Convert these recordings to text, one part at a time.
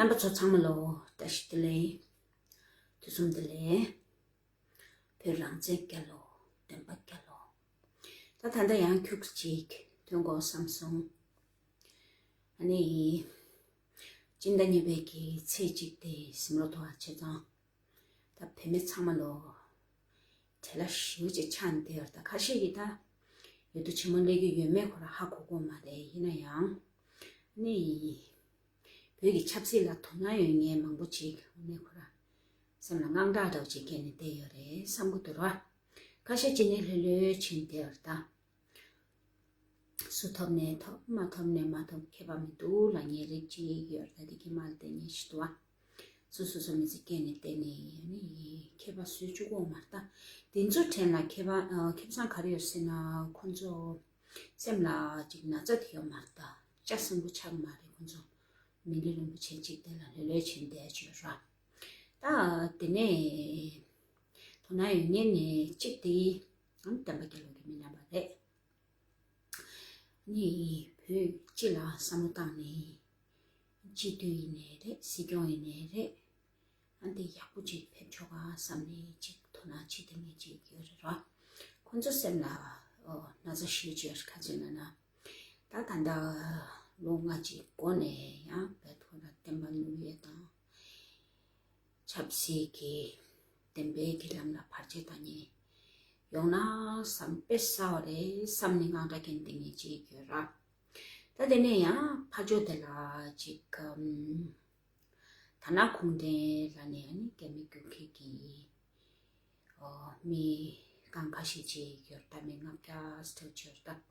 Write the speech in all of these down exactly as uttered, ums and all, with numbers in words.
རྣམ་པ་ཚོ་ཚང་མ་ལོ་བཀྲ་ཤིས་བདེ་ལེགས། དུས་གསུམ་བདེ་ལེགས། བོད་རང་བཙན་རྒྱལ་ལོ། བདེན་པ་རྒྱལ་ལོ། ད་ད་ལྟ་ཡང་ཁྱུག་ཅིག་ཐོན་དགོས་བསམ་སོང་། ཨ་ནི། སྤྱི་ཟླ་གཉིས་པའི་གི་ཚེས་གཅིག་དེ་ཟིན་རོ་ཐོ་བ་བྱས་ཙང་། ད་བོད་མི་ཚང་མ་ལོ། བྲེལ་བ་ཞེ་པོ་ཅིག་ཆགས་ནས་བསྡད་ཡོད་རེད། ད་ཁ་ཤས་ཀྱིས་ད་འོས་བསྡུ་ཆེན་མོ་སླེབས་ཀྱི་ཡོད་མེད་ཁོ་རང་ཧ་གོ་གི་མ་རེད། ཡིན་ན་ཡང་ནི་བོད་ཀྱི་ཆབ་སྲིད་ལ་དོ་སྣང་ཡོད་མཁན་མང་པོ་ཅིག་དངོས་གནས་ཁོ་རང་སེམས་ལ་དངངས་སྐྲག་འདྲ་བོ་ཅིག་སྐྱེས་ནས་བསྡད་ཡོད་རེད་བསམ་གྱི་འདུག་ར། ཁ་ཤས་ཅིག་ནི་ལྷོད་ལྷོད་བྱས་ནས་བསྡད་ཡོད་རེད་ད། སུ་ཐོབ་ནས་ཐོབ། མ་ཐོབ་ནས་མ་ཐོབ། ཁྱད་པར་མི་འདུག་ལབ་མཁན་རིགས་ཅིག་ཡོད་རེད། ད་དེ་གི་མ་ལ་བརྟེན་ནས་ཞིག་འདུག་བ། སོ་སོ་སོ་མི་ཚེ་སྐྱེལ་ནས་བསྡད་ནས་ནི་ཁྱད་པར་བཟོས་བཅུག་གི་ཡོད་མ་རེད་ད། དེ་ཚོ་དྲན་ལ་ཁྱད་པར་ཨ་ཁེ་བཟང་ག་རེ་ཡོད་ཟེར་ན། ཁོ་ཚོ་སེམས་ལ་ཅིག་ན་ཚ་དེ་ཡོད་མ་རེད་ད། ལྕགས་སྲིན་པོ་ཆགས་མ་རེད། ཁོ་ཚོ་མི་ལུས་རིན་པོ་ཆེ་གཅིག་དེ་ལ་ལྷོད་ལྷོད་བྱས་ནས་བསྡད་ཡ་ཅིག་ཡོད་ར། ད་དེ་ནས་དོ་སྣང་ཡོད་མཁན་ནས་གཅིག་དེ་ཨམ་བསྟན་པ་རྒྱལ་ལོ་གི་མི་རྣམ་པ་རེད། ནི་བོད་སྤྱི་ལ་བསམ་བློ་བཏང་ནས་སྤྱི་འཐུས་ཡིན་ནའི་རེད། སྲིད་སྐྱོང་ཡིན་ནའི་རེད། ཨ་འདི་ཡག་པོ་ཅིག་ཕེབས་ཆོག་ག་བསམ་ནས་ཅིག་དོ་སྣང་བྱེད་དེ་ངས་ཅིག་ཡོད་རེད་ར། ཁོ་ཚོ་སེམས་ལ་ཨོ་ན་ཚ་ཞེ་ཅིག་ཁ་ཅིག་ན་ན། ད་ད་ལྟ་ལོ་ལྔ་ཅིག་འགོར་ནས་ཡང་བལ་ཐོག་ལ་བསྟན་པ་བསྣུབས་ཡས་དང་། ཆབ་སྲིད་ཀྱི་བདེན་པའི་གི་ལམ་ལ་བར་ཆད་བཏང་མཁན་ཡོང་ན་བསམ་དཔེ་ཟ་བ་རེད་བསམ་ནས་དངངས་སྐྲག་སྐྱེས་བསྡད་མཁན་ཅིག་ཡོད་ར། ད་དེ་ནས་ཡང་ཕར་ཕྱོགས་དེ་ལ་ཅིག་གམ། ད་ན་ཁུངས་ལྡན་ལ་ནས་ཨ་ནི་རྒྱ་མི་རྒྱུག་ཁྱི་གི་ཨོ་མི་གང་ཁ་ཤས་ཅིག་ཡོད་ད། མི་ལྔ་བརྒྱ་ཙམ་ཅིག་ཡོད་ད།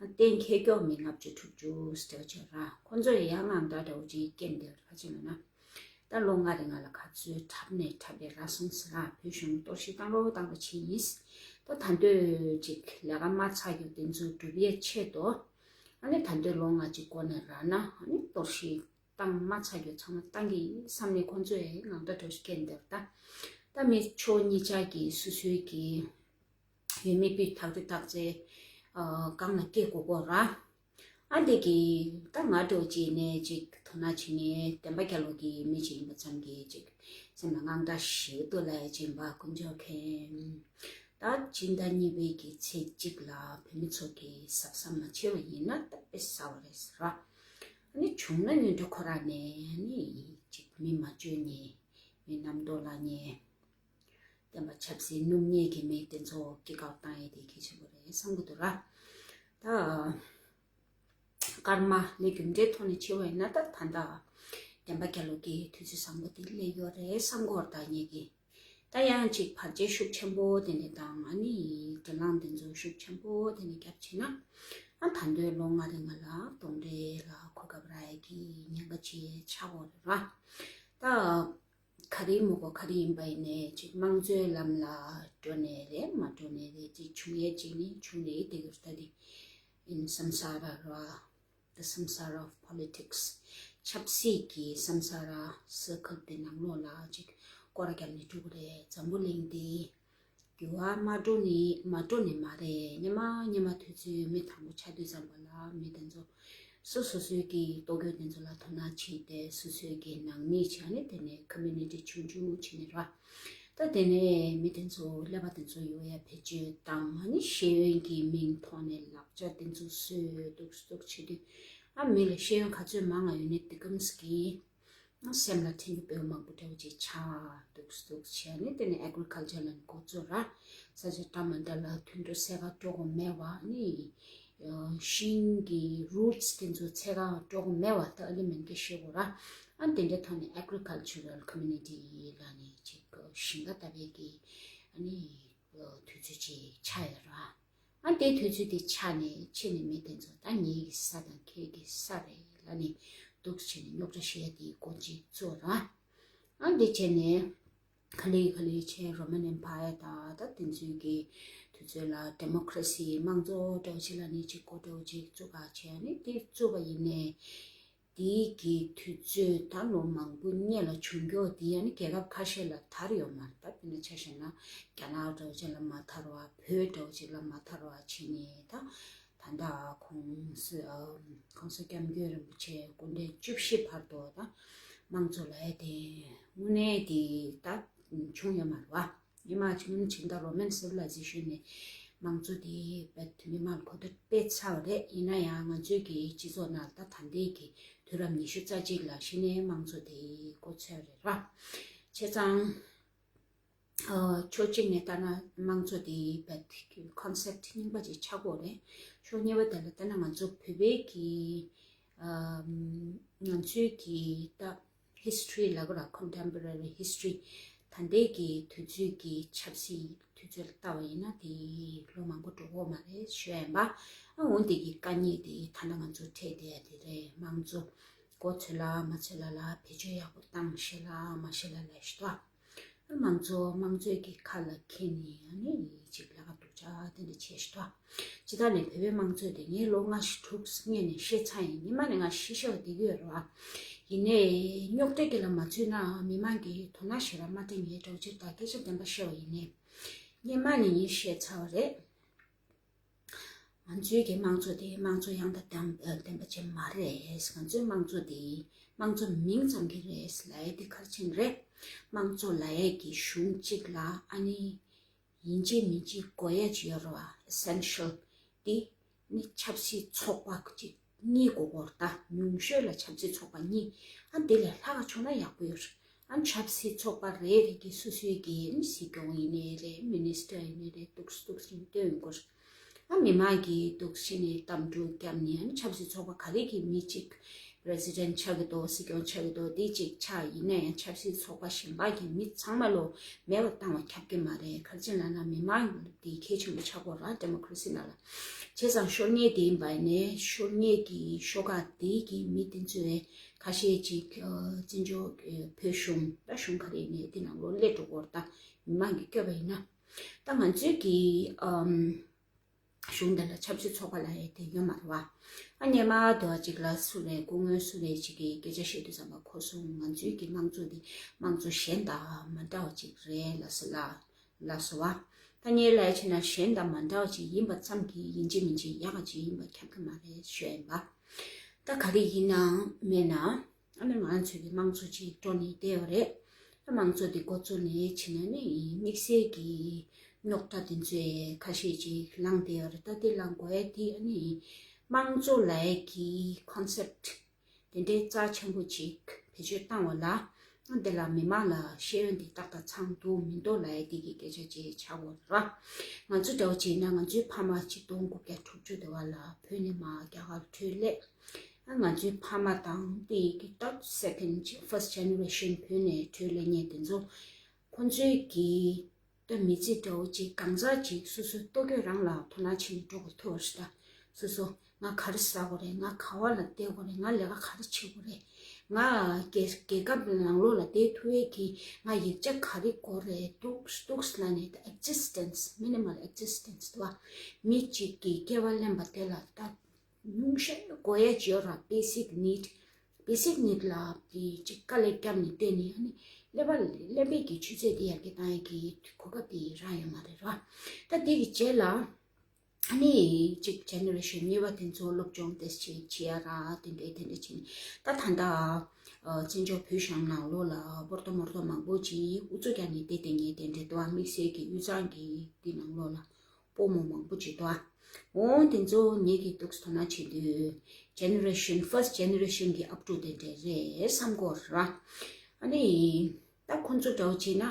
གཏན་འཁེལ་མགྱོགས་མི་ལྔ་བཅུ་དྲུག་ཅུ་ཙམ་ཅིག་ར། ཁོ་ཚོ་ཡང་དངངས་སྐྲག་འདྲ་བོ་ཅིག་སྐྱེས་འདུག་ག་ཅི་ལབ་ན། ད་ལོ་ལྔ་རིང་ང་ལ་ག་ཚོད་འཁྲབ་ནས་འཁྲབ་པའི་ར་སོང་ཟེར་ར། བོད་གཞུང་གཏོར་བཤིག་བཏང་རོགས་བཏང་རོགས་བྱས་ཡིན། ད་ད་འདོད་ཅིག་ལས་ཀ་མ་ཚར་རྒྱུ་དེ་ཚོ་སྒྲུབ་ཡས་ཆེད་དུ། ཨ་ནི་ད་འདོད་ལོ་ལྔ་ཅིག་འགོར་ནས་ར་ན་ཨ་ནི་གཏོར་བཤིག་བཏང་མ་ཚར་རྒྱུ་ཚང་མ་བཏང་གི་ཡིན་བསམ་ནས་ཁོ་ཚོས་ངང་ད་གྲོས་སྐད་འདེབས་ད། ད་མི་ཕྱོགས་གཉིས་ཆ་གི་སོ་སོའི་གི་ཡོད་མེད་པའི་ཐག་གཅོད་ཐག་བཅད་གང་ལ་སྐྱེ་དགོས་གོ་ར། ཨ་འདི་གི་ད་ང་འགྲོ་ཅིག་ནས་ཅིག་དོ་སྣང་བྱེད་ནས་བསྟན་པ་རྒྱལ་ལོ་གི་མི་ཅིག་ཡིན་པ་ཙམ་གྱིས་ཅིག་སེམས་ལ་དངངས་སྐྲག་ཞེ་པོ་ལ་ཡ་ཅིག་ཡིན་པ་དཀོན་མཆོག་མཁྱེན། ད་སྤྱི་ཟླ་གཉིས་པའི་གི་ཚེས་གཅིག་ལ་བོད་མི་ཚོ་གི་གཟབ་གཟབ་མ་བྱས་པ་ཡིན་ན་ད་དཔེ་ཟ་བ་རེད་ཟེར་ར། ཨ་ནི་བྱུང་ན་ཉོན་འདྲ་ཁོ་ར་ནས་ཨ་ནི་ཅིག་མི་མ་བཅོས་ཉེ། མི་རྣམ་རྟོག་ལ་ཉེ། བསྟན་པ་ཆབ་སྲིད་སྣུམ་ཉེས་ཀྱི་མི་དེ་ཚོ་སྐྱེ་ཁག་བཏང་ཡས་དེ་གལ་ཆེན་པོ་རེད་བསམ་གི་འདུག་ར། ད། སྐར་མ་ལས་རྒྱུ་འབྲས་ཐོག་ནས་ཕྱེ་བ་ཡིན་ན་ད་ད་ལྟ་བསྟན་པ་རྒྱལ་ལོ་གི་དུས་ཚོད་བཟང་པོ་དེ་སླེབས་ཡོད་རེད་བསམ་གི་ཡོད་རེད་ད་ངེད་ཀྱིས། ད་ཡང་ཅིག་བར་ཆད་ཤུགས་ཆེན་པོ་དེ་ནས་དང་ཨ་ནི་དྲིན་ལན་དེ་ཚོ་ཤུགས་ཆེན་པོ་དེ་ནས་རྒྱབ་བྱས་ན། ཨ་ད་འདོད་ལོ་ལྔ་རིང་ང་ལ་གདོན་འདྲེ་ལ་གོ་སྐབས་རག་ཡས་ཀྱི་ཉེན་ཁ་ཅིག་ཆགས་ཡོད་རེད་ར། ད། ག་རེ་མི་དགོས་ག་རེ་ཡིན་པ་ཡིན་ནའི་ཅིག་དམངས་གཙོའི་ལམ་ལ་འགྲོ་ནའི་རེད་མ་འགྲོ་ནའི་རེད། ཅིག་བྱུང་ཡས་ཅིག་ནི་བྱུང་རེད་དེ་གི་ལྟ་དེ་ཡིན་བསམ་ས་ར་ར། The samsara of politics. ཆབ་སྲིད་ཀྱི་བསམ་ས་ར་སི་ཁལ་དེ་ནང་ལོགས་ལ་ཅིག་སྐོར་ར་བརྒྱབ་ནས་འགྲོ་གི་རེད། འཛམ་བུ་གླིང་འདི་འགྱུར་བ་མ་འགྲོ་ནི་མ་འགྲོ་ནི་མ་རེད། སྔོན་མ་སྔོན་མ་དུས་ཚོད་མི་དང་པོ་ཆགས་དུས་ཙམ་པ་ལ་མི་དེ་ཚོ་སོ་སོ་སོའི་གི་ལྟོ་གོས་དེ་ཚོ་ལ་དོ་སྣང་བྱས་ཏེ་སོ་སོའི་གི་ནང་མི་བྱས་ནས་དེ་ནས་ཀོ་མུ་ནི་ཊི་ཆུང་ཆུང་བྱས་ནས་ར། ད་དེ་ནས་མི་དེ་ཚོ་ཀླད་པ་དེ་ཚོ་ཡོད་ཡ་བེད་སྤྱོད་བཏང་། ཨ་ནི་ཤེས་ཡོན་གྱི་མིང་ཐོག་ནས་ལག་ཆ་དེ་ཚོ་བཟོས་འདུག་འདུག་བྱེད་དུས་ཨ་མི་ལ་ཤེས་ཡོན་ག་ཚོད་མང་ང་ཡོད་ནས་དེ་གམ་སི་གི་སེམས་ལ་དྲན་རྒྱུ་དཔེ་མང་པོ་འདྲ་བོ་ཅིག་ཆགས་འདུག་འདུག་བྱས་ནས་དེ་ནས་ཨེག་རི་ཀལ་ཅར་ལ་འགོ་བཙུགས་ར། ས་ཆ་འདྲ་མི་འདྲ་ལ་དུད་འགྲོ་བསད་ག་འགྲོ་དགོས་མེད་པ་ནི། ཤིང་གི་རུ་ཊི་སི་དེ་ཚོ་བསད་ག་འགྲོ་དགོས་མེད་པ་ད་ཨ་ལི་མན་གྱི་ཤེས་དགོས་ར། ཨ་དེ་འདྲའི་ཐོག་ནས་ཨེག་རི་ཀལ་ཅ་རལ་ཀོ་མུ་ནི་ཊི་ལ་ནི་ཅིག་ཞིང་ཁ་ལྟ་བའི་གི་ཨ་ནི་དུས་ཚོད་ཅིག་ཆགས་ཡོད་ར། ཨ་དེ་དུས་ཚོད་དེ་ཆགས་ནས་ཕྱི་ནས་མི་དེ་ཚོ་ད་ངེད་ཀྱི་ས་དང་ཁྱེད་ཀྱི་ས་རེད་ལབ་ནས་འདུག་བྱས་ནས་རྙོག་དྲ་བཤད་ཡ་དེ་འགོ་ཅིག་བཙུགས་ར། ཨ་འདི་བྱས་ནས་ག་ལེ་ག་ལེ་བྱས་རོ་མན་ཨེམ་པ་ཡར་དང་ད་དེ་ཚོའི་གི་དུས་ཚོད་ལ་ཌི་མོ་ཀ་རེ་སི་དམངས་གཙོ་འདྲ་བོ་ཅིག་ལབ་ནས་ཅིག་འགོ་འདྲ་བོ་ཅིག་བཙུགས་ག་བྱས་ནས་དེ་བཙུགས་པ་ཡིན་ནས། དེའི་གི་དུས་ཚོད་ད་ལོ་མང་པོ་སྔོན་ལ་བྱུང་མགྱོགས་དེ་ཡང་ནི་རྒྱལ་ཁབ་ཁ་ཤས་ལ་དར་ཡོད་མ་རེད། ད་དཔེར་ན་ཆ་བཞག་ན་རྒྱ་ནག་འདྲ་བོ་ཅིག་ལ་མ་དར་བ། བོད་འདྲ་བོ་ཅིག་ལ་མ་དར་བ་བྱས་ནས་ད་ད་ལྟ་གོང་ས་གོང་ས་སྐྱབས་མགོན་རིན་པོ་ཆེ་སྐུ་ཕྲེང་བཅུ་བཞི་བར་དུ་ད་ དམངས་གཙོ་ལབ་ཡ་དེ་དངོས་གནས་དེ་ད་བྱུང་ཡོད་མ་རེད་བ། སྔོན་མ་སྔོན་ཕྱིན་ད་Roman Civilization་ནས་དམངས་གཙོ་དེ་བེད་མི་མང་ལ་གོ་བསྡུར་སྤེལ་ཚར་བ་རེད། ཡིན་ན་ཡང་ང་ཚོའི་གི་སྤྱི་ཚོགས་ནང་ད་ད་ལྟའི་གི་དུས་རབས་ཉི་ཤུ་རྩ་གཅིག་ལ་གཞི་ནས་དམངས་གཙོ་དེ་འགོ་ཚུགས་རེད་བ། བྱས་ཙང་། ཕྱོགས་གཅིག་ནས་ལྟ་ན་དམངས་གཙོ་དེ་བེད་concept་རྙིང་པ་ཅིག་ཆགས་ཀྱི་ཡོད་རེད། ཕྱོགས་གཉིས་པ་དེ་ལ་ལྟ་ན་ང་ཚོ་བོད་པའི་གི་ང་ཚོའི་གི་ད་history་ལབ་དགོས་ར། Contemporary history་ད་ལྟའི་གི་དུས་ཚོད་ཀྱི་ཆབ་སྲིད་དུས་ཚོད་ལ་ལྟ་བ་ཡིན་ན་དེ་ལོ་མང་པོ་འགྲོ་གི་ཡོད་མ་རེད་ཞུ་ཡ་ཡིན་པ། ཨ་འོ་དེ་གི་དཀའ་ངལ་དེ་ད་ལྟ་ང་ཚོ་འཕྲད་བསྡད་ཡ་དེ་རེད། དམངས་གཙོ་འགོ་ཚུགས་ལ་མ་ཚུགས་ལ་ལ་བེད་སྤྱོད་ཡག་པོ་བཏང་ཤེས་ལ་མ་ཤེས་ལ་ལ་ཞུ་དོ། དམངས་གཙོ་དམངས་གཙོའི་གི་ཁ་ལ་འཁྱེར་ནས་ཨ་ནི་ཅིག་ལས་ཀ་སྡུག་ཅག་དེ་འདྲ་བྱས་ཤི་ཏོ། ཇི་ལྟར་ནས་བོད་པའི་དམངས་གཙོ་དེ་ངས་ལོ་ལྔ་བཅུ་དྲུག་སྔོན་ནས་ཤེས་ཚར་ཡིན། ཉི་མ་ནས་ང་ཤེས་ཤེས་པ་བསྡད་ཀྱི་ཡོད་རེད་བ། ཡིན་ནའི་རྙོག་དྲ་གི་ལ་མ་ཚུད་ན་མི་མང་གི་དོ་སྣང་ཞེ་དྲག་མ་སྤྲད་ངས་འདྲ་བོ་ཅིག་ད་སྐད་ཆ་བདེན་པ་བཤད་པ་ཡིན་ནའི་སྔོན་མ་ནས་ངས་ཤེས་ཚར་བ་རེད། ང་ཚོའི་གི་དམངས་གཙོ་དེ་དམངས་གཙོ་ཡང་དང་ལྡན་ལྡན་པ་ཅན་མ་རེད། ང་ཚོའི་དམངས་གཙོ་དེ་དམངས་གཙོ་མིང་ཙམ་གྱི་རེད་ལབ་ཡ་དེ་ག་རེ་བྱས་ནས་རེད། དམངས་གཙོ་ལབ་ཡ་གི་གཞུང་གཅིག་ལ་ཨ་ནི་ཡིན་གཅིག་མིན་གཅིག་དགོས་ཡ་ཅིག་ཡོད་རེད་བ། essential་དེ་ནི་ཆབ་སྲིད་ཚོགས་པ་གཅིག་གཉིས་དགོས་ཀྱི་ཡོད་རེད། ད་ཉུང་ཤོས་ལ་ཆབ་སྲིད་ཚོགས་པ་གཉིས། ཨ་དེ་ལས་ལྷག་བྱུང་ན་ཡག་པོ་ཡོད་རེད། ཨ་ཆབ་སྲིད་ཚོགས་པ་རེ་རེ་གི་སོ་སོའི་གི་སྲིད་སྐྱོང་ཡིན་ནའི་རེད། minister་ཡིན་ནའི་རེད། འདུག་སེ་འདུག་སེ་བཏོན་ཡོང་གི་རེད། ཨ་མི་མང་གིས་འདུག་སེ་ནས་གཏམ་འཁྲུག་བརྒྱབ་ནས། ཨ་ཆབ་སྲིད་ཚོགས་པ་ག་རེ་གི་མི་གཅིག་president་ཆགས་ཀྱི་འདུག་སྲིད་སྐྱོང་ཆགས་ཀྱི་འདུག་དེ་གཅིག་ཆགས་ཡིན་ན་ཡང་ཆབ་སྲིད་ཚོགས་པ་གཞན་པ་གི་མི་ཚང་མ་ལོ་མེད་པ་བཏང་བ་ཁྱབ་ཀྱི་མ་རེད། ག་རེ་བྱས་ནས་ལབ་ན་མི་མང་དེ་གལ་ཆེན་པོ་ཆགས་ཀྱི་ཡོད་རེད་democracy་ནང་ལ། བྱས་ཙང་ཤོར་མཁན་དེ་ཡིན་པ་ཡིན་ནའི་ཤོར་མཁན་གི་ཤོག་ཁག་དེ་གི་མི་དེ་ཚོས་ཁ་ཤས་ཅིག་བཙན་བྱོལ་བོད་གཞུང་ད་གཞུང་ག་རེ་ཡིན་ནའི་དེ་ནང་ལོགས་སླེབས་འགྲོ་གི་ཡོད་རེད། ད་མི་མང་གིས་བསྐྱོད་པ་ཡིན་ན། ད་ང་ཚོའི་གི་ཨམ་གཞུང་འདི་ལ་ཆབ་སྲིད་ཚོགས་པ་ལབ་ཡ་དེ་ཡོད་མ་རེད་བ། ཨ་སྔོན་མ་དེ་བ་ཅིག་ལ་སུ་རེད། སྐུ་ངོ་སུ་རེད་ཅིག་གིས་སྐད་ཆ་བཤད་དུས་ཙམ་པ་ཁོ་ཚོས་ང་ཚོའི་གི་དམངས་གཙོ་འདི་དམངས་གཙོ་གཞན་དང་མ་འདྲ་བ་ཅིག་རེད་ལབ་སོང་ལབ་སོང་བ། ད་ངས་ལབ་ཡ་བྱས་ན་གཞན་དང་མ་འདྲ་བ་ཅིག་ཡིན་པ་ཙམ་གྱིས་ཡིན་གཅིག་མིན་གཅིག་ཡག་ག་ཅིག་ཡིན་པ་ཁྱབ་ཀྱི་མ་རེད་ཞུ་ཡ་ཡིན་པ། ད་ག་རེ་ཡིན་ནའང་མེད་ན། ཨ་ནི་ང་ཚོའི་གི་དམངས་གཙོ་ཅིག་འགྲོ་ནས་བསྡད་ཡོད་རེད། དམངས་གཙོ་དེ་འགོ་བཙུགས་ནས་ཕྱིན་ན་ནི་དམིགས་བསལ་གྱི་རྙོག་དྲ་དེ་ཚོ་ཁ་ཤས་ཅིག་ལངས་བསྡད་ཡོད་རེད། ད་དེ་ལངས་དགོས་ཡ་དེ་ཨ་ནི་དམངས་གཙོ་ལབ་ཡ་གི་concept་དེ་འདྲའི་རྩ་ཆེན་པོ་ཅིག་བེད་སྤྱོད་བཏང་བ་ལ། ཨ་འདི་ལ་མི་མང་ལ་ཤེས་ཡོན་དེ་ཏག་ཏག་ཚང་འདུག་མི་འདུག་ལབ་ཡ་དེ་གི་སྐད་ཆ་ཅིག་ཆགས་ཡོད་རེད། ང་ཚོ་འདྲ་བོ་བྱས་ན་ང་ཚོའི་ཕ་མ་ཆིག་སྟོང་དགུ་བརྒྱ་དྲུག་ཅུ་དེ་བ་ལ་བོད་ནས་མར་རྒྱ་གར་ལ་བྲོས་སླེབས། ང་ཚོའི་ཕ་མ་དང་དེ་གི་ད་second first generation་བོད་ནས་བྲོས་སླེབས་མཁན་དེ་ཚོ་ཁོང་ཚོའི་གི་ད་མི་ཚེ་འདྲ་བོ་ཅིག་གང་ཟག་ཅིག་སོ་སོའི་ལྟོ་གོས་རང་ལ་དོ་སྣང་བྱེད་ནས་འགྲོ་དགོས་ཐུག་པ་རེད། ད་སོ་སོ་ང་ག་རེ་ཟ་དགོས་རེད། ང་ག་བ་ལ་བསྡད་དགོས་རེད། ང་ལས་ཀ་ག་རེ་བྱེད་དགོས་རེད། ང་རྒྱལ་རྒྱལ་ཁབ་ནང་ལོགས་ལ་བསྡད་ཐུབ་ཡས་ཀྱི་ང་ཡིག་ཆ་ག་རེ་དགོས་རེད། འདུག་འདུག་ལབ་ནས་ད་existence minimal existence་དུ་བ་མི་གཅིག་གི་སྐྱེ་བ་ལེན་པ་དེ་ལ་ད། ཉུང་ཤས་དགོས་ཡ་ཅིག་ཡོད་ར། basic need basic need་ལ་དེ་ཅིག་དཀའ་ལས་བརྒྱབ་ནས་བལྟས་ནས་ཨ་ནི་ཀླད་པ་ཀླད་པའི་གི་ཆུ་ཚད་དེ་ཡར་རྒྱས་བཏང་ཡ་གི་གོ་སྐབས་དེ་རག་ཡོད་མ་རེད་ར། ད་དེ་གི་རྗེས་ལ་ཨ་ནི་ཅིག་generation་གཉིས་པ་དེ་ཚོ་སློབ་སྦྱོང་དེ་ཅིག་བྱེད་ཡ་ར་དེ་འདྲས་དེ་འདྲས་བྱས་ནས་ད་ད་ལྟ་བཙན་བྱོལ་བོད་གཞུང་ནང་ལོགས་ལ་བོར་ཏོ་མོར་ཏོ་མང་པོ་ཅིག་ཨུ་ཚུགས་རྒྱག་ནས་བསྡད་བསྡད་མཁན་དེ་འདྲས་འདུག་དམིགས་བསལ་གི་དབུས་གཙང་གི་དེ་ནང་ལོགས་ལ། སྤོ་མོ་མང་པོ་ཅིག་འདུག་ཨ། འོ་དེ་ཚོ་ངེད་ཀྱིས་འདུག་སེ་དོ་སྣང་བྱེད་དུས་generation first generation་གི་ཨབ་ཕྲུག་དེ་འདྲས་རེད་བསམ་གྱི་ཡོད་ར། ཨ་ནི། ད་ཁོང་ཚོ་འདྲ་བོ་བྱས་ན་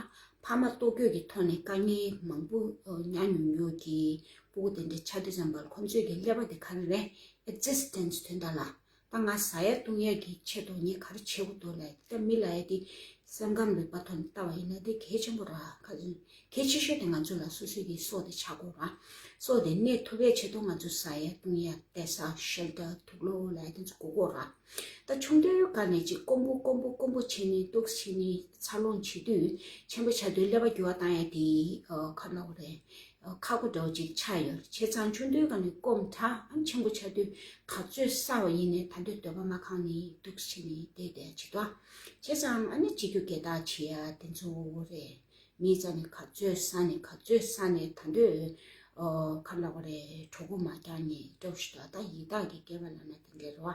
ཕ་མ་ལྟོ་གོས་ཀྱི་ཐོག་ནས་དཀའ་ངལ་མང་པོ་མྱངས་མྱོང་མྱོང་གི་སྤུ་གུ་དེ་འདྲས་ཆགས་དུས་ཙམ་པ་ལ་ཁོང་ཚོའི་གི་ཀླད་པ་དེ་ག་རེ་རེད། existence་དོན་དག་ལ། ད་ང་ཟ་ཡ་བཏུང་ཡ་གི་ཆེད་དུ་ངས་ག་རེ་བྱེད་དགོས་འདུག་ལབ། ད་མི་ལབ་ཡ་དེ་སེམས་ཁམས་རིག་པ་ཐོག་ནས་ལྟ་བ་ཡིན་ན་དེ་གལ་ཆེན་པོ་ར། གལ་ཆེ་ཤོས་དེ་ང་ཚོ་ལ་སོ་སོའི་གི་སྲོག་དེ་ཆགས་དགོས་ར། སྲོག་དེ་གནས་ཐུབ་པའི་ཆེད་དུ་ང་ཚོ་ཟ་ཡ་བཏུང་ཡ་བསྡད་ས་shelter་དུག་ལོག་ལབ་ཡ་དེ་ཚོ་དགོས་ཀྱི་ཡོད་ར། ད་ཆུང་དུས་སྒང་ནས་ཅིག་དཀོན་པོ་དཀོན་པོ་དཀོན་པོ་བྱས་ནས་འདུག་སེ་བྱས་ནས་འཚར་ལོངས་བྱེད་དུས་ཆེན་པོ་ཆགས་དུས་ཀླད་པ་འགྱུར་བ་བཏང་ཡ་དེ་ཁ་ལོག་རེད། ཁག་པོ་འདྲ་བོ་ཅིག་ཆགས་ཡོད་རེད། བྱས་ཙང་ཆུང་དུས་སྒང་ནས་སྐོམ་དྲགས་ཨ་ཆེན་པོ་ཆགས་དུས་ག་ཚོད་ཟ་བ་ཡིན་ནའི་ད་འདོད་འདོད་པ་མ་ཁེངས་ནས་འདུག་སེ་བྱས་ནས་བསྡད་བསྡད་ཅིག་འདུག་བྱས་ཙང་ཨ་ནི་གཅིག་གྱུར་སྐད་གྲགས་བྱེད་ཡ་དེ་ཚོ་རེད། མིའི་རྩ་ནས་ག་ཚོད་ཟ་ནས་ག་ཚོད་ཟ་ནས་ད་འདོད་ཁ་ལོག་རེད། གྲོད་ཁོག་མ་རྒྱགས་ནས་འདྲ་བོ་ཞིག་འདུག་ད་ཡི་དྭགས་ཀྱི་སྐད་པ་ལབ་ན་དེ་འདྲས་རེད་བ།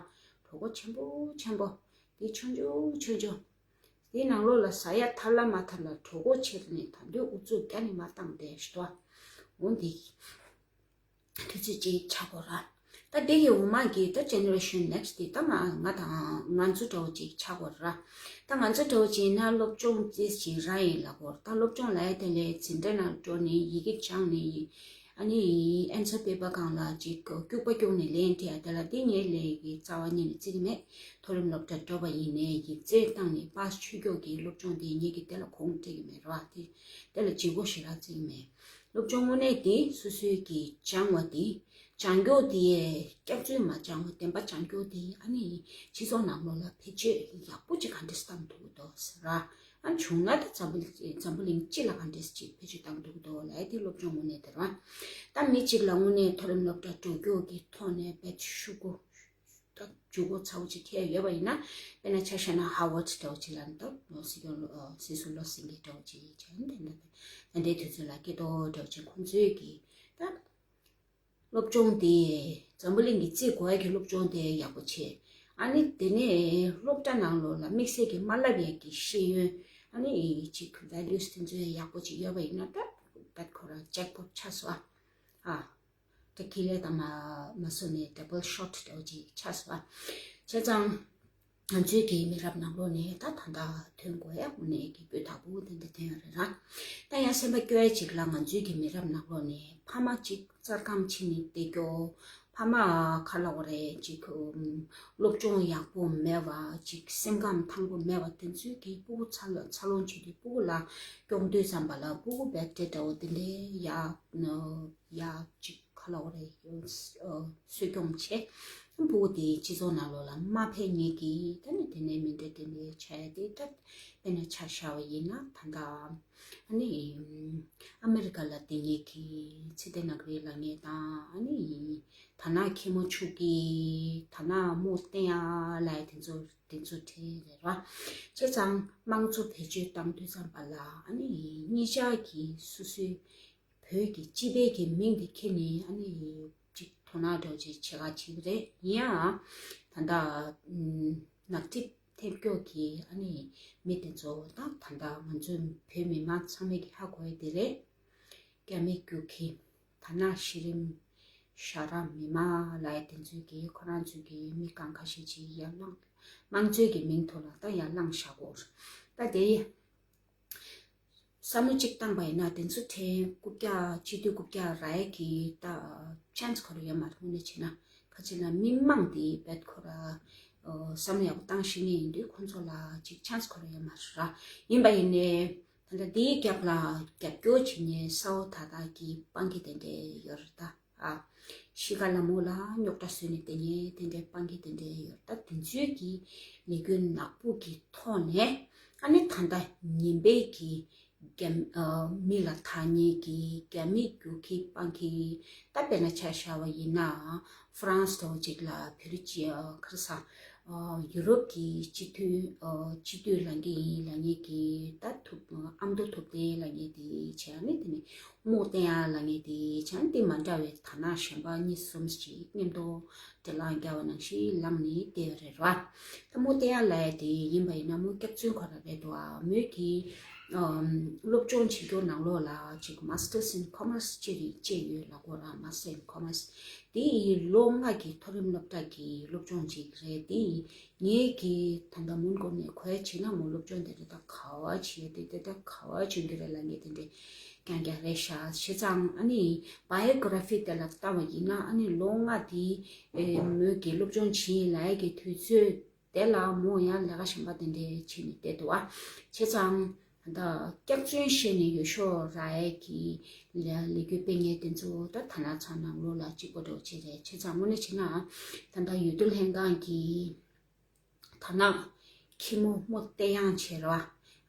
གྲོད་ཁོག་ཆེན་པོ་ཆེན་པོ་དེ་ཆུང་ཆུང་ཆུང་ཆུང་ དེའི་ནང་ལོགས་ལ་ཟ་ཡ་ཐར་ལ་མ་ཐར་ལ་གྲོད་ཁོག་ཆེ་ནས་ད་དུང་ཨུ་ཚུགས་བརྒྱབ་ནས་མར་བཏང་བསྡད་ཤག་འོ་འདི་དུས་ཚོད་ཅིག་ཆགས་དགོས་ར། ད་འདི་གི་འོག་མ་གི་ད་generation next དེ་ད་ང་ང་དང་ང་ཚོ་འདྲ་བོ་ཅིག་ཆགས་དགོས་ར། ད་ང་ཚོ་འདྲ་བོ་ཅིག་ཡིན་ན་སློབ་སྦྱོང་རྩེས་ཅིག་རག་ཡིན་ལབ་དགོས་ར། ད་སློབ་སྦྱོང་ལབ་ཡ་དེ་ལས་འཛིན་གྲྭ་ནང་འགྲོ་ནས་ཡི་གེ་སྦྱངས་ནས་ཡི་ཨ་ནི་answer paper སྒང་ལ་ཅིག་སྐྱུག་པ་སྐྱུག་ནས་ལན་འདེབས་ཡ་དེ་ལ་དེ་ངའི་ལས་ཀྱི་རྩ་བ་ཉིད་ནས་བརྩི་གི་མེད། མཐོ་རིམ་སློབ་གྲྭ་འགྲོ་བ་ཡིན་ནའི་ཡིག་རྩིས་བཏང་ནས་པཱ་སི་ཆོད་རྒྱུ་གི་སློབ་སྦྱོང་དེ་ངེད་ཀྱིས་དེ་ལ་གོང་སྤྲད་ཀྱི་མེད་ར་བ། དེ་དེ་ལ་ལྗིད་ཁོག་ཞེ་དྲག་བརྩི་གི་མེད། སློབ་སྦྱོང་དངོས་གནས་དེ་སོ་སོའི་གི་སྦྱང་བ་དེ་སྦྱང་རྒྱུ་དེ་སྐྱག་རྫུན་མ་སྦྱང་བ་བདེན་པ་སྦྱང་རྒྱུ་དེ་ཨ་ནི་སྤྱི་ཚོགས་ནང་ལོགས་ལ་བེད་སྤྱོད་ཡག་པོ་ཅིག་ག་འདྲས་བཏང་འདུག་དོ་ཟེར་ར། ཨ་བྱུང་ན་ད་འཛམ་བུ་འཛམ་བུ་གླིང་སྤྱི་ལ་ག་འདྲས་ཅིག་བེད་སྤྱོད་བཏང་འདུག་དོ་ལབ་ཡ་དེ་སློབ་སྦྱོང་དངོས་གནས་དེ་ར། ད་མི་གཅིག་ལ་དངོས་གནས་མཐོ་རིམ་སློབ་གྲྭ་འགྲོ་རྒྱུ་གི་ཐོག་ནས་བེད་ཤུགས་ད་འཇུག་སྒོ་ཚ་བོ་ཅིག་ཁེལ་ཡོད་པ་ཡིན་ན། དཔེར་ན་ཆ་བཞག་ན་ཧར་ཝརཌ་འདྲ་བོ་ཅིག་ལ་ནི་ད་ལོ་སི་ཀྱོ་ལོ་སི་སུ་ལོ་སིང་གི་འདྲ་བོ་ཅིག་བྱས་ནས་ད་ད་ལྟའི་དུས་ཚོད་ལ་སྐྱེ་ཏོ་འདྲ་བོ་ཅིག་ཁོང་ཚོའི་གི་ད་སློབ་སྦྱོང་དེ་འཛམ་བུ་གླིང་གི་རྩིས་གོ་ཡ་གི་སློབ་སྦྱོང་དེ་ཡག་པོ་བྱས། ཨ་ནི་དེ་ནས་སློབ་གྲྭ་ནང་ལོགས་ལ་དམིགས་བསལ་གྱི་མ་བསླབ་ཡ་གི་ཤེས་ཡོན་ཨ་ནི་ཅིག་ཝེ་ལུས་དེ་ཚོ་ཡག་པོ་ཅིག་ཡོད་པ་ཡིན་ན་ད་ད་ཁོ་རང་ཇེག་པོཊ་ཆགས་སོང་ཨ། ཨ། ད་ཁེ་ལས་དང་མ་མ་སོ་ནས་ཌ་བལ་ཤོཊ་འདྲ་བོ་ཅིག་ཆགས་སོང་བ། བྱས་ཙང་ང་ཚོའི་གི་མི་རབས་ནང་ལོགས་ནས་ད་ད་ལྟ་ཐོན་དགོས་ཡ་དངོས་གནས་ཀྱི་སྤུས་དག་པོ་དེ་འདྲ་ཐོན་ཡོད་རེད་ར། ད་ཡང་སེམས་པ་སྐྱོ་ཡ་ཅིག་ལ་ང་ཚོའི་གི་མི་རབས་ནང་ལོགས་ནས་ཕ་མ་ཅིག་གསར་ཁམས་ཕྱིན་ནས་བསྡད་རྒྱུ། ཕ་མ་ག་ལབ་དགོས་རེད་ཅིག་སློབ་སྦྱོང་ཡག་པོ་མེད་པ་ཅིག་སེམས་ཁམས་ཐང་པོ་མེད་པ་དེ་ཚོའི་གི་སྤུ་གུ་འཚར་ལོངས་འཚར་ལོངས་བྱེད་དུས་སྤུ་གུ་ལ་སྐྱོང་དུས་ཙམ་པ་ལ་སྤུ་གུ་བེག་ཊེ་འདྲ་བོ་དེ་འདྲའི་ཡ། ཡ་གཅིག་ག་ལབ་དགོས་རེད། གསོ་སྐྱོང་བྱས། ཕྲུ་གུ་དེ་སྤྱི་ཚོགས་ནང་ལོགས་ལ་མ་ཕན་ངེས་ཀྱི་ད་ནི་དེ་ནས་མི་འདྲ་དེ་འདྲའི་བྱ་ཡ་དེ་ད་དཔེར་ན་ཆ་བཞག་པ་ཡིན་ན་ད་ལྟ་ཨ་ནི་ཨ་མེ་རི་ཀ་ལ་བསྡད་མཁན་གྱི་ཚེ་བརྟན་ནག་རིག་ལབ་མཁན་དང་ཨ་ནི་ད་ནག་མཁན་མོ་ཕྱུག་གི་ད་ནག་མོ་བསྟན་ཡ་ལབ་ཡ་དེ་ཚོ་དེ་ཚོ་གྲས་རེད་ར། བྱས་ཙང་དམངས་གཙོ་བེད་སྤྱོད་བཏང་དུས་ཙམ་པ་ལ་ཨ་ནི་གཉིས་ཆ་གི་སོ་སོའི་བོད་ཀྱི་སྤྱི་པའི་གི་མིང་དེ་ཁྱེར་ནས་ཨ་ནི་ཅིག་དོ་སྣང་འདྲ་བོ་ཅིག་བྱེད་ག་བྱེད་ཀྱི་རེད། ཡིན་ཡང་ད་ལྟ་ནག་ཐིབས་ཐེབས་སྐྱོ་གི་ཨ་ནི་མི་དེ་ཚོ་དང་ད་ལྟ་ང་ཚོའི་བོད་མི་མང་ཚང་མས་ཀྱི་ཧ་གོ་ཡ་དེ་རེད། རྒྱ་མི་རྒྱུག་ཁྱི་ད་ནག་གཞི་རིམ་ཞྭ་ར་མི་མང་ལབ་ཡ་དེ་ཚོས་ཀྱི་ཁོ་རང་ཚོས་ཀྱི་མི་གང་ཁ་ཤས་ཅིག་ཡར་ལངས་དམངས་གཙོའི་གི་མིང་ཐོག་ལ་ད་ཡར་ལངས་བཞག་གོ། ད་དེ་བསམ་བློ་གཅིག་བཏང་པ་ཡིན་ན་དེ་ཚོ་ཕྲན་རྐུབ་བཀྱག་སྤྱི་འཐུས་རྐུབ་བཀྱག་རག་ཡ་གི་ད་ཆན་སི་ཁོ་རང་ཡོད་མ་རེད། དངོས་གནས་བྱས་ན་ཁ་ཅིག་ལ་མི་མང་དེ་བེད་ཁོ་ར་བསམ་བློ་ཡག་པོ་བཏང་ཤེས་མཁན་ཡིན་དུས་ཁོ་ཚོ་ལ་ཅིག་ཆན་སི་ཁོ་རང་ཡོད་མ་རེད་ར། ཡིན་པ་ཡིན་ནའི། ད་ལྟ་འདིའི་རྒྱབ་ལ་རྒྱབ་སྐྱོར་བྱེད་མཁན་གསར་བ་དག་དག་གི་སྤང་གི་དེ་འདྲས་ཡོད་རེད་ད། ཨ། གཤིས་ཀ་ལ་མོ་ལ་རྙོག་དྲ་བཟོས་ནས་དེ་ནས་དེ་འདྲས་སྤང་གི་དེ་འདྲས་ཡོད་རེད་ད། དེ་ཚོའི་གི་ལས་འགུལ་ནག་པོ་གི་ཐོག་ནས་ཨ་ནི་ད་ལྟ་ངན་པའི་གི་རྒྱ་ཨ། མི་ལ་ཐ་སྙད་ཀྱི་རྒྱ་མི་རྒྱུག་གི་སྤང་གི་ད་དཔེར་ན་ཆ་བཞག་པ་ཡིན་ན་ཧྥ་རན་སི་འདྲ་བོ་ཅིག་ལ་བོད་རིགས་ཀྱི་ཨ། ག་རེ་ཟ། ཨ། ཡུ་རོབ་ཀྱི་སྤྱི་འཐུས་ཨ། སྤྱི་འཐུས་ལངས་ཀྱི་ཡིན་ལབ་མཁན་གྱི་ད་ཐུབ་ཨ་མདོ་ཐུབ་བསྟན་ལབ་མཁན་དེ་བྱས་ནས་དེ་ནས་རྨོ་བསྟན་ཡག་ལབ་མཁན་དེ་བྱས་ནས་དེ་མ་འདྲ་བའི་དར་ནག་གཞན་པ་གཉིས་གསུམ་ཞིག་མཉམ་དུ་སྒྲིལ་ལངས་རྒྱག་པ་ནང་བཞིན་ལངས་ནས་བསྡད་ཡོད་རེད་ར། ད་རྨོ་བསྟན་ཡག་ལབ་ཡ་དེ་ཡིན་པ་ཡིན་ན་རྨོ་སྐྱག་རྫུན་ཁོ་རང་རེད་འདུག་ཨ། མོས་ཀྱི་ཨམ། སློབ་སྦྱོང་བྱེད་རྒྱུ་ནང་ལོགས་ལ་ཅིག་Masters in Commerce ཅེས་རེད་ཅེས་ཡོད་ལ་ཁོ་རང་Master in Commerce དེ་ཡི་ལོ་ལྔ་གི་མཐོ་རིམ་སློབ་གྲྭ་གི་སློབ་སྦྱོང་ཅིག་རེད། དེ་ཡི་ངས་ཀྱི་ད་ལྟ་མུན་གོང་ནས་གོ་ཡ་བྱས་ན་མོ་སློབ་སྦྱོང་དེ་འདྲ་ད་ག་བ་བྱས་ཏེ་དེ་ད་ག་བ་བྱུང་རྒྱུ་རེད་ལབ་མཁན་དེ་འདྲ་རྐྱང་རྐྱང་རེད་ཤག་བྱས་ཙང་ཨ་ནི་Biography དེ་ལ་ལྟ་བ་ཡིན་ན་ཨ་ནི་ལོ་ལྔ་དེ་མོས་ཀྱི་སློབ་སྦྱོང་བྱས་ཡིན་ལབ་ཡ་གི་དུས་ཚོད། དེ་ལ་མོ་ཡང་ལས་ཀ་གཞན་པ་དེ་འདྲའི་བྱས་ནས་བསྡད་འདུག་ཨ། བྱས་ཙང་ད་སྐྱག་རྫུན་བཤད་ནས་ཡོ་ཤོ་རག་ཡས་ཀྱི་ལས་ལས་འགུལ་སྤེལ་མཁན་དེ་ཚོ་ད་དར་ནག་ཚང་ནང་ལོགས་ལ་གཅིག་པ་འདྲ་བོ་ཅིག་རེད། བྱས་ཙང་དངོས་གནས་བྱས་ན་ད་ལྟ་འོས་བསྡུ་ལྷན་ཁང་གི་དར་ནག་ཁྱི་མོ་རྨོ་བསྟན་ཡག་བྱས་རེད་བ།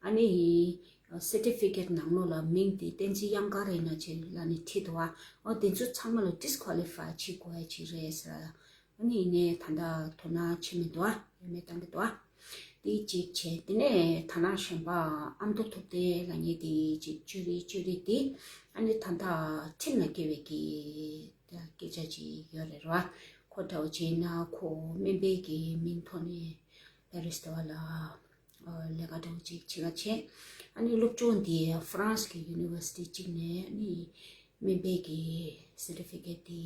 ཨ་ནི་certificate ནང་ལོགས་ལ་མིང་དེ་བསྟན་འཛིན་གཡང་དཀར་རེད་ན་བྱས་ལབ་ནས་བྲིས་འདུག་བ། ཨོ་དེ་ཚོ་ཚང་མ་ལ་disqualify བྱེད་དགོས་ཡ་ཅིག་རེད་ཟེར། ཨ་ནི་ཡིན་ནའི་ད་ལྟ་དོ་སྣང་བྱེད་མི་འདུག་ཨ། ཡོད་མེད་བཏང་གི་འདུག་ཨ། དེ་གཅིག་བྱས། དེ་ནས་ད་ནང་གཞན་པ་ཨ་མདོ་ཐུབ་བསྟན་ལབ་མཁན་དེ་གཅིག་བཅོས་རིགས་བཅོས་རིགས་དེ་ཨ་ནི་ད་ལྟ་ཁྲིམས་ལ་འགལ་བའི་གི་སྐད་ཆ་ཅིག་ཡོད་རེད་ར། ཁོ་འདྲ་བོ་བྱས་ན་ཁོ་སྨན་པའི་གི་མིང་ཐོག་ནས་པེ་རིས་དེ་བ་ལ་ ལས་ཀ་འདྲ་བོ་ཅིག་བྱེད་ཀ་བྱས། ཨ་ནི་སློབ་སྦྱོང་འདི་ཧྥ་རན་སི་གི་ཡུ་ནི་ཝར་སི་ཊི་གཅིག་ནས་ཨ་ནི་སྨན་པའི་གི་སར་ཊི་ཕི་ཀེཊ་དེ་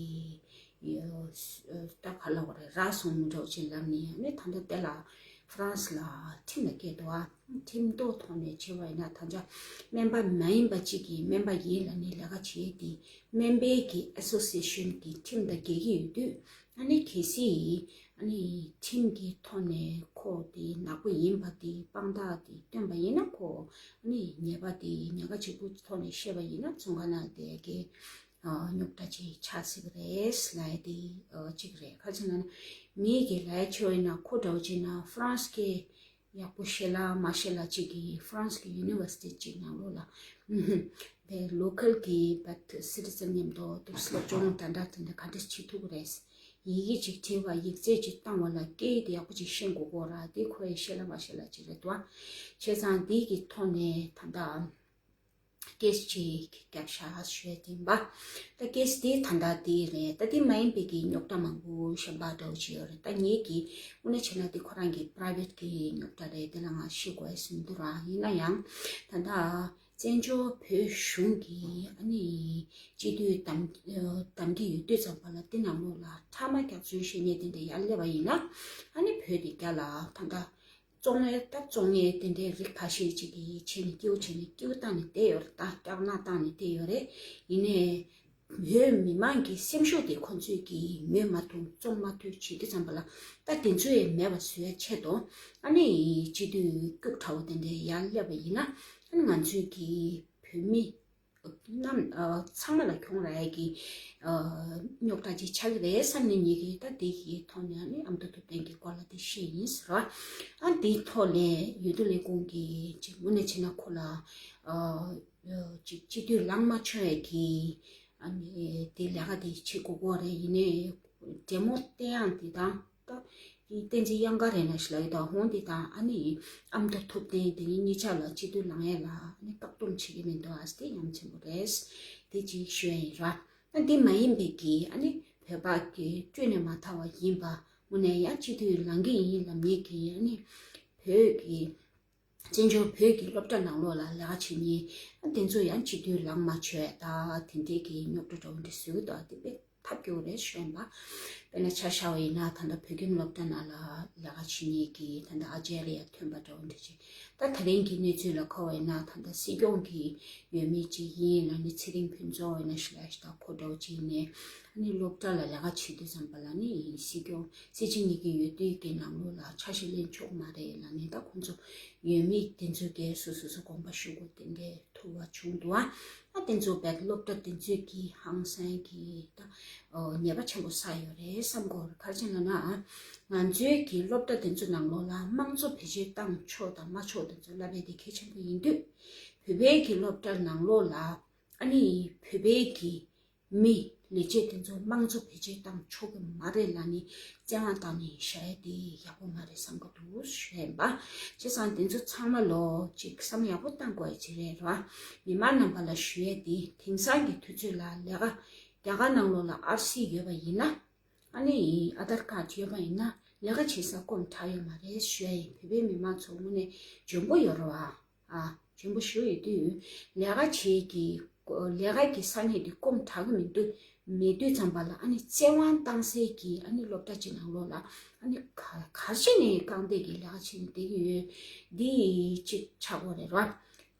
ད་ག་ལ་བ་རེད། རག་སོང་མི་འདྲ་བོ་ཅིག་ལབ་ནས། ཨ་ནི་ད་ལྟ་དེ་ལ་ཧྥ་རན་སི་ལ་ཁྲིམས་ལ་བཀལ་འདུག་ཨ། ཁྲིམས་ཐོག་ཐོག་ནས་བྱས་པ་ཡིན་ན། ད་ཆ་སྨན་པ་མ་ཡིན་པ་གཅིག་གིས་སྨན་པ་ཡིན་ལབ་ནས་ལས་ཀ་བྱེད་དེ། སྨན་པའི་གི་ཨེ་སོ་སི་ཨེ་ཤན་གི་ཁྲིམས་དང་འགལ་གྱི་ཡོད་དུས། ཨ་ནི་གལ་སྲིད་ཨ་ནི་ཁྲིམས་ཀྱི་ཐོག་ནས་ཁོ་དེ་ནག་པོ་ཡིན་པ་དེ། དཔང་རྟགས་དེ་བཏོན་པ་ཡིན་ན། ཁོ་ཨ་ནི་ཉེས་པ་དེ་ཉེན་ཁ་ཆེ་པོའི་ཐོག་ནས་བཤད་པ་ཡིན་ན། བཙོན་ཁང་ནང་བསྡད་ཀྱི་རྙོག་དྲ་ཅིག་ཆགས་སྲིད་ཀྱི་རེད་ལབ་ཡ་དེ་གཅིག་རེད། ག་རེ་ཟེར་ན། མི་གིས་ལབ་ཡ་བྱས་པ་ཡིན་ན། ཁོ་འདྲ་བོ་བྱས་ན་ཧྥ་རན་སི་སྐད་ཡག་པོ་ཤེས་ལ་མ་ཤེས་ལ་གཅིག་གིས་ཧྥ་རན་སི་གི་ཡུ་ནི་ཝར་སི་ཊི་གཅིག་ནང་ལོགས་ལ་པའི་ལོ་ཁལ་གྱི་པའི་སི་ཊི་ཛན་མཉམ་དུ་དུ་སློབ་སྦྱོང་དང་འདྲ་དེ་འདྲ་ག་འདྲ་བྱེད་ཐུབ་ཀྱི་རེད། ཡི་གེ་ཅིག་བྲིས་པ། ཡིག་ཚད་ཅིག་བཏང་བ་ལ་སྐད་ཡིག་དེ་ཡག་པོ་ཅིག་ཤེས་དགོས་ཀྱི་རེད། དེ་ཁོ་ཡི་ཤེས་ལ་མ་ཤེས་ལ་ཅིག་རེད་དོ། བྱས་ཙང་འདི་གི་ཐོག་ནས་ད་ལྟ་ཀེ་སི་ཅིག་བརྒྱབ་ཤག་ཞུ་ཡ་དེ་ཡིན་པ། ད་ཀེ་སི་དེ་ད་ལྟ་དེ་རེད། ད་དེ་མ་ཡིན་པའི་གི་རྙོག་དྲ་མང་པོ་གཞན་པ་འདྲ་བོ་ཅིག་ཡོད་རེད། ད་ངེད་ཀྱི་དངོས་གནས་བྱས་ན་དེ་ཁོ་རང་གི་པ་རའི་ཝེ་ཊི་གི་རྙོག་དྲ་རེད། དེ་ལ་ང་བཤད་དགོས་ཡ་ཟེར་མི་འདུག་ར། ཡིན་ན་ཡང་ད་ལྟ་བཙན་བྱོལ་བོད་གཞུང་གི་ཨ་ནི་སྤྱི་འཐུས་བདམས་བདམས་ཀྱི་ཡོད་དུས་ཙམ་པ་ལ། དེ་ནང་ལོགས་ལ་ཕྲ་མ་རྒྱག་ཚུལ་བཤད་མཁན་དེ་འདྲ་ཡར་སླེབས་པ་ཡིན་ན། ཨ་ནི་བོད་དེ་རྒྱ་ལ་ད་ལྟ་བཙོང་ཡས་ད་བཙོང་ཡས་དེ་འདྲའི་རིགས་ཁ་ཤས་ཅིག་གིས་བྱས་ནས་སྐྱིད་པོ་བྱས་ནས་སྐྱིད་པོ་བཏང་ནས་བསྡད་ཡོད་རེད། ད་སྐྱག་ནག་བཏང་ནས་བསྡད་ཡོད་རེད། ཡིན་ནའི་བོད་མི་མང་གི་སེམས་ཤུགས་དེ་ཁོ་ཚོས་ཀྱིས་མོས་མ་ཐུབ་བཙོང་མ་ཐུབ་བྱེད་དུས་ཙམ་པ་ལ། ད་དེ་ཚོ་ཡང་མེད་པ་བཟོ་ཡ་ཆེད་དུ་ཨ་ནི་སྤྱི་འཐུས་སྐྱུག་བྲ་བོ་དེ་འདྲའི་ཡར་སླེབས་པ་ཡིན་ན། ཨ་ནི་ང་ཚོས་ཀྱིས་བོད་མི་རྣམས་ཨ་ཚང་མ་ལ་གྱོང་རག་ཡ་གི་ཨ་རྙོག་དྲ་ཅིག་ཆགས་ཀྱི་རེད་བསམ་ནས། ངེད་ཀྱིས་ད་དེ་གི་ཐོག་ནས་ཨ་ནི་ཨ་མདོ་ཐུབ་བསྟན་གྱི་སྐོར་ལ་དེ་བཤད་ཡིན་ཟེར་བ། ཨ་དེའི་ཐོག་ནས་ཡུལ་དུ་ལས་ཁུངས་ཀྱི་ཅིག་དངོས་གནས་བྱས་ན་ཁོ་ལ་ཨ་ཅིག་སྤྱི་འཐུས་ལངས་མ་ཆོག་ཡ་གི་ཨ་ནི་དེ་ལས་ཀ་དེ་བྱེད་དགོས་ཀྱི་རེད། ཡིན་ནའི་འབྲེལ་མོ་བསྟན་ཡག་དེ་དང་། ད་དེ་བསྟན་འཛིན་གཡང་དཀར་རེད་ན་ཞིག་ལབ་ཡོད་དོ། འོང་དེ་དང་ཨ་ནི་ཨ་མདོ་ཐུབ་བསྟན་དེ་གཉིས་ཆ་ལ་སྤྱི་འཐུས་ལངས་ཡས་ལ་ཨ་ནི་བཀག་སྡོམ་བྱེད་ཀྱི་མི་འདུག་ཨ། དེ་ཡ་མཚན་པོ་རེད། དེ་གཅིག་ཞུ་ཡ་ཡིན་ར། ཨ་འདི་མ་ཡིན་པའི་གི་ཨ་ནི་བོད་པ་གི་སྤྲོས་ནས་མ་ཐར་བ་ཡིན་པ། དངོས་གནས་ཡང་སྤྱི་འཐུས་ལངས་ཀྱི་ཡིན་ལབ་མཁན་གྱི་ཨ་ནི་བོད་ཀྱི་བཙན་བྱོལ་བོད་ཀྱི་སློབ་གྲྭ་ནང་ལོགས་ལ་ལས་ཀ་བྱེད་མཁན་ཨ་དེ་ཚོ་ཡང་སྤྱི་འཐུས་ལངས་མ་ཆོག་ད་དེ་འདྲའི་གི་རྙོག་དྲ་འདྲ་བོ་འདྲ་བཟོས་འདུག་ཨ། དེ་དཔེ་ཐབས་སྐྱོ་རེད་ཞུ་ཡིན་པ། དཔེར་ན་ཆ་བཞག་པ་ཡིན་ན། ད་ལྟ་བོད་ཁྱིམ་སློབ་གྲྭ་ནང་ལ་ལས་ཀ་བྱེད་མཁན་གྱི་ད་ལྟ་ཨ་ཅཱརྱ་ཐོན་པ་འདྲ་བོ་འདྲ་ཅིག་ད་དེ་རིང་གི་གནས་ཚུལ་ལ་གོ་བ་ཡིན་ན། ད་ལྟ་སྲིད་སྐྱོང་གི་འོས་མི་ཅིག་ཡིན་ལབ་ནས། ཚེ་རིང་ཕུན་ཚོགས་ཡིན་ན་ཞིག་ལ་ཞིག་ད་ཁོ་འདྲ་བོ་ཅིག་ནས་ཨ་ནི་སློབ་གྲྭ་ལ་ལས་ཀ་བྱེད་དུས་ཙམ་པ་ལ་ནི་སྲིད་སྐྱོང་སྲིད་སྤྱི་གཉིས་ཀྱི་འོས་བསྡུ་གི་ནང་ལོགས་ལ་ཆ་ཤས་ལེན་ཆོག་མ་རེད་ལབ་ནས། ད་ཁོ་ཚོ་འོས་མི་དེ་ཚོ་གིས་སོ་སོ་སོ་དགོངས་པ་ཞུ་དགོས་དེ་འདྲའི་ཐུག་པ་བྱུང་འདུག་ཨ། ཨ་དེ་ཚོ་བས་སློབ་གྲྭ་དེ་ཚོས་ཀྱི་ཧང་སང་གི་ད་ཉེས་པ་ཆེན་པོ་བསགས་ཡོད་རེད་བསམ་གྱི་ཡོད་རེད། ག་རེ་བྱས་ན་ན། ང་ཚོའི་གི་སློབ་གྲྭ་དེ་ཚོ་ནང་ལོགས་ལ་དམངས་གཙོ་བེད་སྤྱོད་བཏང་ཆོག་དང་མ་ཆོག་དེ་ཚོ་ལབ་ཡས་དེ་གལ་ཆེན་པོ་ཡིན་དུས། བོད་པའི་གི་སློབ་གྲྭ་ནང་ལོགས་ལ་ཨ་ནི་བོད་པའི་གི་མི་ལས་བྱེད་དེ་ཚོ་དམངས་གཙོ་བེད་སྤྱོད་བཏང་ཆོག་གི་མ་རེད་ལབ་ནས་བཙན་དབང་བཏང་ནས་བཞག་ཡས་དེ་ཡག་པོ་མ་རེད་བསམ་གྱི་འདུག་ཞུ་ཡ་ཡིན་པ། བྱས་ཙང་དེ་ཚོ་ཚང་མ་ལོ་གཅིག་བསམ་ཡག་པོ་བཏང་དགོས་ཡ་ཅིག་རེད་ར། མི་མང་རྣམ་པ་ལ་ཞུ་ཡ་དེ། དེང་སང་གི་དུས་ཚོད་ལ་ལས་ཀ་རྒྱ་གར་ནང་ལོགས་ལ་ཨར་སི་ཡོད་པ་ཡིན་ན། ཨ་ནི་ཨ་དྷར་ཀཱར་ཌི་ཡོད་པ་ཡིན་ན་ལས་ཀ་བྱེད་ས་སྐོམ་དྲག་ཡོད་མ་རེད་ཞུ་ཡ་ཡིན། བོད་པའི་མི་མང་ཚོ་དངོས་གནས་འཇོན་པོ་ཡོད་རེད་བ། ཨ་འཇོན་པོ་ཞེ་པོ་ཡོད་དུས། ལས་ཀ་བྱེད་ཀྱི་ལས་ཀ་གི་ས་གནས་དེ་སྐོམ་དྲག་གི་མི་འདུག་མེད་དུས་ཙམ་པ་ལ་ཨ་ནི་བཙན་དབང་བཏང་སའི་གི་ཨ་ནི་སློབ་གྲྭ་ཅིག་ནང་ལོགས་ལ་ཨ་ནི་ག་ག་རེ་བྱས་ནས་རྐང་སྟེགས་ཀྱི་ལས་ཀ་བྱས་ནས་བསྡད་ཀྱི་ཡོད། འདི་གཅིག་ཆགས་ཀྱི་ཡོད་རེད་བ།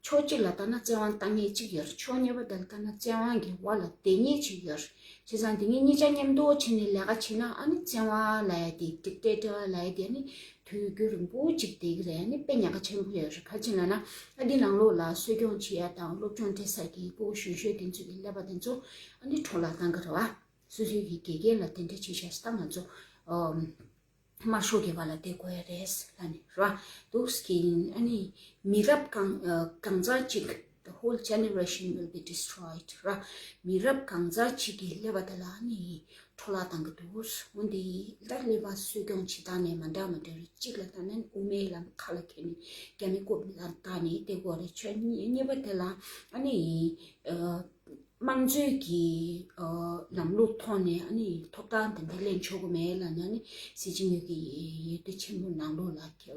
ཕྱོགས་གཅིག་ལ་ལྟ་ན་བཙན་དབང་བཏང་མཁན་གཅིག་ཡོད་རེད། ཕྱོགས་གཉིས་པ་དེ་ལ་ལྟ་ན་བཙན་དབང་གི་འོག་ལ་བསྡད་མཁན་གཅིག་ཡོད་རེད། བྱས་ཙང་དེ་གཉིས་གཉིས་ཆ་མཉམ་དུ་བྱས་ནས་ལས་ཀ་བྱས་ན། ཨ་ནི་བཙན་དབང་ལབ་ཡ་དེ། ཌིག་ཊེ་ཊར་ལབ་ཡ་དེ་ཨ་ནི་དུས་རྒྱུན་རིང་པོ་གཅིག་བསྡད་ཀྱི་རེད། ཨ་ནི་དཔེ་ཉེན་ཁ་ཆེན་པོ་ཡོད་རེད། ག་རེ་བྱས་ན་ན། ཨ་འདི་ནང་ལོགས་ལ་གསོ་སྐྱོང་བྱེད་ཡ་དང་སློབ་སྦྱོང་སྤྲད་ས་གི་སྤུ་གུ་གཞོན་གཞོན་དེ་ཚོ་གི་ཀླད་པ་དེ་ཚོ་ཨ་ནི་འཕྲོ་བརླག་བཏང་གི་རེད་བ། སོ་སོའི་གི་དགེ་རྒན་ལ་དེ་འདྲ་བྱས་ཤག་ཟེར། ད་ང་ཚོ་ཨམ་དམར་ཤོག་གི་བར་ལ་བསྡད་དགོས་ཡ་རེད་ལབ་ནས་ར། འདུག་སེ་ཨ་ནི་མི་རབས་གང་ཨ་གང་ཟག་གཅིག the whole generation will be destroyed ར། མི་རབས་གང་ཟག་གཅིག་གི་ཀླད་པ་དེ་ལ་ཨ་ནི་འཕྲོ་བརླག་བཏང་གི་འདུག་འོན་ཏེ་ད་ཀླད་པ་གསོ་སྐྱོང་བྱེད་སྟངས་ནས་མ་འདྲ་མ་འདྲ་རེད། གཅིག་ལ་ལྟ་ན་དབུ་མའི་ལམ་ཁ་ལ་འཁྱེར་ནས་རྒྱ་མི་རྐུབ་ལ་བཏགས་ནས་བསྡད་དགོས་རེད། ཆོས་གཉིས་གཉིས་པ་དེ་ལ་ཨ་ནི་ཨ་དམངས་གཙོའི་གི་ཨ་ལམ་ལུགས་ཐོག་ནས་ཨ་ནི་ཐོབ་ཐང་དེ་འདྲ་ལེན་ཆོག་གི་མེད་ལབ་ནས། ཨ་ནི་སྲིད་སྤྱི་གཉིས་ཀྱི་འོས་བསྡུ་ཆེན་མོ་ནང་ལོགས་ལ་ཁེ་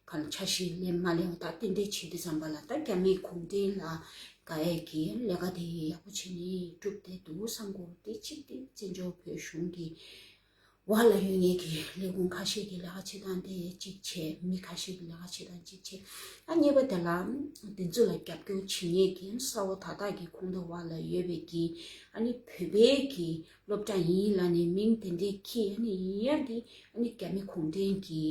གང་ཆ་ཤས་ལེན་མ་ལེན་པ་ད་དེ་འདྲས་བྱེད་དུས་ཙམ་པ་ལ་ད་རྒྱ་མིའི་གུང་ཁྲན་ལ་དགའ་ཡས་ཀྱི་ལས་ཀ་དེ་ཡག་པོ་བྱས་ནས་སྒྲུབ་བསྡད་འདུག་བསམ་གྱི་འདུག་དེ་གཅིག་དེ་བཙན་བྱོལ་བོད་གཞུང་གི་འོག་ལ་ཡོད་མཁན་གྱི་ལས་ཁུངས་ཁ་ཤས་ཀྱི་ལས་ཀ་བྱེད་སྟངས་དེ་གཅིག་བྱས། མི་ཁ་ཤས་ཀྱི་ལས་ཀ་བྱེད་སྟངས་གཅིག་བྱས། ཨ་གཉིས་པ་དེ་ལ་དེ་ཚོ་ལ་རྒྱབ་སྐྱོར་བྱེད་མཁན་གྱི་ས་འོག་དག་དག་གི་ཁོངས་གཏོགས་འོག་ལ་ཡོད་པའི་གི་ཨ་ནི་བོད་པའི་གི་སློབ་གྲྭ་ཡིན་ལབ་ནས་མིང་དེ་འདྲས་འཁྱེར། ཨ་ནི་ཡིན་ཡང་དེ་ཨ་ནི་རྒྱ་མི་གུང་ཁྲན་གྱི་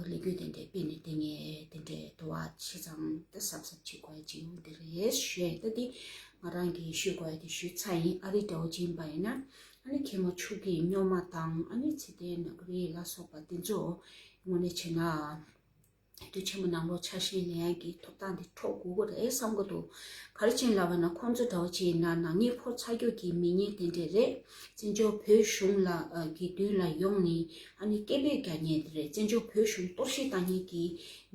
ལས་འགུལ་དེ་འདྲས་སྤེལ་ནས་དེ་ངས་དེ་འདྲས་དུ་བ་ཆེ་ཚང་ད་གཟབ་གཟབ་བྱེད་དགོས་ཡ་ཅིག་འདི་རེད་ཞུས། ད་འདི་ང་རང་གིས་ཞུ་དགོས་ཡ་དེ་ཞུས་ཚར་ཡིན། ཨ་རི་འདྲ་བོ་ཅིག་ཡིན་པ་ཡིན་ན་ཨ་ནི་མཁན་མོ་ཕྱུག་གི་སྨྱོན་མ་དང་ཨ་ནི་ཚེ་བརྟན་ནོར་བུ་རིགས་ལ་སོགས་པ་དེ་ཚོ་དངོས་གནས་བྱས་ན་དུས་ཆེན་མོ་ནང་ལོགས་ཆ་ཤས་ལེན་ཡ་གི་ཐོབ་ཐང་དེ་འཕྲོག་དགོས་ཀྱི་རེད་བསམ་གྱི་འདུག་ག་རེ་བྱས་ལབ་པ་ན་ཁོང་ཚོ་འདྲ་བོ་ཅིག་ཡིན་ན་ནག་ཉེས་ཕོག་ཚར་རྒྱུ་གི་མི་ངན་དེ་འདྲས་རེད། བཙན་བྱོལ་བོད་གཞུང་ལ་ཨ་གི་མདུན་ལ་ཡོང་ནས་ཨ་ནི་སྐད་འབོད་རྒྱག་མཁན་དེ་རེད། བཙན་བྱོལ་བོད་གཞུང་གཏོར་བཤིག་བཏང་མཁན་གྱི་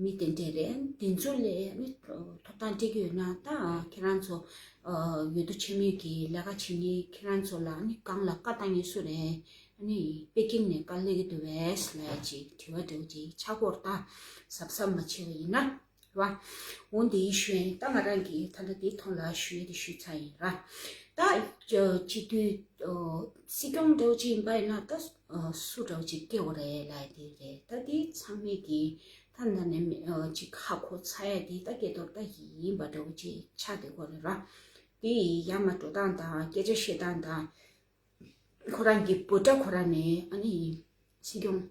མི་དེ་འདྲས་རེད། དེ་ཚོ་ལ་ཨ་ནི་ཐོབ་ཐང་སྤྲད་ཀྱི་ཡོད་ན་ད་ཁྱེད་རང་ཚོ་ཨ་འོས་བསྡུ་ཆེན་མོའི་གི་ལས་ཀ་བྱེད་མཁན་ཁྱེད་རང་ཚོ་ལ་ཨ་ནི་སྒང་ལ་བཀའ་བཏང་མཁན་སུ་རེད། ཨ་ནི་པེ་ཀིང་ནས་བཀའ་སླེབས་ཀྱི་འདུག་བས་ལབ་ཡ་ཅིག་དྲི་བ་འདྲ་བོ་ཅིག་ཆགས་ཀྱི་ཡོད་རེད། ད་གཟབ་གཟབ་མ་བྱས་པ་ཡིན་ན། རེད་བ། འོ་འདི་ཞུ་ཡིན། ད་ང་རང་གིས་ད་ལྟ་འདིའི་ཐོག་ལ་ཞུ་ཡ་དེ་ཞུས་ཚར་ཡིན་ར། ད་སྤྱི་འཐུས་སྲིད་སྐྱོང་འདྲ་བོ་ཅིག་ཡིན་པ་ཡིན་ན་ད་སུ་འདྲ་བོ་ཅིག་སྐྱེ་བོ་རེད་ལབ་ཡ་དེ་རེད། ད་འདི་ཚང་མས་ཀྱིས་ད་ད་ནས་ཅིག་ཧ་གོ་ཚར་ཡ་དེ་ད་སྐྱེ་དོར་ད་ཡིན་པ་འདྲ་བོ་ཅིག་ཆགས་བསྡད་ཀྱི་ཡོད་རེད་ར། དེ་ཡི་ཡར་མར་འགྲོ་སྟངས་དང་སྐད་ཆ་བཤད་སྟངས་དང་། ཁོ་རང་གི་འབོད་སྒྲ་ཁོ་རང་ནས་ཨ་ནི་སྲིད་སྐྱོང་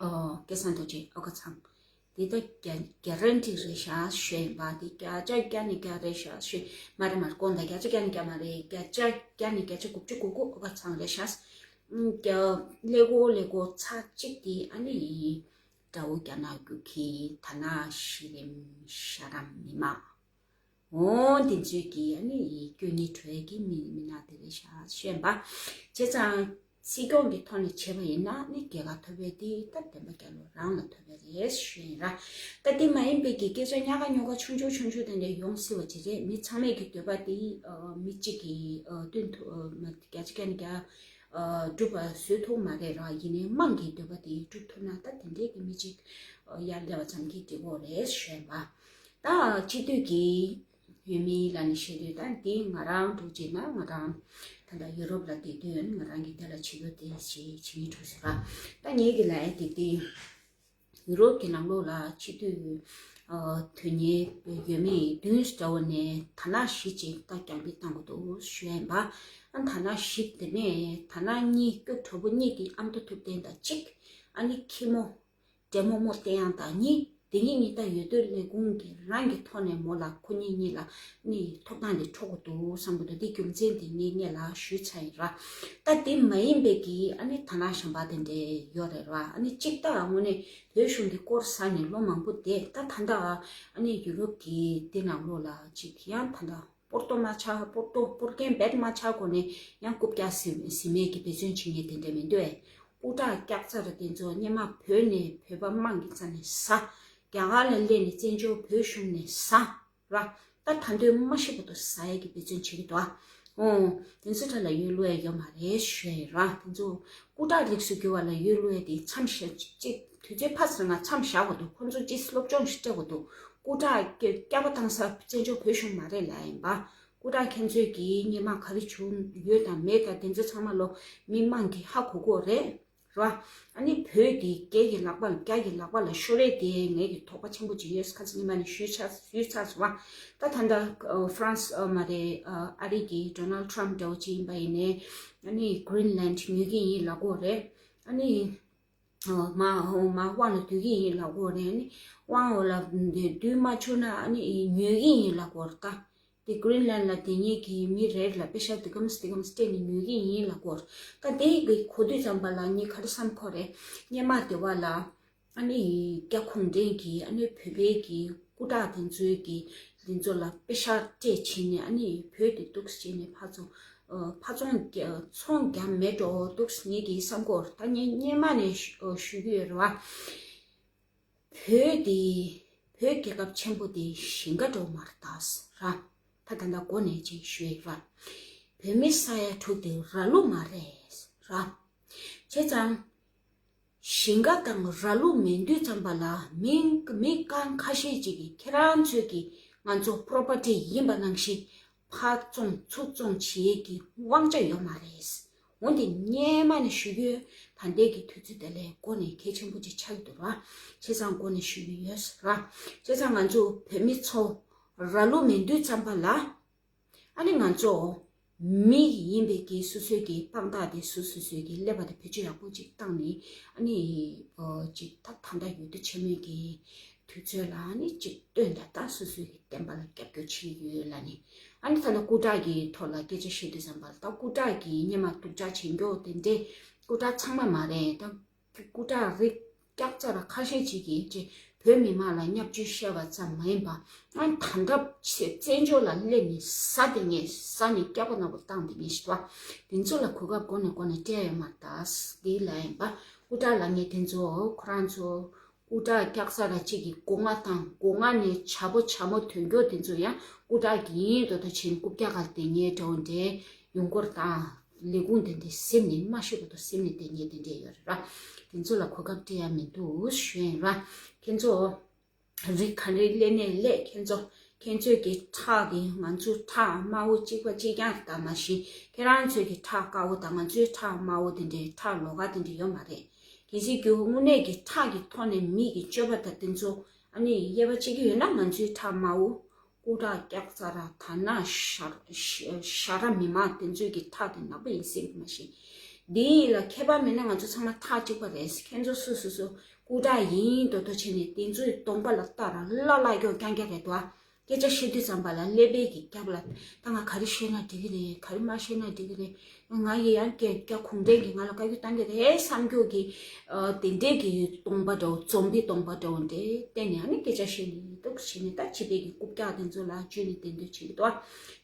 ཨ་སྐལ་བཟང་རྡོ་རྗེ་ཨོ་ཁ་ཚང་། དེ་ད་རྒྱ་རྒྱ་རན་ཊི་རེད་ཤག་ཞུས་ཡིན་པ། དེ་བརྒྱ་ཆ་བརྒྱ་ནས་བརྒྱ་རེད་ཤག་ཞུས། མ་རེད་མ་རེད། དགོངས་དག་བརྒྱ་ཆ་བརྒྱ་ནས་བརྒྱ་མ་རེད། བརྒྱ་ཆ་བརྒྱ་ནས་བརྒྱ་ཆ་དགུ་བཅུ་གོ་དགུ་ཨོ་ཁ་ཚང་རེད་ཤག་ཀླད་ཀོར་ཀླད་ཀོར་ཚར་གཅིག་དེ་ཨ་ནི་དགྲ་བོ་རྒྱ་ནག་གི་ད་ན་གཞི་རིམ་ཤ་རམ་མི་མང་། འོ་དེ་ཚོས་ཀྱིས་ཨ་ནི་སྐྱོན་ཉེས་བྲོ་ཡས་ཀྱི་མི་མི་སྣ་དེ་རེད་ཤག་ཤེས་པ། བྱས་ཙང་སྲིད་སྐྱོང་གི་ཐོག་ནས་བྱས་པ་ཡིན་ན་ནི་རྒྱལ་ཁ་ཐོབ་པའི་དེ་ད་བདེན་པ་རྒྱལ་ལོ་རང་ལ་ཐོབ་པ་རེད་ཞུ་ཡིན་ར། ད་དེ་མ་ཡིན་པའི་གི་སྐད་ཆ་ཉག་ག་ཉོག་ག་ཆུང་ཆུང་ཆུང་ཆུང་དེ་འདྲ་ཡོང་སྲིད་པ་ཅིག་རེད། མི་ཚང་མས་ཀྱི་འདོད་པ་དེ་མི་གཅིག་གིས་བསྟུན་ཐུབ་བརྒྱ་ཆ་བརྒྱ་ནས་བརྒྱ་སྒྲུབ་པ་བཟོ་ཐུབ་མ་རེད་ར། ཡིན་ནའི་དམངས་ཀྱི་འདོད་པ་དེ་སྒྲུབ་ཐུབ་ན་ད་དེ་འདྲའི་གི་མི་གཅིག་ཡར་སླེབས་པ་ཙམ་གྱིས་འགྲིག་གི་རེད་ཞུ་ཡིན་པ། ད་སྤྱི་འཐུས་ཀྱི་འོས་མི་ལ་ནི་བཤད་དུས་ད་འདི་ང་རང་འདུག་ཅེ་ན་ང་རང་ད་ལྟ་ཡུ་རོབ་ལ་བསྡད་དུས་ང་རང་གི་དེ་ལ་ཆེད་དུ་དེ་བྱེད་བྱེད་ཀྱི་འདུག་ཟེར་བ། ད་ངེད་ཀྱི་ལ་ཡ་དེ་དེ་ཡུ་རོབ་ཀྱི་ནང་ལོགས་ལ་སྤྱི་འཐུས་དོན་གཉེར་འོས་མི་བདུན་འདྲ་བོ་ནས་ཐ་ན་བཞི་ཅིག་ད་རྒྱང་འབུད་བཏང་དགོས་འདུག་ཞུ་ཡ་ཡིན་པ། ཨ་ཐ་ན་བཞི་དེ་ནས་ཐ་ན་གཉིས་སྐྱོ་གྲོགས་པོ་གཉིས་དེ་ཨ་མདོ་ཐུབ་བསྟན་དང་གཅིག་ཨ་ནི་ཁྱི་མོ། འདྲེ་མོ་མོ་བསྟན་དབྱངས་དང་གཉིས། དེ་གཉིས་གཉིས་ད་འོས་བསྡུ་ལས་ཁུངས་ཀྱི་རང་གི་ཐོག་ནས་མོ་ལ་ཁོ་གཉིས་གཉིས་ལ་ནི་ཐོབ་ཐང་དེ་འཕྲོག་གི་འདུག་བསམ་གི་འདུག་དེ་རྒྱུ་མཚན་དེ་ངས་སྔོན་ལ་ཞུས་ཚར་ཡིན་ར། ད་དེ་མ་ཡིན་པའི་གི་ཨ་ནི་ཐ་ན་གཞན་པ་དེ་འདྲས་ཡོད་རེད་ར། ཨ་ནི་གཅིག་ད་དངོས་གནས་བོད་གཞུང་གི་སྐོར་ཟ་ནས་ལོ་མང་པོ་བསྡད། ད་ད་ལྟ་ཨ་ནི་ཡུ་རོབ་ཀྱི་དེ་ནང་ལོགས་ལ་གཅིག་ཡང་ད་ལྟ། པོར་ཏོ་མ་ཆགས། པོར་ཏོ་པོར་རྒན་བེད་མ་ཆགས་གོང་ནས་ཡང་རྐུབ་བཀྱག་ཟིན་ཟིན་མེད་ཀྱི་འབད་བརྩོན་བྱེད་མཁན་དེ་འདྲ་མི་འདུག་ཨེ། སྐུ་དྲག་སྐྱག་རྫ་ར་དེ་ཚོ་སྔོན་མ་བོད་ནས་བོད་པ་དམངས་ཀྱི་རྩ་ནས་ཟ། རྒྱ་གར་ལ་སླེབས་ནས་བཙན་བྱོལ་བོད་གཞུང་ནས་ཟ། ར། ད་ད་འདོད་མ་ཤེས་པ་དུ་ཟ་ཡས་ཀྱི་འབད་བརྩོན་བྱེད་ཀྱི་འདུག་ཨ། ཨོ། དེ་ཚོ་གྲས་ལ་འོས་བླུག་ཡས་ཡོད་མ་རེད་ཞུ་ཡས་ར། དེ་ཚོ་སྐུ་དྲག་རིགས་སུ་གྱུར་བ་ལ་འོས་བླུག་ཡས་དེ་མཚམས་བཞག་ཅིག་དུས་ཚོད་ཕར་ཚུར་ང་མཚམས་བཞག་དགོས་འདུག་ཁོང་ཚོ་ཅིག་སློབ་སྦྱོང་ཞིག་སྤྲད་དགོས་འདུག་སྐུ་དྲག་སྐྱ་སྐྱག་པ་བཏང་ས་བཙན་བྱོལ་བོད་གཞུང་མ་རེད་ལབ་ཡིན་པ། སྐུ་དྲག་ཁྱེད་ཚོས་ཀྱིས་སྔོན་མ་ག་རེ་བྱུང་ཡོད་དང་མེད་དང་དེ་ཚོ་ཚང་མ་ལོ་མི་དམངས་ཀྱིས་ཧ་གོ་གོ་རེད། ར། ཨ་ནི་བོད་དེ་རྒྱ་གི་ལག་པ་ལ་རྒྱ་གི་ལག་པ་ལ་ཤོར་རེད་དེ་ངེད་ཀྱི་དོགས་པ་ཆེན་པོ་ཅིག་ཡོད། ཁ་སང་ཉི་མ་ནས་ཞུས་ཚར་ཞུས་ཚར་སོང་བ། ད་ད་ལྟ་ཨ་ཧྥ་རན་སི་ཨ་མ་རེད་ཨ་ཨ་རི་གི་ཌོ་ནལ་ཊམ་འདྲ་བོ་ཅིག་ཡིན་པ་ཡིན་ནའི་ཨ་ནི་གྷི་རིན་ལན་ཌི་ཉོ་གི་ཡིན་ལབ་ཀྱི་ཡོད་རེད། ཨ་ནི་ཨ་མ་ཨ་མ་དབང་ལ་བསྡུ་གི་ཡིན་ལབ་ཀྱི་ཡོད་རེད། ཨ་ནི་དབང་འོག་ལ་བསྡུ་མ་ཆོག་ན་ཨ་ནི་ཉོ་གི་ཡིན་ལབ་ཀྱི་ཡོད་རེད་ད། དེ་གྷི་རིན་ལན་ལ་དེ་ཉིད་ཀྱི་མི་རེ་རེ་ལ་པེ་ཤ་དེ་གམ་སི་དེ་གམ་སི་སྤྲད་ནས་ཉོ་གི་ཡིན་ལབ་ཀྱི་ཡོད་རེད། ད་དེ་གི་གོ་དུས་ཙམ་པ་ལ་ངས་ག་རེ་བསམ་ཁོ་རེད། སྔོན་མ་དེ་བ་ལ་ཨ་ནི་རྒྱ་གུང་ཁྲན་གྱིས་ཨ་ནི་བོད་པའི་གི་སྐུ་དྲག་དེ་ཚོའི་གི་དེ་ཚོ་ལ་པེ་ཤ་སྤྲད་བྱས་ནས་ཨ་ནི་བོད་དེ་འདུག་སེ་བྱས་ནས་ཕར་ཚུར་ཨ་ཕར་ཚོང་རྒྱ་ཚོང་རྒྱ་མེད་འགྲོ་འདུག་སེ་ངེད་ཀྱིས་བསམ་གྱི་ཡོད་རེད། ད་ངས་སྔོན་མ་ནས་ཞུ་ཨ་ཞུ་གི་ཡོད་རེད་བ། བོད་དེ་བོད་རྒྱལ་ཁབ་ཆེན་པོ་དེ་ཞིང་ཁ་འགྲོ་མར་ད་ར། ད་ད་ལྟ་འགོ་ནས་ཅིག་ཞུ་ཡི་ར། བོད་མི་ས་ཡ་དྲུག་དེ་ར་ལུག་མ་རེད་ར། བྱས་ཙང་ ཞིང་ཁ་དང་ར་ལུག་མེད་དུས་ཙམ་པ་ལ་མི་མི་རྐང་ཁ་ཤས་ཅིག་གིས་ཁྱེད་རང་ཚོའི་གི་ང་ཚོ་པོ་རོ་པར་ཊི་ཡིན་པ་ནང་བཞིན་ཕར་བཙོང་ཚུར་བཙོང་བྱེད་ཀྱི་དབང་ཆ་ཡོད་མ་རེད། འོན་ཏེ་སྔོན་མ་ནས་ཞུ་གི་ཡོད། ད་ལྟའི་གི་དུས་ཚོད་དེ་ལས་འགོ་ནས་གལ་ཆེན་པོ་ཅིག་ཆགས་ཀྱི་འདུག་ར། བྱས་ཙང་འགོ་ནས་ཞུ་གི་ཡོད་ར། བྱས་ཙང་ང་ཚོ་བོད་མི་ཚོ་ར་ལུག་མེད་དུས་ཙམ་པ་ལ། ཨ་ནི་ང་ཚོ་མི་ཡིན་པའི་གི་སོ་སོའི་གི་དཔང་རྟགས་དེ་སོ་སོ་སོའི་གི་ཀླད་པ་དེ་བེད་སྤྱོད་ཡག་པོ་ཅིག་བཏང་ནས། ཨ་ནི་ཨོ་ཅིག་ད་ད་ལྟ་ཡུལ་དུ་ཆེན་མོའི་གི་དུས་ཚོད་ལ་ཨ་ནི་ཅིག་སྟོན་ད་ད་སོ་སོའི་གི་བསྟན་པ་ལ་རྒྱབ་སྐྱོར་བྱེད་ཡོད་ལ་ནི། ཨ་ནི་ད་ལྟ་སྐུ་དྲག་གི་ཐོག་ལ་སྐད་ཆ་བཤད་དུས་ཙམ་པ་ལ་ད་སྐུ་དྲག་གི་སྔོན་མ་སྡུག་ཅག་བྱེད་མགྱོགས་དེ་འདྲས་སྐུ་དྲག་ཚང་མ་མ་རེད་ད། སྐུ་དྲག་རིགས་སྐྱག་རྫ་ར་ཁ་ཤས་ཅིག་གིས་ཅེ་བོད་མི་མང་ལ་བརྙས་བཅོས་བཤད་པ་ཙམ་མ་ཡིན་པ། ཨ་ད་ལྟ་ཆེ་བཙན་བྱོལ་ལ་སླེབས་ནས་ཟ་དེ་ངས་ཟ་ནས་སྐྱག་པ་ནག་པོ་བཏང་དེ་ངས་ཤི་བ། དེ་ཚོ་ལ་གོ་སྐབས་གོ་ནས་གོ་ནས་སྤྲད་ཡོད་མ་རེད་ད། དེ་ལ་ཡིན་པ་སྐུ་དྲག་ལ་ངས་དེ་ཚོ་ཁོ་རང་ཚོ་སྐུ་དྲག་སྐྱག་རྫ་ར་གཅིག་གི་སྒོ་ང་དང་སྒོ་ང་ནས་བྱ་ཕོ་བྱ་མོ་དོན་གྱོ་དེ་ཚོ་ཡང་སྐུ་དྲག་གི་ཡིན་དོ་དོ་ཆེན་རྐུབ་བཀྱག་ག་དེ་ངས་འགྲོ་འདྲེ་ཡོང་སྐོར་དང་། ལས་ཁུངས་དེ་འདྲའི་སེམས་ནས་མ་ཤེས་པ་དང་སེམས་ནས་དེ་ཉེས་དེ་འདྲས་ཡོད་རེད་ར། དེ་ཚོ་ལ་གོ་སྐབས་སྤྲད་ཡ་མི་འདུག་ཞུ་ཡིན་ར། ཁྱེད་ཚོ་རིགས་ག་རེ་སླེབས་ནས་སླེབས། ཁྱེད་ཚོ་ཁྱེད་ཚོའི་གི་ཁྲག་གི་ང་ཚོའི་ཁྲག་དམར་པོ་གཅིག་པ་གཅིག་རྐྱང་རེད་ད། མ་གཞི་ཁྱེད་རང་ཚོའི་གི་ཁྲག་དཀར་པོ་དང་ང་ཚོའི་ཁྲག་དམར་པོ་དེ་འདྲའི་ཁྲག་ལོགས་ཀ་དེ་འདྲ་ཡོད་མ་རེད། གལ་སྲིད་རྒྱུ་དངོས་གནས་ཀྱི་ཁྲག་གི་ཐོག་ནས་མི་གི་སྤྱོད་པ་དང་དེ་ཚོ་ཨ་ནི་དབྱེ་བ་ཕྱེ་གི་ཡོད་ན་ང་ཚོའི་ཁྲག་དམར་པོ། སྐུ་དྲག་སྐྱག་རྫ་ར་ཐ་ན་ཞར་ཞར་ར་མི་མང་དེ་ཚོའི་གི་ཁྲག་དེ་ནག་པོ་ཡིན་སྲིད་མ་ཤེས། འདི་ལ་ཁྱད་པར་མེད་ན་ང་ཚོ་ཚང་མ་ཁྲག་གཅིག་པ་རེད། ཁྱེད་ཚོ་སུ་སུ་སུ་སྐུ་དྲག་ཡིན་དོ་དོ་བྱས་ནས་དེ་ཚོའི་གདོང་པ་ལ་ལྟ་ར་ལ་ལ་སྐྱོ་རྐྱང་རྐྱང་རེད་དོ། སྐད་ཆ་བཤད་དུས་ཙམ་པ་ལ་ཀླད་པའི་གི་རྒྱབ་ལ་ད་ང་ག་རེ་བཤད་ན་འགྲིག་གི་རེད། ག་རེ་མ་བཤད་ན་འགྲིག་གི་རེད། ང་ཡི་ཡང་སྐད་རྒྱག་གུང་ཁྲན་གྱིས་ང་ལ་བཀའ་བཀྱོན་བཏང་གི་རེད་བསམ་རྒྱུ་གི། ཨ་དེ་འདྲས་ཀྱི་སྟོང་པ་འདྲ་བོ་འཛོམས་པའི་སྟོང་པ་འདྲ་བོ་འདྲས་བསྟན་ནས་ཨ་ནི་སྐད་ཆ་བཤད་ནས་འདུག་བྱས་ནས་ད་བྱིས་པའི་གི་རྐུབ་བཀྱག་དེ་ཚོ་ལ་བཅོས་ནས་བསྟན་འདོད་བྱེད་ཀྱི་འདུག་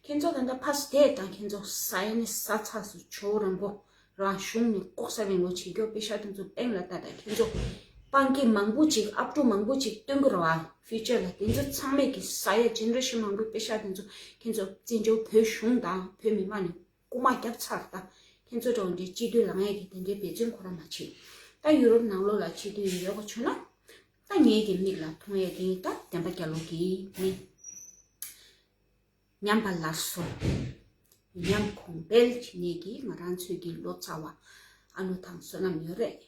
ཁྱེད་ཚོ་ད་ལྟ་ཕ་སི་དེ་དང་ཁྱེད་ཚོ་ས་ཡ་ནས་ས་ཚགས་སུ་ཇོ་རིན་པོ་རང་གཞུང་ནས་ལྐོག་ཟ་རིང་ལོ་བྱེད་རྒྱུ་པེ་ཤ་དེ་ཚོ་པེང་ལ་ལྟ་ད། ཁྱེད་ཚོ་སྤང་གི་མང་པོ་ཅིག་ཨབ་ཕྲུག་མང་པོ་ཅིག་སྟོན་གི་རེད་བ། ཕིའུ་ཅར་ལ་དེ་ཚོ་ཚང་མས་ཀྱི་ས་ཡ་ཇེ་ནེ་རེ་ཤན་མང་པོའི་པེ་ཤ་དེ་ཚོ་ཁྱེད་ཚོ་བཙན་བྱོལ་བོད་གཞུང་དང་བོད་མི་མང་ནས། རྐུ་མ་བརྒྱབ་ཚར་ད། ཁྱེད་ཚོ་འདྲ་བོ་འདྲའི་སྤྱི་འཐུས་ལངས་ཡས་ཀྱི་དེ་འདྲའི་འབད་བརྩོན་ཁོ་རང་མ་བྱེད། ད་ཡུ་རོབ་ནང་ལོགས་ལ་སྤྱི་འཐུས་ཡོད་པ་བྱུང་ན། ད་ངེད་ཀྱི་མིག་ལ་མཐོང་ཡས་དེ་ད་བདེན་པ་རྒྱལ་ལོ་གིས་ནི། ཉམས་པ་སླར་གསོ། ཉམས་གོང་འཕེལ་བྱེད་ནས་ཀྱི་ང་རང་ཚོའི་གི་ལོ་ཙཱ་བ་ཨ་ནུ་དང་བསོད་ནམས་ཡོད་རེད།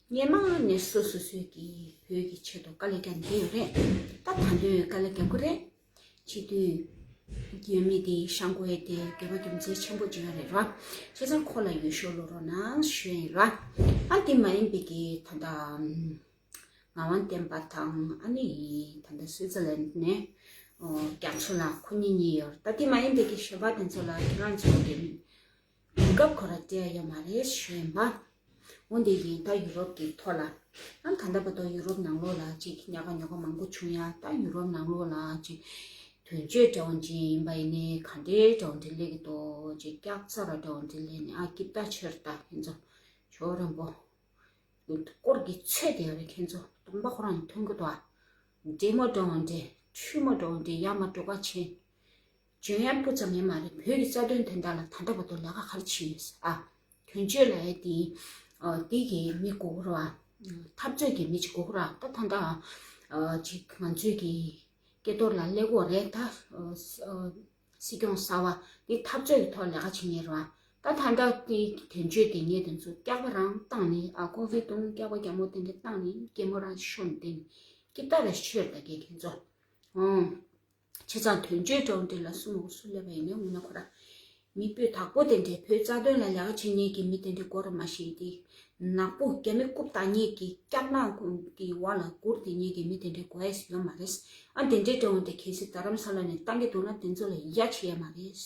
སྔོན་མ་ནས་སོ་སོ་སོའི་གི་བོད་ཀྱི་ཆེད་དུ་དཀའ་ལས་བརྒྱབ་བསྡད་ཡོད་རེད། ད་ད་དུང་དཀའ་ལས་རྒྱབ་ཀྱི་རེད། སྤྱི་འཐུས་ཡོད་མི་དེ་ཤང་ཀོའི་དེ་དགེ་བ་རྒྱུ་མཚན་ཆེན་པོ་ཅིག་རེད་ར། བྱས་ཙང་ཁོ་ལ་ཡུལ་ཤུལ་ལོ་རོ་ནང་ཞུ་ཡིན་ར། ཨ་དེ་མ་ཡིན་པའི་གི་ད་ལྟ་ངག་དབང་བསྟན་པ་དང་ཨ་ནི་ད་ལྟ་སུའི་ཙི་ལན་ནས་རྒྱ་མཚོ་ལགས་ཁོ་གཉིས་གཉིས་ཡོད་ར། ད་དེ་མ་ཡིན་པའི་གི་གཞན་པ་དེ་ཚོ་ལ་ཁྱེད་རང་ཚོ་གི་གོ་སྐབས་ཁོ་ར་སྤྲད་ཡོད་མ་རེད་ཞུ་ཡིན་པ། འོན་ཏེ་ཡིན་ད་ཡུ་རོབ་ཀྱི་ཐོག་ལ། ཨ་ད་ལྟ་བར་དུ་ཡུ་རོབ་ནང་ལོགས་ལ་ཅིག་ཉག་ག་ཉོག་ག་མང་པོ་བྱུང་ཡ། ད་ཡུ་རོབ་ནང་ལོགས་ལ་ཅིག་དོན་གཅོད་འདྲ་བོ་ཅིག་ཡིན་པ་ཡིན་ནའི་ག་འདྲའི་འདྲ་བོ་འདྲ་སླེབས་ཀྱི་འདུག་ཅིག་སྐྱག་རྫ་ར་འདྲ་བོ་འདྲ་སླེབས་ནས་ཨ་སྐྱིད་ད་ཆེར་ད་ཁྱེད་ཚོ་ཇོ་རིན་པོ། སྐོར་གྱི་ཚོད་དེ་རེད་ཁྱེད་ཚོ་སྟོང་པ་ཁོ་རང་ཐོན་གྱི་འདུག་ཨ། འདྲེ་མོ་འདྲ་བོ་འདྲ་ཁྲུས་མོ་འདྲ་བོ་འདྲ་ཡ་མ་འགྲོ་ག་ཆེ། འཇོན་ཡ་སྤུ་ཙམ་ཡང་མ་རེད། བོད་ཀྱི་རྩ་དོན་དོན་དག་ལ་ད་ལྟ་བར་དུ་ལས་ཀ་ག་རེ་བྱས་ཡོད་ཟེར་ཨ། དོན་གཅོད་ལ་ཡ་དེ། ཨ་དེ་གི་མི་དགོས་ར། འཐབ་རྩོད་ཀྱི་མི་ཅིག་དགོས་ར། ད་ད་ལྟ་ཨ་ཅིག་ང་ཚོའི་གི་སྐལ་རྡོར་ལ་སླེབས་དགོས་རེད་ད། ཨ་སྲིད་སྐྱོང་གསར་པ་དེ་འཐབ་རྩོད་ཀྱི་ཐོག་ལས་ཀ་བྱེད་མཁན་རེད་བ། ད་ད་ལྟ་དེ་དོན་གཅོད་དེ་ངས་དེ་ཚོ་སྐྱག་པ་རང་བཏང་ནས་ཨ་ཁོང་ཧྥེ་ཏུང་སྐྱག་པ་རྒྱ་མོ་དེ་འདྲ་བཏང་ནས་སྐྱེ་མོ་རང་ཤོར་ནས་དེ་ནས་སྐྱིད་ད་རེ་ཆོད་ད་གས་ཁྱེད་ཚོ། ཨང་། བྱས་ཙང་དོན་གཅོད་འདྲ་བོ་འདི་ལ་སུ་མ་གོ་སུ་སླེབས་པ་ཡིན་ནའི་འོ་ན་ཁོ་ར། མི་སྤུས་དག་པོ་དེ་འདྲའི་བོད་རྩ་དོན་ལ་ལས་ཀ་བྱེད་མཁན་གྱི་མི་དེ་འདྲའི་དགོས་རེད་མ་གཞི་དེ། ནག་པོ་རྒྱ་མི་རྐུབ་བཏགས་མཁན་གྱི་སྐྱག་ནག་གི་འོག་ལ་སྒུར་བསྡད་མཁན་གྱི་མི་དེ་འདྲའི་དགོས་ཡས་ཡོད་མ་རེད། ཨ་དེ་འདྲའི་འདྲ་བོ་དེ་གལ་སྲིད་རྡ་རམ་ས་ལ་ནས་བཏང་གི་འདུག་ན་དེ་ཚོ་ལ་ཡ་བྱེད་ཡས་མ་རེད།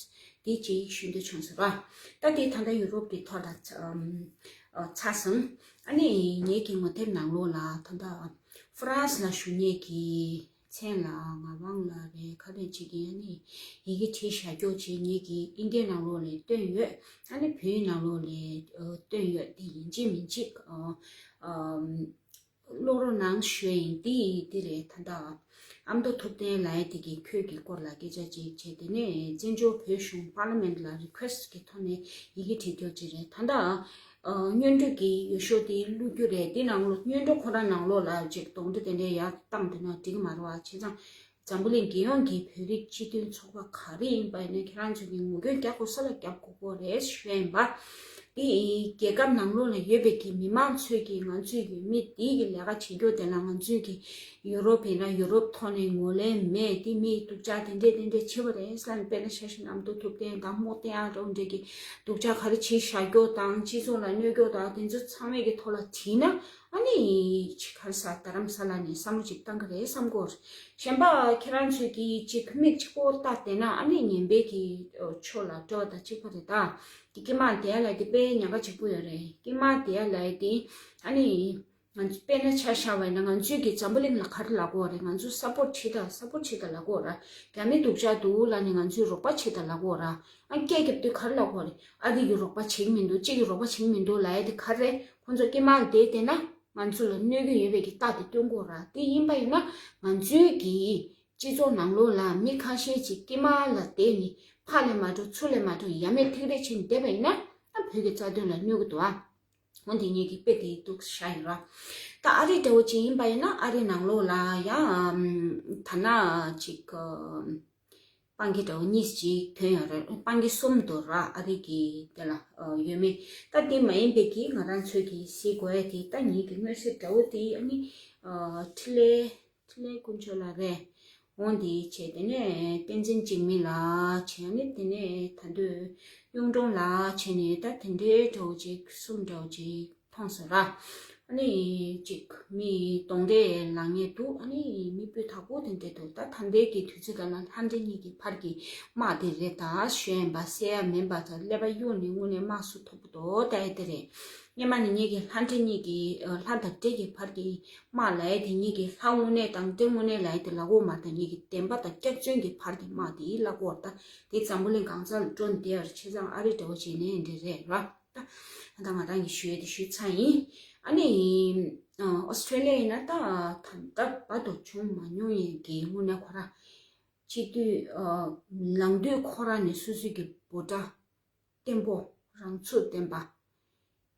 དེ་གཅིག་ཞུ་འདོད་བྱུང་ཟེར་བ། ད་དེ་ད་ལྟ་ཡུ་རོབ་ཀྱི་ཐོག་ལ་ཚ་ཨམ་ཨ་ཚ་སོང་། ཨ་ནི་ངེད་ཀྱི་ངོ་དེབ་ནང་ལོགས་ལ་ད་ལྟ་ཧྥ་རན་སི་ལ་བཞུགས་མཁན་གྱི། མཚན་ལ་ངག་དབང་ལགས་རེད་ཁ་རེད་ཅིག་གིས་ཨ་ནི་ཡི་གེ་བྲིས་བཞག་རྒྱུ་བྱས་ངེད་ཀྱིས་ཨིན་སྐད་ནང་ལོགས་ལ་བཏོན་ཡོད། ཨ་ནི་བོད་ཡིག་ནང་ལོགས་ལ་ཨ་བཏོན་ཡོད་དེ་ཡིན་གཅིག་མིན་གཅིག་ཨ་ཨ་ཀློག་རོགས་གནང་ཞུ་ཡིན་དེ་ཡིན་དེ་རེད་ད་ལྟ། ཨ་མདོ་ཐུབ་བསྟན་ལབ་ཡ་དེ་གིས་ཁོས་ཀྱི་སྐོར་ལ་སྐད་ཆ་ཅིག་བྱས། དེ་ནས་བཙན་བྱོལ་བོད་གཞུང་པར་ལི་མེན་ལ་རི་ཁུ་ཨེ་སི་ཊི་གི་ཐོག་ནས་ཡི་གེ་བྲིས་རྒྱུ་ཅིག་རེད། ད་ལྟ་ཨ་སྔོན་འགྲོ་གི་ཡུལ་ཤུལ་དེ་བླུག་རྒྱུ་རེད། དེ་ནང་ལོགས་སྔོན་འགྲོ་ཁོ་རང་ནང་ལོགས་ལ་ཅིག་གདོང་འདྲེ་དེ་འདྲའི་ཡར་བཏང་དེ་ན་འགྲིག་གི་མ་རེད་བ། བྱས་ཙང་འཛམ་བུ་གླིང་རྒྱལ་ཡོངས་ཀྱི་བོད་རིགས་སྤྱི་མཐུན་ཚོགས་པ་ག་རེ་ཡིན་པ་ཡིན་ན་ཁྱེད་རང་ཚོ་གིས་ངོ་སྐྱོན་རྒྱག་དགོས་ས་ལ་རྒྱབ་དགོས་ཀྱི་རེད་ཞུ་ཡ་ཡིན་པ། དེ་རྒྱལ་ཁབ་ནང་ལོགས་ལ་ཡོད་པའི་གི་མི་མང་ཚོས་ཀྱིས་ང་ཚོས་ཀྱི་མི་དེའི་གི་ལས་ཀ་བྱེད་རྒྱུ་དེ་ལ་ང་ཚོས་ཀྱི་ཡུ་རོབ་ཡིན་ན་ཡུ་རོབ་ཐོག་ནས་ངོས་ལེན་མེད། དེ་མིའི་སྡུག་ཅག་དེ་འདྲས་དེ་འདྲས་བྱེད་པ་རེད་ཟེར་ནས། དཔེར་ན་ཆ་བཞག་ན་ཨ་མདོ་ཐུབ་བསྟན་དང་རྨོ་བསྟན་ཨ་འདྲ་བོ་འདྲས་ཀྱི་སྡུག་ཅག་ག་རེ་བྱས་བཞག་རྒྱུ་དང་སྤྱི་ཚོགས་ལ་གནོད་རྒྱུ་དང་དེ་ཚོ་ཚང་མའི་གི་ཐོག་ལ་དྲིས་ན། ཨ་ནི་ཅིག་ག་རེ་ཟ། རྡ་རམ་ས་ལ་ནས་བསམ་བློ་ཅིག་བཏང་གི་རེད་བསམ་གོ། གཞན་པ་ཁྱེད་རང་ཚོས་ཀྱིས་ཅིག་མིག་གཅིག་པོ་བལྟས་བསྡད་ན་ཨ་ནི་ངན་པའི་གི་ཕྱོགས་ལ་འགྲོ་བ་དང་གཅིག་པ་རེད་ད། དེ་དཀྱིལ་མ་དེ་ལ་དེ་དཔེ་ཉག་ག་གཅིག་པོ་ཡོད་རེད། དཀྱིལ་མ་དེ་ལ་དེ་ཨ་ནི་ང་ཚོ་དཔེར་ན་ཆ་བཞག་པ་ཡིན་ན་ང་ཚོའི་གི་འཛམ་བུ་གླིང་ལ་ག་རེ་ལབ་དགོས་རེད། ང་ཚོ་སཔོར་ཊི་བྱེད་དང་སཔོར་ཊི་བྱེད་དང་ལབ་དགོས་ར། རྒྱ་མི་སྡུག་ཅག་འདུག་ལབ་ནས་ང་ཚོས་རོགས་པ་བྱེད་དང་ལབ་དགོས་ར། ཨ་སྐད་རྒྱབ་དུས་ག་རེ་ལབ་དགོས་རེད། ཨ་རི་གིས་རོགས་པ་བྱེད་ཀྱི་མི་འདུག་གཅིག་གིས་རོགས་པ་བྱེད་ཀྱི་མི་འདུག་ལབ་ཡ་དེ་ག་རེ་རེད། ཁོང་ཚོ་དཀྱིལ་མ་ལ་བསྡད་བསྡད་ན་ང་ཚོ་ལ་གནོད་ཀྱི་ཡོད་པའི་གི་རྟགས་དེ་སྟོན་དགོས་ར། དེ་ཡིན་པ་ཡིན་ན་ང་ཚོའི་གི་སྤྱི་ཚོགས་ནང་ལོགས་ལ་མི་ཁ་ཤས་ཅིག་དཀྱིལ་མ་ལ་བསྡད་ནས་ཕར་ལ་མ་འགྲོ་ཚུར་ལ་མ་འགྲོ་ཡ་མེད་ཐིག་རེ་བྱས་ནས་བསྡད་པ་ཡིན་ན། ཨ་བོད་ཀྱི་རྩ་དོན་ལ་གནོད་ཀྱི་འདུག་ཨ། འོ་དེ་ངེད་ཀྱི་དཔེ་དེ་འདུག་བཞག་ཡིན་ར། ད་ཨ་རི་འདྲ་བོ་ཅིག་ཡིན་པ་ཡིན་ན་ཨ་རི་ནང་ལོགས་ལ་ཡང་ད་ན་ཅིག་སྤང་གི་འདྲ་བོ་གཉིས་ཅིག་ཐོན་ཡོད་རེད། སྤང་གི་གསུམ་འདུག་ར། ཨ་རི་གི་དེ་ལ་ཡོད་མེད། ད་དེ་མ་ཡིན་པའི་གི་ང་རང་ཚོས་གི་གཟིགས་དགོས་ཡ་དེ་ད་ངེད་ཀྱི་མངོན་གསལ་འདྲ་བོ་དེ་ཨ་ནི་འཕྲིན་ལས། འཕྲིན་ལས་དཀོན་མཆོག་ལགས་རེད། འོང་དེ་བྱས། དེ་ནས་བསྟན་འཛིན་འཇིགས་མེད་ལགས་བྱས། ཨ་ནི་དེ་ནས་ད་དུང་གཡུང་དྲུང་ལགས་བྱས་ནས་ད་དེ་འདྲའི་འདྲ་བོ་ཅིག་གསུམ་འདྲ་བོ་ཅིག་མཐོང་སོང་ར། ཨ་ནི་ཅིག་མི་གདོན་འདྲེ་ལངས་ཡས་འདུག་ཨ་ནི་མི་སྤུས་དག་པོ་དེ་འདྲ་འདུག་ད་ད་ལྟའི་གི་དུས་ཚོད་དེ་ལ་ལྷ་འདྲེ་གཉིས་ཀྱི་བར་གྱི་དམག་དེ་རེད། ད་ཞུ་ཡ་ཡིན་པ། བསད་ཡ་མིན་པ། ད་ཀླད་པ་གཡུགས་ནས་དངོས་གནས་དམག་སུ་ཐུག་པོ་འདུག་ད་ཨེ་དེ་རེད། སྔོན་མ་ནས་ངེད་ཀྱི་ལྷ་འདྲེ་གཉིས་ཀྱི་ཨ་ལྷ་དང་འདྲེ་གི་བར་གྱི་དམག་ལབ་ཡ་དེ་ངེད་ཀྱི་ལྷ་དངོས་གནས་དང་འདྲེ་དངོས་གནས་ལབ་ཡ་དེ་ལབ་དགོས་མ་རེད། ད་ངེད་ཀྱི་བདེན་པ་དང་སྐྱག་རྫུན་གྱི་བར་གྱི་དམག་དེ་ལབ་དགོས་རེད། ད་དེ་འཛམ་བུ་གླིང་གང་ས་ལ་འགྲོ་བསྡད་ཡོད་རེད། བྱས་ཙང་ཨ་རི་འདྲ་བོ་བྱས་ནས་འདྲ་རེད་ར། ད་ད་ང་རང་གིས་ཞུ་ཡ་དེ་ཞུས་ཚར་ཡིན། ཨ་ནི་ཨ་ཨོ་སི་ཁྲེ་ལི་ཡ་ཡིན་ན་ད་ད་ལྟ་བར་དུ་བྱུང་མ་མྱོང་ཡས་ཀྱི་དངོས་གནས་ཁོ་ར་སྤྱི་འཐུས་ཨ་ལངས་དུས་ཁོ་ར་ནས་སོ་སོའི་གི་འབོད་སྒྲ་བརྟན་པོ་རང་ཚུགས་ལྡན་པ། བོད་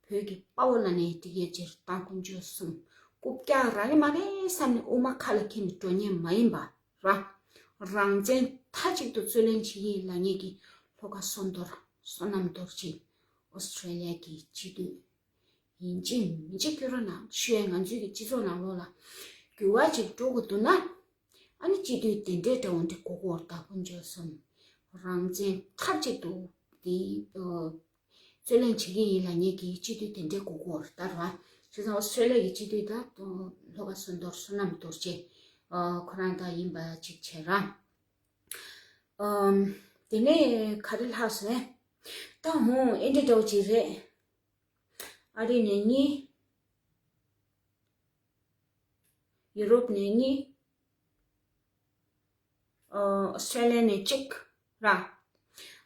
ཀྱི་དཔའ་བོ་ལབ་ནས་འགྲིག་ཡས་ཅིག་ད་དཀོན་མཆོག་གསུམ་རྐུབ་བཀྱག་རག་གི་མ་རེད་བསམ་ནས་དབུ་མ་ཁ་ལ་འཁྱེར་ནས་འགྲོ་མཁན་མ་ཡིན་པ་ར། རང་བཙན་མཐའ་གཅིག་ཏུ་རྩོད་ལེན་བྱེད་ཀྱི་ཡིན་ལབ་མཁན་གྱི་ལྷོ་ཁ་སོན་རྡོར་བསོད་ནམས་རྡོ་རྗེ་ཨོ་སི་ཁྲེ་ལི་ཡ་གི་སྤྱི་འཐུས་ཡིན་གཅིག་མིན་གཅིག་སྐྱོན་རོགས་གནང་ཞུ་ཡས། ང་ཚོའི་གི་སྤྱི་ཚོགས་ནང་ལོགས་ལ་འགྱུར་བ་ཅིག་འགྲོ་དགོས་འདུག་ན། ཨ་ནི་སྤྱི་འཐུས་དེ་འདྲའི་འདྲ་བོ་འདི་དགོས་ཀྱི་ཡོད་རེད། ད་དཀོན་མཆོག་གསུམ་རང་བཙན་མཐའ་གཅིག་ཏུ་དེ་ཨ་རྩོད་ལེན་བྱེད་ཀྱི་ཡིན་ལབ་མཁན་གྱི་སྤྱི་འཐུས་དེ་འདྲའི་དགོས་ཀྱི་ཡོད་རེད་ད་ར། བྱས་ཙང་ཨོ་སི་ཁྲེ་ལི་ཡ་གི་སྤྱི་འཐུས་ད་ལྷོ་ཁ་སོན་རྡོར་བསོད་ནམས་རྡོ་རྗེ་ཨ་ཁོ་རང་ད་ཡིན་པ་ཅིག་བྱས་ར། ཨམ་དེ་ནས་ག་རེ་ལྷག་སོང་ཨེ། ད་ཧོང་ཨེ་འདྲ་འདྲ་བོ་ཅིག་རེད། ཨ་རི་ནས་གཉིས། ཡུ་རོབ་ནས་གཉིས། ཨོ་སི་ཁྲེ་ལི་ཡ་ནས་གཅིག་ར།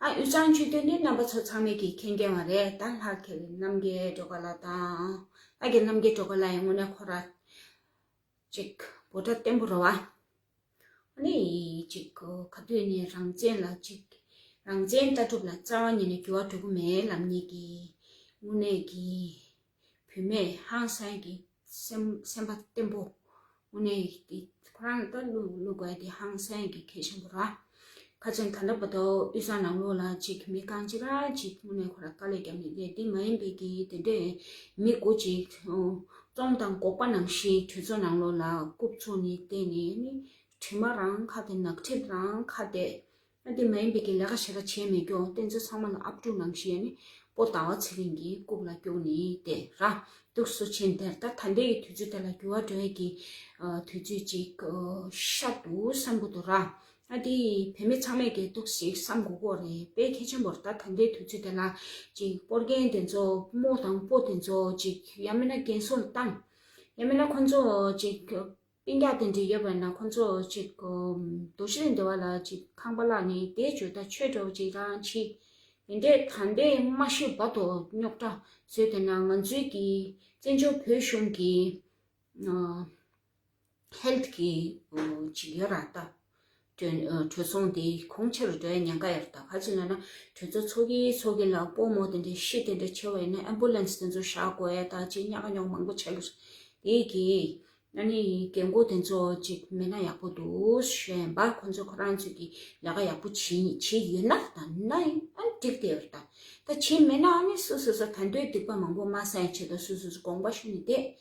ཨ་དབུས་གཙང་སྤྱི་འཐུས་ནི་རྣམ་པ་ཚོ་ཚང་མས་ཀྱིས་མཁྱེན་མཁྱེན་བ་རེད། ད་ལྷ་ཁེ་རྣམ་རྒྱལ་སྒྲོལ་དཀར་ལགས་དང་། ལྷ་ཁེ་རྣམ་རྒྱལ་སྒྲོལ་དཀར་ལགས་ཡང་དངོས་གནས་ཁོ་ར་ཅིག་འབོད་སྒྲ་བརྟན་པོ་རེད་བ། ཨ་ནི་ཅིག་ག་དུས་ནས་རང་བཙན་ལ་ཅིག་རང་བཙན་ལྟ་གྲུབ་ལ་རྩ་བ་ཉིད་ནས་འགྱུར་བ་འགྲོ་གི་མེད་ལབ་མཁན་གྱི་དངོས་གནས་ཀྱི་བུད་མེད་ཧང་སང་གི་སེམས་སེམས་པ་བརྟན་པོ། དངོས་གནས་ཀྱི་ཁོ་རང་ད་ལུག་ལུག་ག་དེ་ཧང་སང་གི་གལ་ཆེན་པོ་ར། ཁ་ཅན་ད་ལྟ་བར་དུ་དབུས་གཙང་ནང་ལོགས་ལ་ཅིག་མི་རྐང་གཅིག་ར་ཅིག་དངོས་གནས་ཁོ་ར་དཀའ་ལས་བརྒྱབ་ནས་བསྡད། དེ་མ་ཡིན་པའི་གི་དེ་འདྲའི་མི་དགུ་ཅིག་བཙོན་དང་འགོག་པ་ནང་བཞིན་གྲོས་ཚོགས་ནང་ལོགས་ལ་རྐུབ་ཚུགས་ནས་བསྡད་ནས་ནི། དྲི་མ་རང་ཁ་བསྡད། ནག་ཁྲིམས་རང་ཁ་བསྡད། ཨ་དེ་མ་ཡིན་པའི་གི་ལས་ཀ་ཞེ་དྲག་བྱས་མེད་ཀྱོ། བསྟན་འཛིན་ཚང་མ་ལ་ཨབ་ཕྲུག་ནང་བཞིན་ནི་སྤོ་ཟླ་བ་ཚེ་རིང་གི་རྐུབ་ལ་སྐྱོགས་ནི་དེ་ར། འདུག་སུ་ཕྱིན་དེར་ད་ད་ལྟའི་གི་དུས་ཚོད་དེ་ལ་འགྱུར་བ་འགྲོ་ཡས་ཀྱི་ཨ་དུས་ཚོད་ཅིག་ཨ་ཤར་འདུག་བསམ་གི་འདུག་ར། ཨ་དེ་བོད་མི་ཚང་མས་ཀྱི་འདུག་ཞིག་བསམ་དགོས་ཀྱི་རེད། དཔེ་གལ་ཆེན་པོ་རེད། ད་ད་ལྟའི་དུས་ཚོད་དེ་ལ་ཅིག་སྤོར་མཁན་དེ་ཚོ་རྨོ་དང་སྤོ་དེ་ཚོ་ཅིག་ཡང་མིན་ན་རྒན་གསོ་ལ་བཏང་། ཡང་མིན་ན་ཁོང་ཚོ་ཅིག་སྤུན་ཀྱག་དེ་འདྲ་ཡོད་པ་ན་ཁོང་ཚོ་ཅིག་གོ་རྡོ་རྗེ་གདན་འདི་བ་ལ་ཅིག་ཁང་པ་བརླག་ནས་དེ་བརྗོད་ད་ཆོས་འདྲ་བོ་ཅིག་རང་བྱེད། དེ་འདྲས་ད་འདྲས་མ་ཤི་བར་དུ་རྙོག་དྲ་བཟོས་དེ་ན་ང་ཚོའི་གི་བཙན་བྱོལ་བོད་གཞུང་གི་ཨ་ ཧེལ་ཐི་གི་ཅིག་ཡོད་ར་ད། གྲོད་གྲོད་ཚོང་དེ་གོང་ཆེ་རུ་འགྲོ་ཡ་ཉེན་ཁ་ཡོད་ར་ད། ག་ཅི་ལབ་ན་གྲོད་ཚོ་ཚོགས་ཀྱི་ཚོགས་ཀྱི་ལ་སྤོ་མོ་དེ་འདྲའི་ཤི་དེ་འདྲ་ཆེ་བ་ཡིན་ན་ཨེམ་བུ་ལན་སི་དེ་ཚོ་བཞག་དགོས་ཡ་ད་ཅི་ཉག་ག་ཉོག་མང་པོ་ཆགས་ཀྱི་རེད། དེ་གི་ཨ་ནི་རྒན་གོག་དེ་ཚོ་ཅིག་མེད་ན་ཡག་པོ་འདུག་ཞུ་ཡ་ཡིན་པ། ཁོང་ཚོ་ཁོ་རང་ཚོ་གི་ལས་ཀ་ཡག་པོ་བྱེད་བྱེད་ཡོད་ན་ད་ན་ཡིན་ཨ་འགྲིག་དེ་ཡོད་ར་ད། ད་བྱེད་མེད་ན་ཨ་ནི་སུ་སུ་སུ་ད་འདོད་སྡིག་པ་མང་པོ་མ་བསགས་ཡ་ཆེད་དུ་སུ་སུ་སུ་དགོངས་པ་ཞུ་ནས་བསྡད།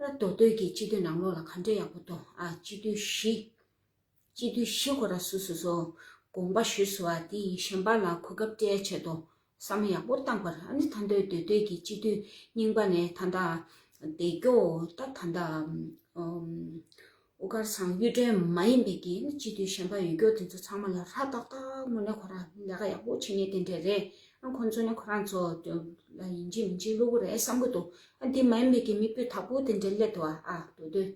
ཨ་མདོ་སྟོད་ཀྱི་སྤྱི་འཐུས་ནང་ལོགས་ལ་ག་འདྲ་ཡག་པོ་འདུག་ཨ་སྤྱི་འཐུས་བཞི། སྤྱི་འཐུས་བཞི་ཁོ་ར་སུ་སུ་སོ་དགོངས་པ་ཞུས་སོ། ཨ་དེ་ཡིས་གཞན་པ་ལ་གོ་སྐབས་སྤྲད་ཆེད་དུ་བསམ་བློ་ཡག་པོ་བཏང་བར་ཨ་ནི་ད་མདོ་སྟོད་སྟོད་ཀྱི་སྤྱི་འཐུས་རྙིང་པ་ནས་ད་ལྟ་བསྡད་རྒྱུ་ད་ད་ལྟ་ཨུ་དཀར་ཚང་གཡུ་སྒྲོན་མ་ཡིན་པའི་གི་ནི་སྤྱི་འཐུས་གཞན་པ་ཡོད་རྒྱུ་དེ་ཚོ་ཚང་མ་ལ་ཧྲ་ཏག་ཏག་དངོས་གནས་ཁོ་རང་ལས་ཀ་ཡག་པོ་བྱེད་མཁན་དེ་འདྲས་རེད། ཨ་ཁོང་ཚོ་ནི་ཁོ་རང་ཚོ་ལ་ཡིན་གཅིག་མིན་གཅིག་བླུག་གི་རེད་བསམ་གི་འདུག་ཨ་འདི་མ་ཡིན་པའི་གི་མི་སྤུས་དག་པོ་དེ་འདྲས་སླེབས་འདུག་ཨ་ཨ་མདོ་སྟོད།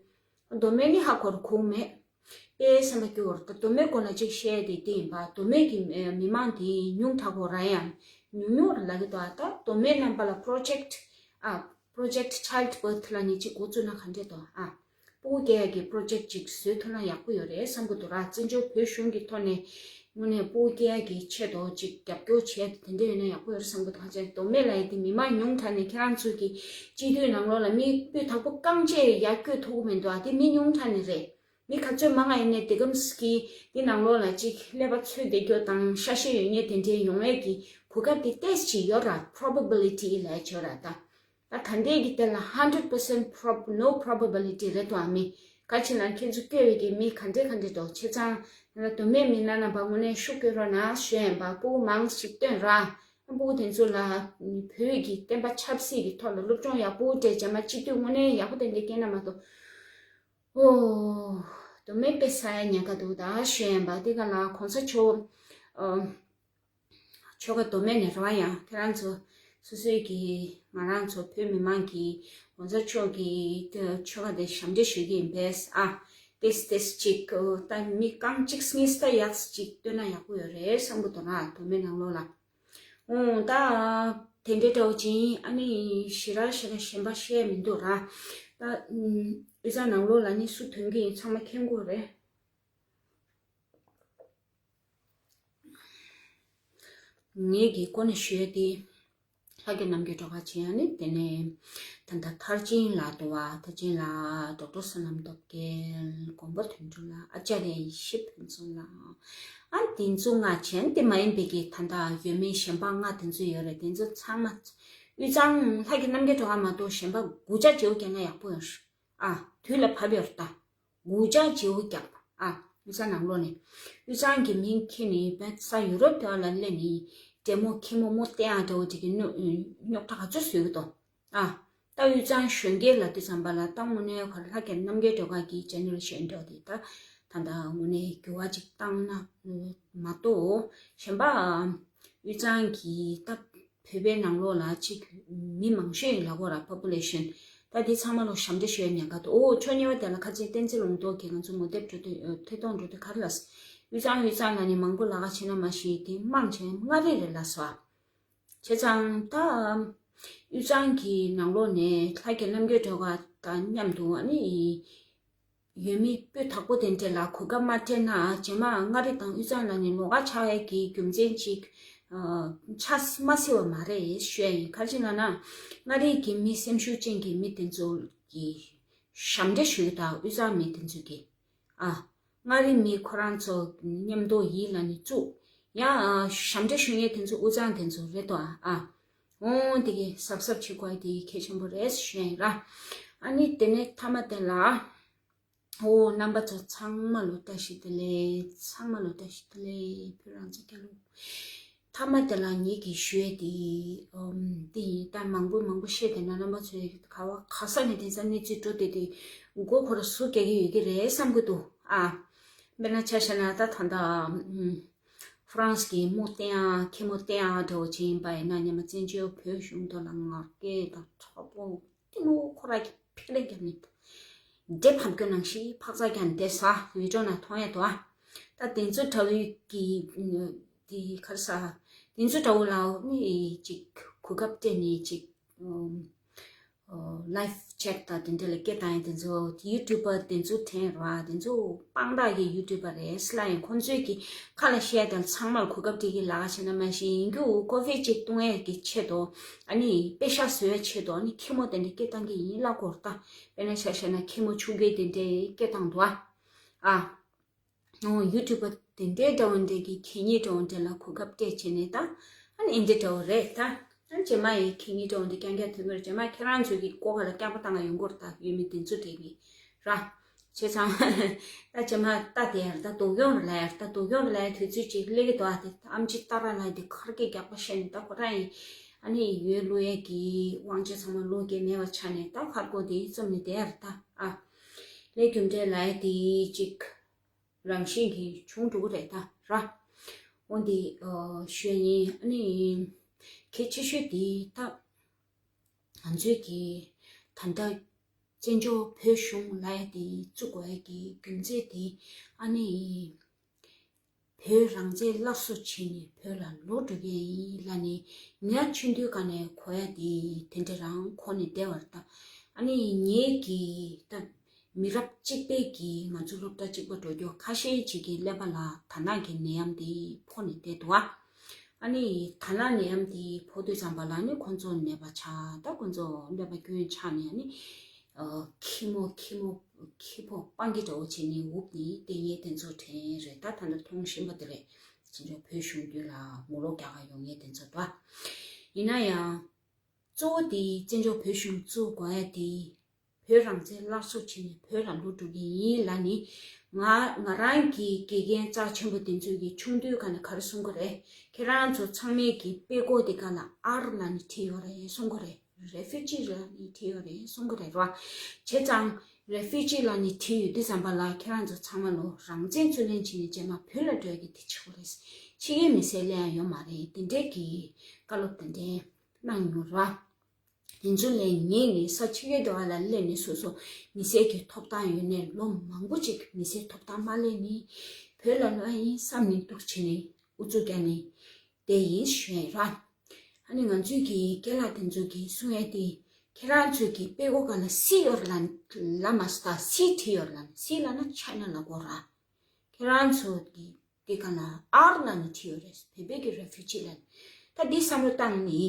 མདོ་སྨད་ནི་ཧ་གོ་ར་གོ་མེད། དཔེ་སེམས་པ་སྐྱོ་བོར་ད་མདོ་སྨད་སྐོར་ལ་ཅིག་བཤད་དེ་དེ་ཡིན་པ། མདོ་སྨད་ཀྱི་མི་མང་དེ་ཉུང་དྲགས་པོ་ར་ཡང་ཉུང་ཉུང་ར་ལབ་ཀྱི་འདུག་ཨ་ད་མདོ་སྨད་རྣམ་པ་ལ་པོ་རོ་ཇེཀ་ཨ་པོ་རོ་ཇེཀ་ཆའི་ལྡི་བྷར་ཐི་ལབ་ནི་ཅིག་འགོ་བཙུགས་ན་ག་འདྲས་འདུག་ཨ། སྤུ་གུ་སྐྱེ་ཡག་གི་པོ་རོ་ཇེཀ་ཅིག་བཟོས་ཐུབ་ན་ཡག་པོ་ཡོད་རེད་བསམ་གི་འདུག་ར། བཙན་བྱོལ་བོད་གཞུང་གི་ཐོག་ནས་དངོས་གནས་སྤུ་གུ་སྐྱེ་ཡག་གི་ཆེད་དུ་ཅིག་རྒྱབ་སྐྱོར་བྱས་དེ་འདྲ་ཡོད་ན་ཡག་པོ་ཡོད་རེད་བསམ་གི་འདུག་ཧ་ཅང་མདོ་སྨད་ལ་ཡིན་དེ་མི་མང་ཉུང་དྲགས་ནས་ཁྱེད་རང་ཚོ་གི་སྤྱི་འཐུས་ནང་ལོགས་ལ་མི་སྤུས་དག་པོ་རྐང་རྗེས་ཡར་བསྐྱོད་ཐུབ་གི་མི་འདུག་ཨ་དེ་མི་ཉུང་དྲགས་ནས་རེད། མི་ག་ཚོད་མང་ང་ཡིན་ནའི་དེ་གམ་སི་གི་དེ་ནང་ལོགས་ལ་ཅིག་ཀླད་པ་ཚོད་བསྡད་རྒྱུ་དང་ཤ་ཤེད་ཡོད་མཁན་དེ་འདྲའི་ཡོང་ཡས་ཀྱི་གོ་སྐབས་དེ་ཏོག་ཙམ་ཡོད་ར། པོ་རོ་བེ་བི་ལི་ཊི་ལབ་ཡས་ཡོད་ར་ད། ད་ད་ལྟའི་གི་དེ་ལ་hundred percent prob no probability རེད་དོ་ཨ་མི། ག་ཅི་ན་ཁྱེད་ཚོ་བསྐྱོད་པའི་གི་མི་ག་འདྲས་ག་འདྲས་འདུག་བྱས་ཙང་ང་ལ་མདོ་སྨད་མི་སྣ་རྣམ་པ་དངོས་གནས་ཤུགས་བསྐྱོད་རོགས་གནང་ཞུ་ཡིན་པ། སྤུ་གུ་མང་ཞིག་བཏོན་ར། སྤུ་གུ་དེ་ཚོ་ལ་བོད་ཀྱི་བསྟན་པ་ཆབ་སྲིད་ཀྱི་ཐོག་ལ་སློབ་སྦྱོང་ཡག་པོ་སྤྲད་རྗེས་མ་སྤྱི་འཐུས་དངོས་གནས་ཡག་པོ་དེ་འདྲས་སྐྱེས་ན་མ་གཏོགས། ཨོ། མདོ་སྨད་དཔེ་ས་ཡ་ཉེན་ཁ་འདུག་ད་ཞུ་ཡིན་པ། དེ་ག་ལ་གོང་ས་མཆོག་ཨ། ཆོལ་ཁ་མདོ་སྨད་ནས་རེད་བ། ཡང་ཁྱེད་རང་ཚོ་སོ་སོའི་གི་ང་རང་ཚོ་བོད་མི་མང་གི་གོང་ས་མཆོག་གི་ཆོལ་ཁ་དེ་ཞབས་འདེགས་ཞུ་གི་ཡིན་པས། ཨ་ཏེས་ཏེས་ཅིག་ད་མི་རྐང་གཅིག་གཉིས་ད་ཡག་ཅིག་བཏོན་ན་ཡག་པོ་ཡོད་རེད་བསམ་གི་འདུག་ན་མདོ་སྨད་ནང་ལོགས་ལ། ཨོ་ད་དེ་འདྲའི་འདྲ་བོ་ཅིག་ཨ་ནི་ཞེ་དྲག་ཞེ་དྲག་གཞན་པ་བཤད་མི་འདུག་ར། ད་དབུས་གཙང་ནང་ལོགས་ལ་ནི་སུ་ཐོན་གི་ཡིན་ཚང་མ་མཁྱེན་གྱི་རེད། ངེད་ཀྱི་ཀོ་ནས་ཞུས་ཏེ། ལྷ་རྒྱལ་རྣམ་རྒྱལ་སྒྲོལ་དཀར་བྱས་ནས་དེ་ནས་ད་ལྟ་མཐར་ཕྱིན་ལ་འདུག་བ། མཐར་ཕྱིན་ལ་ཌོག་ཊར་བསོད་ནམས་སྟོབས་རྒྱལ། མགོན་པོ་དོན་གྲུབ་ལགས། ཨ་ཙརྱ་ཡེ་ཤེས་ཕུན་ཚོགས་ལགས། ཨ་འདི་ཚོ་ལྔ་བྱས་དེ་མ་ཡིན་པའི་གི་ད་ལྟ་ཡོད་མེད་གཞན་པ་ལྔ་དེ་ཚོ་ཡོད་རེད། དེ་ཚོ་ཚང་མ་དབུས་གཙང་ལྷ་རྒྱལ་རྣམ་རྒྱལ་སྒྲོལ་དཀར་མ་གཏོགས་གཞན་པ་དགུ་ཆ་བྱེའུ་རྒྱག་ན་ཡག་པོ་ཡོད་རེད། ཨ་དུས་ལ་བབ་ཡོད་རེད་ད། དགུ་ཆ་བྱེའུ་རྒྱག་པ། ཨ་དབུས་གཙང་ནང་ལོགས་ནས་དབུས་གཙང་གི་མིང་ཁྱེར་ནས་བོད་ས་ཡུ་རོབ་དེ་བ་ལ་སླེབས་ནས་འདྲེ་མོ་ཁྱི་མོ་མོ་བསྟེན་ཡག་འདྲ་བོ་དེ་གི་རྙོག་རྙོག་དྲ་ག་ཚོད་བཟོས་གི་འདུག་ཨ་ད་དབུས་གཙང་གཞོན་སྐྱེས་ལབ་དུས་ཙམ་པ་ལ་ད་དངོས་གནས་ཁོ་ལྷ་རྒྱལ་རྣམ་རྒྱལ་སྒྲོལ་དཀར་གྱི་ཇེ་ནེ་རེ་ཤན་འདྲ་བོ་དེ་ད་ད་ལྟ་དངོས་གནས་འགྱུར་བ་ཅིག་བཏང་ན་མ་གཏོགས་གཞན་པ་དབུས་གཙང་གི་ད། བོད་པའི་ནང་ལོགས་ལ་གཅིག་མི་མང་ཤོས་ཡིན་ལབ་དགོས་ར། པོ་པུ་ལེ་ཤན། ད་འདི་ཚང་མ་ལོ་ཞབས་འདྲེན་ཞུ་ཡ་ཉེན་ཁ་འདུག་ཨོ་ཕྱོགས་གཉིས་པ་དེ་ལ་ཁ་ཆེ་བསྟན་འཛིན་ལུང་རྟོགས་ཀྱིས་ང་ཚོ་ངོ་དེབ་འགྲོ་དུས་ཐད་གཏོང་འགྲོ་དུས་ག་རེ་ལབ་སོང་། དབུས་གཙང་དབུས་གཙང་ལ་ནི་མང་པོ་ལ་ཁ་ཕྱེ་ན་མ་ཤེས་དེ་མང་ཆེ་མངའ་རིས་རེད་ལབ་སོང་། བྱས་ཙང་ད་དབུས་གཙང་གི་ནང་ལོགས་ནས་ལྷ་རྒྱལ་རྣམ་རྒྱལ་སྒྲོལ་དཀར་དང་མཉམ་དུ་ཨ་ནི། ཡོད་མི་སྤུས་དག་པོ་དེ་འདྲས་ལ་གོ་སྐབས་མ་སྤྲད་ན་རྗེས་མ་མངའ་རིས་དང་དབུས་གཙང་ལ་ནི་ལོགས་ཀ་ཆགས་ཡས་ཀྱི་རྒྱུ་མཚན་ཅིག་ཆགས་མ་སྲིད་པ་མ་རེད་ཞུ་ཡ་ཡིན། ག་རེ་ཟེར་ན་མངའ་རིས་ཀྱི་མི་སེམས་ཤུགས་ཅན་གྱི་མི་དེ་ཚོ་གི་ཞབས་འདྲེན་ཞུ་ཡ་དང་དབུས་གཙང་མི་དེ་ཚོ་གི་ཨ་མངའ་རིས་མི་ཁོ་རང་ཚོ་མཉམ་དུ་ཡིད་ལ་ནི་བཙུགས་ཡ་ཞབས་འདྲེན་ཞུ་མཁན་དེ་ཚོ་དབུས་གཙང་དེ་ཚོ་རེད་དོ། ཨ་འོང་དེ་གི་གཟབ་གཟབ་བྱེད་དགོས་ཡ་དེ་གལ་ཆེན་པོ་རེད་ཞུ་ཡ་ཡིན་ར། ཨ་ནི་དེ་ནས་མཐའ་མ་དེ་ལ། ཨོ་རྣམ་པ་ཚོ་ཚང་མ་ལོ་བཀྲ་ཤིས་བདེ་ལེགས། ཚང་མ་ལོ་བཀྲ་ཤིས་བདེ་ལེགས། བོད་རང་བཙན་རྒྱལ་ལོ། མཐའ་མ་དེ་ལ་ངེད་ཀྱིས་ཞུ་ཡས་དེ་ཨམ་དེ་ཡིན། ད་མང་པོ་མང་པོ་བཤད་བསྡད་ན་རྣམ་པ་ཚོས་ག་བ་ག་ས་ནས་དེང་སང་གནས་ཚུལ་འགྲོ་བསྡད་དེ་མགོ་འཁོར་ཟུག་རྒྱག་གི་ཡོད་ཀྱི་རེད་བསམ་གྱི་འདུག་ཨ་དཔེར་ན་ཆ་བཞག་ན་ད་ད་ལྟ་ཨམ་ཧྥ་རན་སི་གི་མོ་བསྟེན་ཡ་ཁྱི་མོ་བསྟེན་ཡ་འདྲ་བོ་ཅིག་ཡིན་པ་ཡིན་ན་ཉི་མ་བཙན་བྱོལ་བོད་གཞུང་ཐོག་ལ་ངར་སྐད་དང་དྲག་པོ། ཏི་ནུ་ཁོ་ར་གི་ཕིག་ལེ་རྒྱབ་ནི། འདྲེ་ཕམ་སྐྱོ་ནང་ཞིག་ཕག་ཚ་རྒྱབ་ནི་དེ་ས་བི་ཌིའོ་ནང་མཐོང་ཡ་དོ་ཨ། ད་དེ་ཚོ་དྲ་བའི་གི་དེ་ག་རེ་ཟ། དེ་ཚོ་དྲ་བོ་ལ་ནི་ཅིག་གོ་སྐབས་སྤྲད་ནས་ཅིག་ ལའིབ་ཆེཊ་དང་དེ་འདྲ་ལ་སྐད་བཏང་ཡ་དེ་ཚོ་ཡུ་ཊུབ་པ་དེ་ཚོ་དྲན་ར། དེ་ཚོ་དཔང་རྟགས་ཀྱི་ཡུ་ཊུབ་པ་རེད་ལབ་ཡིན། ཁོང་ཚོས་ཀྱི་ཁ་ལ་བཤད་དང་ཚང་མར་གོ་སྐབས་སྤྲད་ཀྱི་ལབ་ཀ་བྱས་ན་མ་གཞི་ཡིན་རྒྱུ་ཀོ་ཕི་གཅིག་བཏུང་ཡས་ཀྱི་ཆེད་དུ། ཨ་ནི་པེ་ཤག་བཟོ་ཡས་ཆེད་དུ། ཨ་ནི་ཁེ་མོ་དེ་འདྲ་སྐད་བཏང་གི་ཡིན་ལབ་དགོས་རེད་ད། དཔེར་ན་ཆ་བཞག་ན་ཁེ་མོ་ཆུང་གེ་དེ་འདྲའི་སྐད་བཏང་འདུག་ཨ། ཨ། ཨོ་ཡུ་ཊུབ་པ་དེ་འདྲའི་འདྲ་བོ་འདྲ་གི་གད་སྙིགས་འདྲ་བོ་འདྲ་ལ་གོ་སྐབས་སྤྲད་བྱས་ནས་ད། ཨ་ནི་འདི་འདྲ་བོ་རེད་ད། ཨ་ནི་རྗེས་མ་ཡི་གད་སྙིགས་འདྲ་བོ་འདྲ་རྐྱང་རྐྱང་ཐོན་གི་རེད། རྗེས་མ་ཁྱེད་རང་ཚོ་གི་ཀོ་ཁ་ལ་རྐྱང་པ་བཏང་ག་ཡོང་གི་རེད་ད། ཡོད་མེད་དེ་ཚོ་དྲན་གི་ར། བྱས་ཙང་ད་རྗེས་མ་ད་དེ་ཡར་ད་སྡུག་གྱོང་རེད་ལབ་ཡ་རེད་ད། སྡུག་གྱོང་རེད་ལབ་ཡ་དུས་ཚོད་ཅིག་སླེབས་ཀྱི་འདུག་ཨ། དེ་ཨེམ་ཆི་ཏཱ་ར་ལགས་དེ་ཁར་སྐད་རྒྱག་པ་བཤད་ནས་ད་ཁོ་རང་ཡི་ཨ་ནི་ཡོད་ལུས་ཡས་ཀྱི་དབང་ཆ་ཚང་མ་ལོག་གི་མེད་པ་ཆགས་ནས་ད་ཁར་སྐོར་དེ་བཙུམ་ནས་བསྡད་ཡ་རེད་ད། ཨ། ལས་རྒྱུ་འབྲས་ལབ་ཡ་དེ་ཅིག་རང་བཞིན་གྱིས་བྱུང་འགྲོ་གི་རེད་ད་ར། འོ་འདི་ཨ་ཞུ་ཡ་ཡིན། ཨ་ནི་གལ་ཆེ་ཤོས་དེ་ད་ང་ཚོས་ཀྱི་ད་ལྟ་བཙན་བྱོལ་བོད་གཞུང་ལབ་ཡ་དེ་བཙུགས་དགོས་ཡ་གི་རྒྱུ་མཚན་དེ། ཨ་ནི་བོད་རང་བཙན་སླར་གསོ་བྱས་ནས་བོད་ལ་ལོག་འགྲོ་གི་ཡིན་ལབ་ནས་ཉ་ཆུང་དུས་ག་ནས་གོ་ཡ་དེ་དེ་འདྲ་རང་གོ་ནས་བསྡད་པ་རེད་ད། ཨ་ནི་ངེད་ཀྱི་ད། མི་རབས་གཅིག་པའི་གི་ང་ཚོ་སློབ་གྲྭ་གཅིག་པ་འགྲོ་རྒྱུ་ཁ་ཤས་ཅིག་གི་ཀླད་པ་ལ་དར་ནག་གི་ནད་ཡམས་དེ་ཕོག་ནས་བསྡད་འདུག་ཨ། ཨ་ནི་དར་ནག་ནད་ཡམས་དེ་ཕོག་དུས་ཙམ་པ་ལ་ནི་ཁོང་ཚོ་ནད་པ་ཆགས། ད་ཁོང་ཚོ་ཀླད་པ་སྐྱོན་ཆགས་ནས་ཨ་ནི་ཨ་ཁྱི་མོ་ཁྱི་མོ་ཁྱི་ཕོ་སྤང་གི་འདྲ་བོ་བྱས་ནས་འུབ་ནས་བསྡད་མཁན་དེ་ཚོ་དྲན་རེད་ད། ད་ནི་མཐོང་བཞིན་པ་དེ་རེད། ཅི་འདྲ་བོད་གཞུང་རྒྱུད་ལ་ངོ་ལོག་རྒྱག་ག་ཡོང་མཁན་དེ་ཚོ་འདུག་ཨ། ཡིན་ན་ཡང་། གཙོ་བོ་དེ་བཙན་བྱོལ་བོད་གཞུང་བཙུགས་དགོས་ཡ་དེ། བོད་རང་བཙན་སླར་གསོ་བྱས་ནས་བོད་ལ་ལོག་འགྲོ་གི་ཡིན་ལབ་ནི། ང་ང་རང་གི་དགེ་རྒན་རྩ་ཆེན་པོ་དེ་ཚོས་ཀྱི་ཆུང་དུས་ག་ནས་ག་རེ་གསུང་གི་རེད། ཁྱེད་རང་ཚོ་ཚང་མས་ཀྱི་དཔེ་ཀོ་དེ་ག་ལ་ཨར་ལབ་ནས་བྲིས་ཡོད་རེད་གསུང་གི་རེད། རེ་ཕུ་ཇི་ལབ་ནས་བྲིས་ཡོད་རེད་གསུང་གི་རེད་ར། བྱས་ཙང་རེ་ཕུ་ཇི་ལབ་ནས་བྲིས་ཡོད་དུས་ཙམ་པ་ལ་ཁྱེད་རང་ཚོ་ཚང་མ་ལོ་རང་བཙན་རྩོད་ལེན་བྱས་ནས་རྗེས་མ་བོད་ལ་འགྲོ་ཡ་གི་དེ་བྱེད་དགོས་རེད། ཕྱི་རྒྱལ་མི་སེར་སླེབས་ཡ་ཡོད་མ་རེད། དེ་འདྲའི་གི་བཀའ་སློབ་དེ་འདྲའི་གནང་མྱོང་ར། དེ་ཚོ་ལས་ངས་ནི་ས་ཕྱི་རྒྱལ་དུ་བ་ལ་སླེབས་ནས་སོ་སོ་མི་སེར་གྱི་ཐོབ་ཐང་ཡོད་ནས་ལོ་མང་པོ་ཅིག་མི་སེར་ཐོབ་ཐང་མ་ལེན་ནས་བོད་ལ་ལོག་ཡིན་བསམ་ནས་འདུག་བྱས་ནས་ཨུ་ཚུགས་རྒྱག་ནས་བསྡད་ཡིན་ཞུ་ཡ་ཡིན་ར། ཨ་ནི་ང་ཚོའི་གི་སྐད་ལ་དེ་ཚོ་གི་གསུང་ཡ་དེ་ཁྱེད་རང་ཚོའི་གི་དཔེ་ཀོ་ག་ལ་སི་ཡོད་ལ་ལ་མ་སྟ་སི་བྲིས་ཡོད་ལ་སི་ལ་ན་ཆ་ན་ལ་གོ་ར། ཁྱེད་རང་ཚོ་གི་དེ་ག་ལ་ཨར་ལ་ནི་བྲིས་ཡོད་རེད། བོད་པའི་གི་རེ་ཕུ་ཇི་ལ། ད་འདི་བསམ་བློ་བཏང་ནི།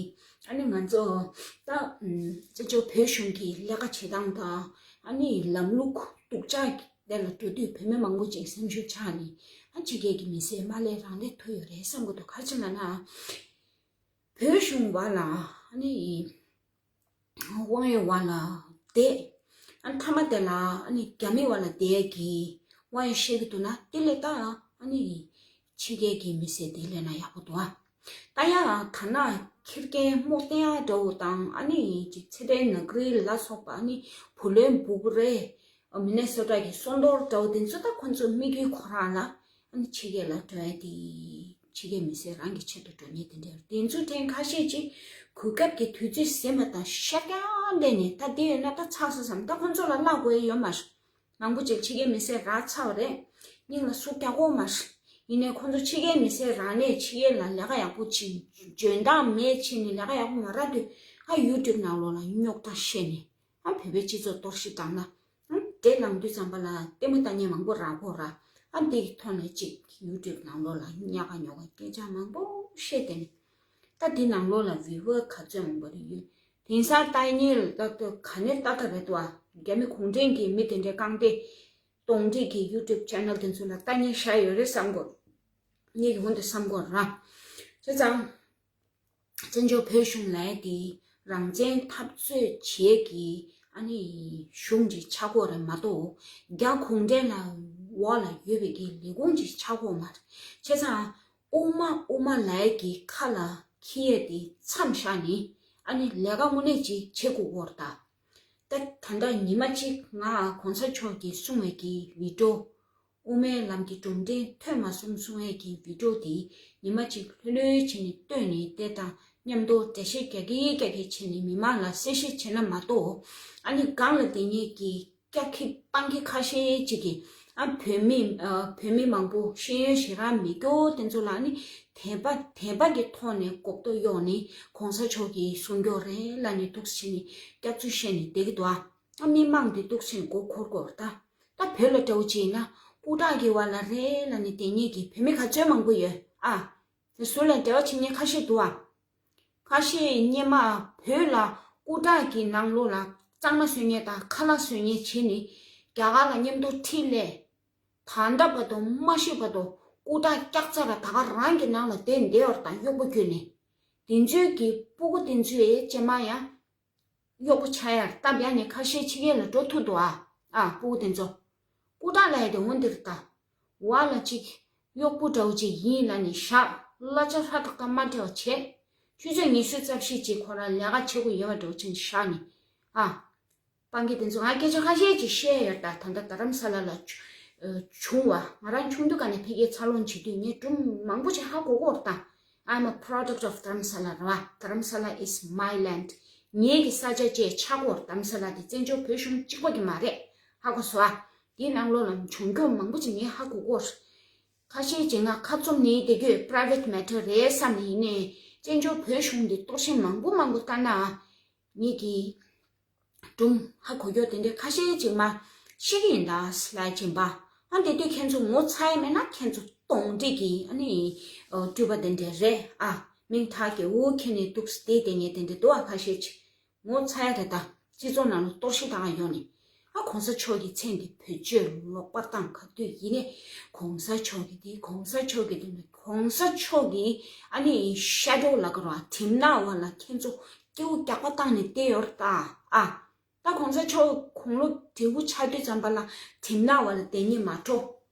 ཨ་ནི་ང་ཚོ་ད་ཨམ་བཙན་བྱོལ་བོད་གཞུང་གི་ལས་ཀ་བྱེད་སྟངས་དང་ཨ་ནི་ལམ་ལུགས་སྡུག་ཅག་དེ་ལ་འགྲོ་དུས་བོད་མི་མང་པོ་ཅིག་སེམས་ཤུགས་ཆག་ནི། ཨ་ཕྱི་རྒྱལ་གྱི་མི་སེར་མ་སླེབས་རང་སླེབས་ཐུབ་ཡོད་རེད་བསམ་གི་འདུག་ག་རེ་བྱས་ན་ན། བོད་གཞུང་བ་ལ་ཨ་ནི། དབང་ཡོད་བ་ལ་བསྡད། ཨ་ནི་མཐའ་མ་དེ་ལ་ཨ་ནི་རྒྱ་མི་བ་ལ་བསྡད་ཀྱི་དབང་ཡོད་བཤད་ཀྱི་འདུག་ན་དེ་ལས་ད་ཨ་ནི་ཕྱི་རྒྱལ་གྱི་མི་སེར་དེ་ལས་ན་ཡག་པོ་འདུག་ཨ། ད་ཡང་ཐ་ན་ཁེར་རྐྱང་རྨོག་བསྟན་ཡག་འདྲ་བོ་དང་ཨ་ནི་ཅིག་ཚེ་བརྟན་ནག་རིལ་ལ་སོགས་པ་ཨ་ནི་བུ་ལོན་འབུག་རེད། མི་ནེ་སོ་ཊ་གི་སོན་རྡོར་འདྲ་བོ་དེ་ཚོ་ད་ཁོ་ཚོ་དམིགས་ཡུལ་ཁོ་རང་ལ། ཨ་ནི་ཕྱི་རྒྱལ་ལ་འགྲོ་ཡ་དེ། ཕྱི་རྒྱལ་མི་སེར་རང་གི་ཆེད་དུ་འགྲོ་མཁན་དེ་འདྲ་རེད། དེ་ཚོ་དྲན་ཁ་ཤས་ཅིག་གོ་སྐབས་ཀྱི་དུས་ཚོད་ཟིན་པ་དང་ཤར་ཀྱང་བསྡད་ནས་ད་དེ་ཡོད་ན་ད་ཚར་སོང་བསམ། ད་ཁོང་ཚོ་ལ་བརླག་དགོས་ཡ་ཡོད་མ་རེད། མང་པོ་ཅིག་ཕྱི་རྒྱལ་མི་སེར་རག་ཚར་བ་རེད། སྙིང་ལ་ཟུག་རྒྱག་དགོས་མ་རེད། ཡིན་ནའི་ཁོང་ཚོ་ཕྱི་རྒྱལ་མི་སེར་རག་ནས་ཕྱི་རྒྱལ་ལ་ལས་ཀ་ཡག་པོ་བྱེད། འཇོན་ཐང་མེད་བྱས་ནས་ལས་ཀ་ཡག་པོ་མ་རག་དུས་ཨ་ཡུ་ཊུབ་ནང་ལོགས་ལ་རྙོག་དྲ་བཤད་ནས། ཨ་བོད་པའི་སྤྱི་ཚོགས་གཏོར་བཤིག་བཏང་ན། ཨ་དེ་ལངས་དུས་ཙམ་པ་ལ་ལྟད་མོ་ལྟ་མཁན་མང་པོ་རག་གོ་ར། ཨ་འདི་གི་ཐོག་ནས་ཅིག་ཡུ་ཊུབ་ནང་ལོགས་ལ་ཉག་ག་ཉོག་ག་སྐད་ཆ་མང་པོ་བཤད་དེ་ནས། ད་འདི་ནང་ལོགས་ལ་བིའུ་ཝར་ག་ཚོད་མང་པོ་རེ་ཡོད། དེང་སང་ལྟ་མཁན་ལ་ལྟ་ལྟ་ག་ནས་ལྟ་ལྟ་རེད་དོ། ཨ་རྒྱ་མི་གུང་ཁྲན་གྱི་མི་དེ་འདྲའི་རྐང་སྟེ་གདོན་འདྲེ་གི་ཡུ་ཊུབ་ཆེ་ནལ་དེ་ཚོ་ལ་ལྟ་མཁན་ཤ་ཡོད་རེད་བསམ་གོ། ངེད་ཀྱི་ཧོན་དུ་བསམ་གོ་ར། བྱས་ཙང་། བཙན་བྱོལ་བོད་གཞུང་ལབ་ཡ་དེ་རང་བཙན་འཐབ་རྩོད་བྱེད་ཀྱི་ཨ་ནི་གཞུང་ཅིག་ཆགས་དགོས་རེད་མ་གཏོགས། རྒྱ་གུང་ཁྲན་ལ་འོག་ལ་ཡོད་པའི་གི་ལས་ཁུངས་ཅིག་ཆགས་དགོས་མ་རེད། བྱས་ཙང་དབུ་མ་དབུ་མ་ལབ་ཡ་གི་ཁ་ལ་འཁྱེར་ཡ་དེ་མཚམས་བཞག་ནས་ཨ་ནི་ལས་ཀ་དངོས་གནས་ཅིག་བྱེད་དགོས་ཀྱི་རེད་ད། ད་ད་ལྟ་ཉི་མ་གཅིག་ང་གོང་ས་མཆོག་གིས་གསུངས་པའི་གི་བི་ཌིའོ། དབུ་མའི་ལམ་གྱི་སྒྲོམ་ཁྲིད་ཐོན་མ་སོང་གསུང་ཡས་ཀྱི་བི་ཌིའོ་དེ་ཉི་མ་གཅིག་ལྷོད་ལྷོད་བྱས་ནས་བཏོན་ནས་དེ་དང་མཉམ་དུ་འགྲེལ་བཤད་རྒྱག་གི་རྒྱག་གི་བྱས་ནས་མི་མང་ལ་གསལ་བཤད་བྱས་ན་མ་གཏོགས། ཨ་ནི་སྒང་ལ་དེ་ཉིད་ཀྱི་སྐྱག་ཁྱི་སྤང་ཁྱི་ཁ་ཤས་ཅིག་གིས་ཨ་བོད་མི་ཨ་བོད་མི་མང་པོ་ཤེས་ཡོན་ཞེ་དྲག་མེད་རྒྱུ་དེ་ཚོ་ལ་ཨ་ནི་ དད་པ་དད་པ་གི་ཐོག་ནས་གོ་རྟོགས་གཡོག་ནས་གོང་ས་མཆོག་གིས་གསུང་སྐྱོར་རེད་ལབ་ནས་འདུག་སེ་བྱས་ནས་སྐྱག་རྫུན་བཤད་ནས་བསྡད་ཀྱི་འདུག་ཨ། ཨ་མི་མང་འདི་འདུག་སེ་མགོ་འཁོར་གྱི་ཡོད་རེད་ད། ད་བོད་ལ་འདྲ་བོ་ཅིག་ཡིན་ན་སྐུ་དྲག་གི་བར་ལ་རེད་ལབ་ནས་བསྡད་མཁན་གྱི་བོད་མི་ག་ཚོད་མང་པོ་ཡོད་ཨ། ཟུར་ལ་འབྲེལ་བ་བྱེད་མཁན་ཁ་ཤས་འདུག་ཨ། ཁ་ཤས་སྔོན་མ་བོད་ལ་སྐུ་དྲག་གི་ནང་ལོགས་ལ་གཙང་མ་བཟོ་མཁན་དང་ཁ་ལག་བཟོ་མཁན་བྱས་ནས་རྒྱ་གར་ལ་མཉམ་དུ་ཁྲིད་སླེབས། ད་ལྟ་བར་དུ་མ་ཤི་བར་དུ་སྐུ་དྲག་སྐྱག་རྫུན་ལ་ད་ག་རང་གི་ནང་ལ་བསྡད་བསྡད་ཡོད་རེད་ད། གཡོག་པོ་ཁྱོན་ནས་དེ་ཚོའི་གི་སྤུ་གུ་དེ་ཚོའི་རྗེས་མ་ཡང་གཡོག་པོ་ཆགས་ཡ་རེད་ད། ཡང་ནས་ཁ་ཤས་ཕྱི་རྒྱལ་ལ་འགྲོ་ཐུབ་འདུག་ཨ། ཨ་སྤུ་གུ་དེ་ཚོ་སྐུ་དྲག་ལབ་ཡ་དེ་འོ་འདི་རེད་ད། བ་ལ་གཅིག་གཡོག་པོ་འདྲ་བོ་ཅིག་ཡིན་ལབ་ནས་བཞག་གླ་ཆ་ཧྲ་ཏག་ཏག་མ་སྤྲད་པ་བྱས། ཆུ་ཚོད་ཉི་ཤུ་རྩ་བཞི་ཅིག་ཁོ་རང་ལས་ཀ་བྱེད་དགོས་ཡོད་པ་འདྲ་བོ་བྱས་ནས་བཞག་ནས་ཨ། སྤང་གི་དེ་ཚོ་ང་སྐད་ཆ་ཁ་ཤས་ཅིག་བཤད་ཡོད་ད། ད་ལྟ་རྡ་རམ་ས་ལ་ལ་བྱུང་བ། ང་རང་ཆུང་དུས་ཀ་ནས་ཕ་གིར་འཚར་ལོངས་བྱེད་དུས་ངས་སྒྲུང་མང་པོ་ཅིག་ཧ་གོ་གོ་ད། I'm a product of Dharamsala ར་བ། Dharamsala is my land. ངེད་ཀྱི་ས་ཆ་བཅས་ཆགས་གོ་རྡ་རམ་ས་ལ་དེ་བཙན་བྱོལ་བོད་གཞུང་གཅིག་པ་གི་མ་རེད། ཧ་གོ་སོང་ཨ། དེའི་ནང་ལོགས་ལ་བྱུང་རྒྱུ་མང་པོ་ཅིག་ངས་ཧ་གོ་གོ་ཁ་ཤས་ཅིག་ང་ཁ་བཙུམ་ནས་བསྡད་རྒྱུ་private matter རེད་བསམ་ནས་ཡིན་ནའི་བཙན་བྱོལ་བོད་གཞུང་འདི་གཏོར་བཤིག་མང་པོ་མང་པོ་བཏང་ན་ངེད་ཀྱི་སྒྲུང་ཧ་གོ་རྒྱུ་དེ་འདྲའི་ཁ་ཤས་ཅིག་མ་ཤེས་ཀྱི་ཡིན་ད་ལབ་ཀྱིན་པ། ཨ་འདི་དུས་ཁྱེད་ཚོ་ངོ་ཚ་ཡ་མེད་ན་ཁྱེད་ཚོ་གདོན་འདྲེ་གི་ཨ་ནི་སྤྲུལ་པ་དེ་འདྲ་རེད་ཨ། མིང་ཐག་གི་འུ་ཁྱེད་ནས་འདུག་སེ་བསྡད་ཉན་དེ་འདྲ་འདུག་ཨ། ཁ་ཤས་ཅིག་ངོ་ཚ་ཡ་རེད་ད། སྤྱི་ཚོགས་ནང་ལ་གཏོར་བཤིག་བཏང་ཡ་ཡོང་ནས། ཨ་གོང་ས་མཆོག་གི་མཚན་དེ་བེད་སྤྱོད་ལོག་པ་བཏང་ག་དུས་ཡིན་ནས། གོང་ས་མཆོག་གི་དེ་གོང་ས་མཆོག་གི་དེ་ནས་གོང་ས་མཆོག་གི་ཨ་ནི་shadow ལབ་དགོས་རེད་བ། གྲིབ་ནག་འོག་ལ་ཁྱེད་ཚོ་སྐྱེ་བོ་རྒྱགས་པ་བཏང་ནས་བསྡད་ཡོད་རེད་ད། ཨ་ད་གོང་ས་མཆོག་དགུང་ལོ་བགྲེས་པོ་ཆགས་དུས་ཙམ་པ་ལ་གྲིབ་ནག་འོག་ལ་བསྡད་ཉན་མ་འགྲོ།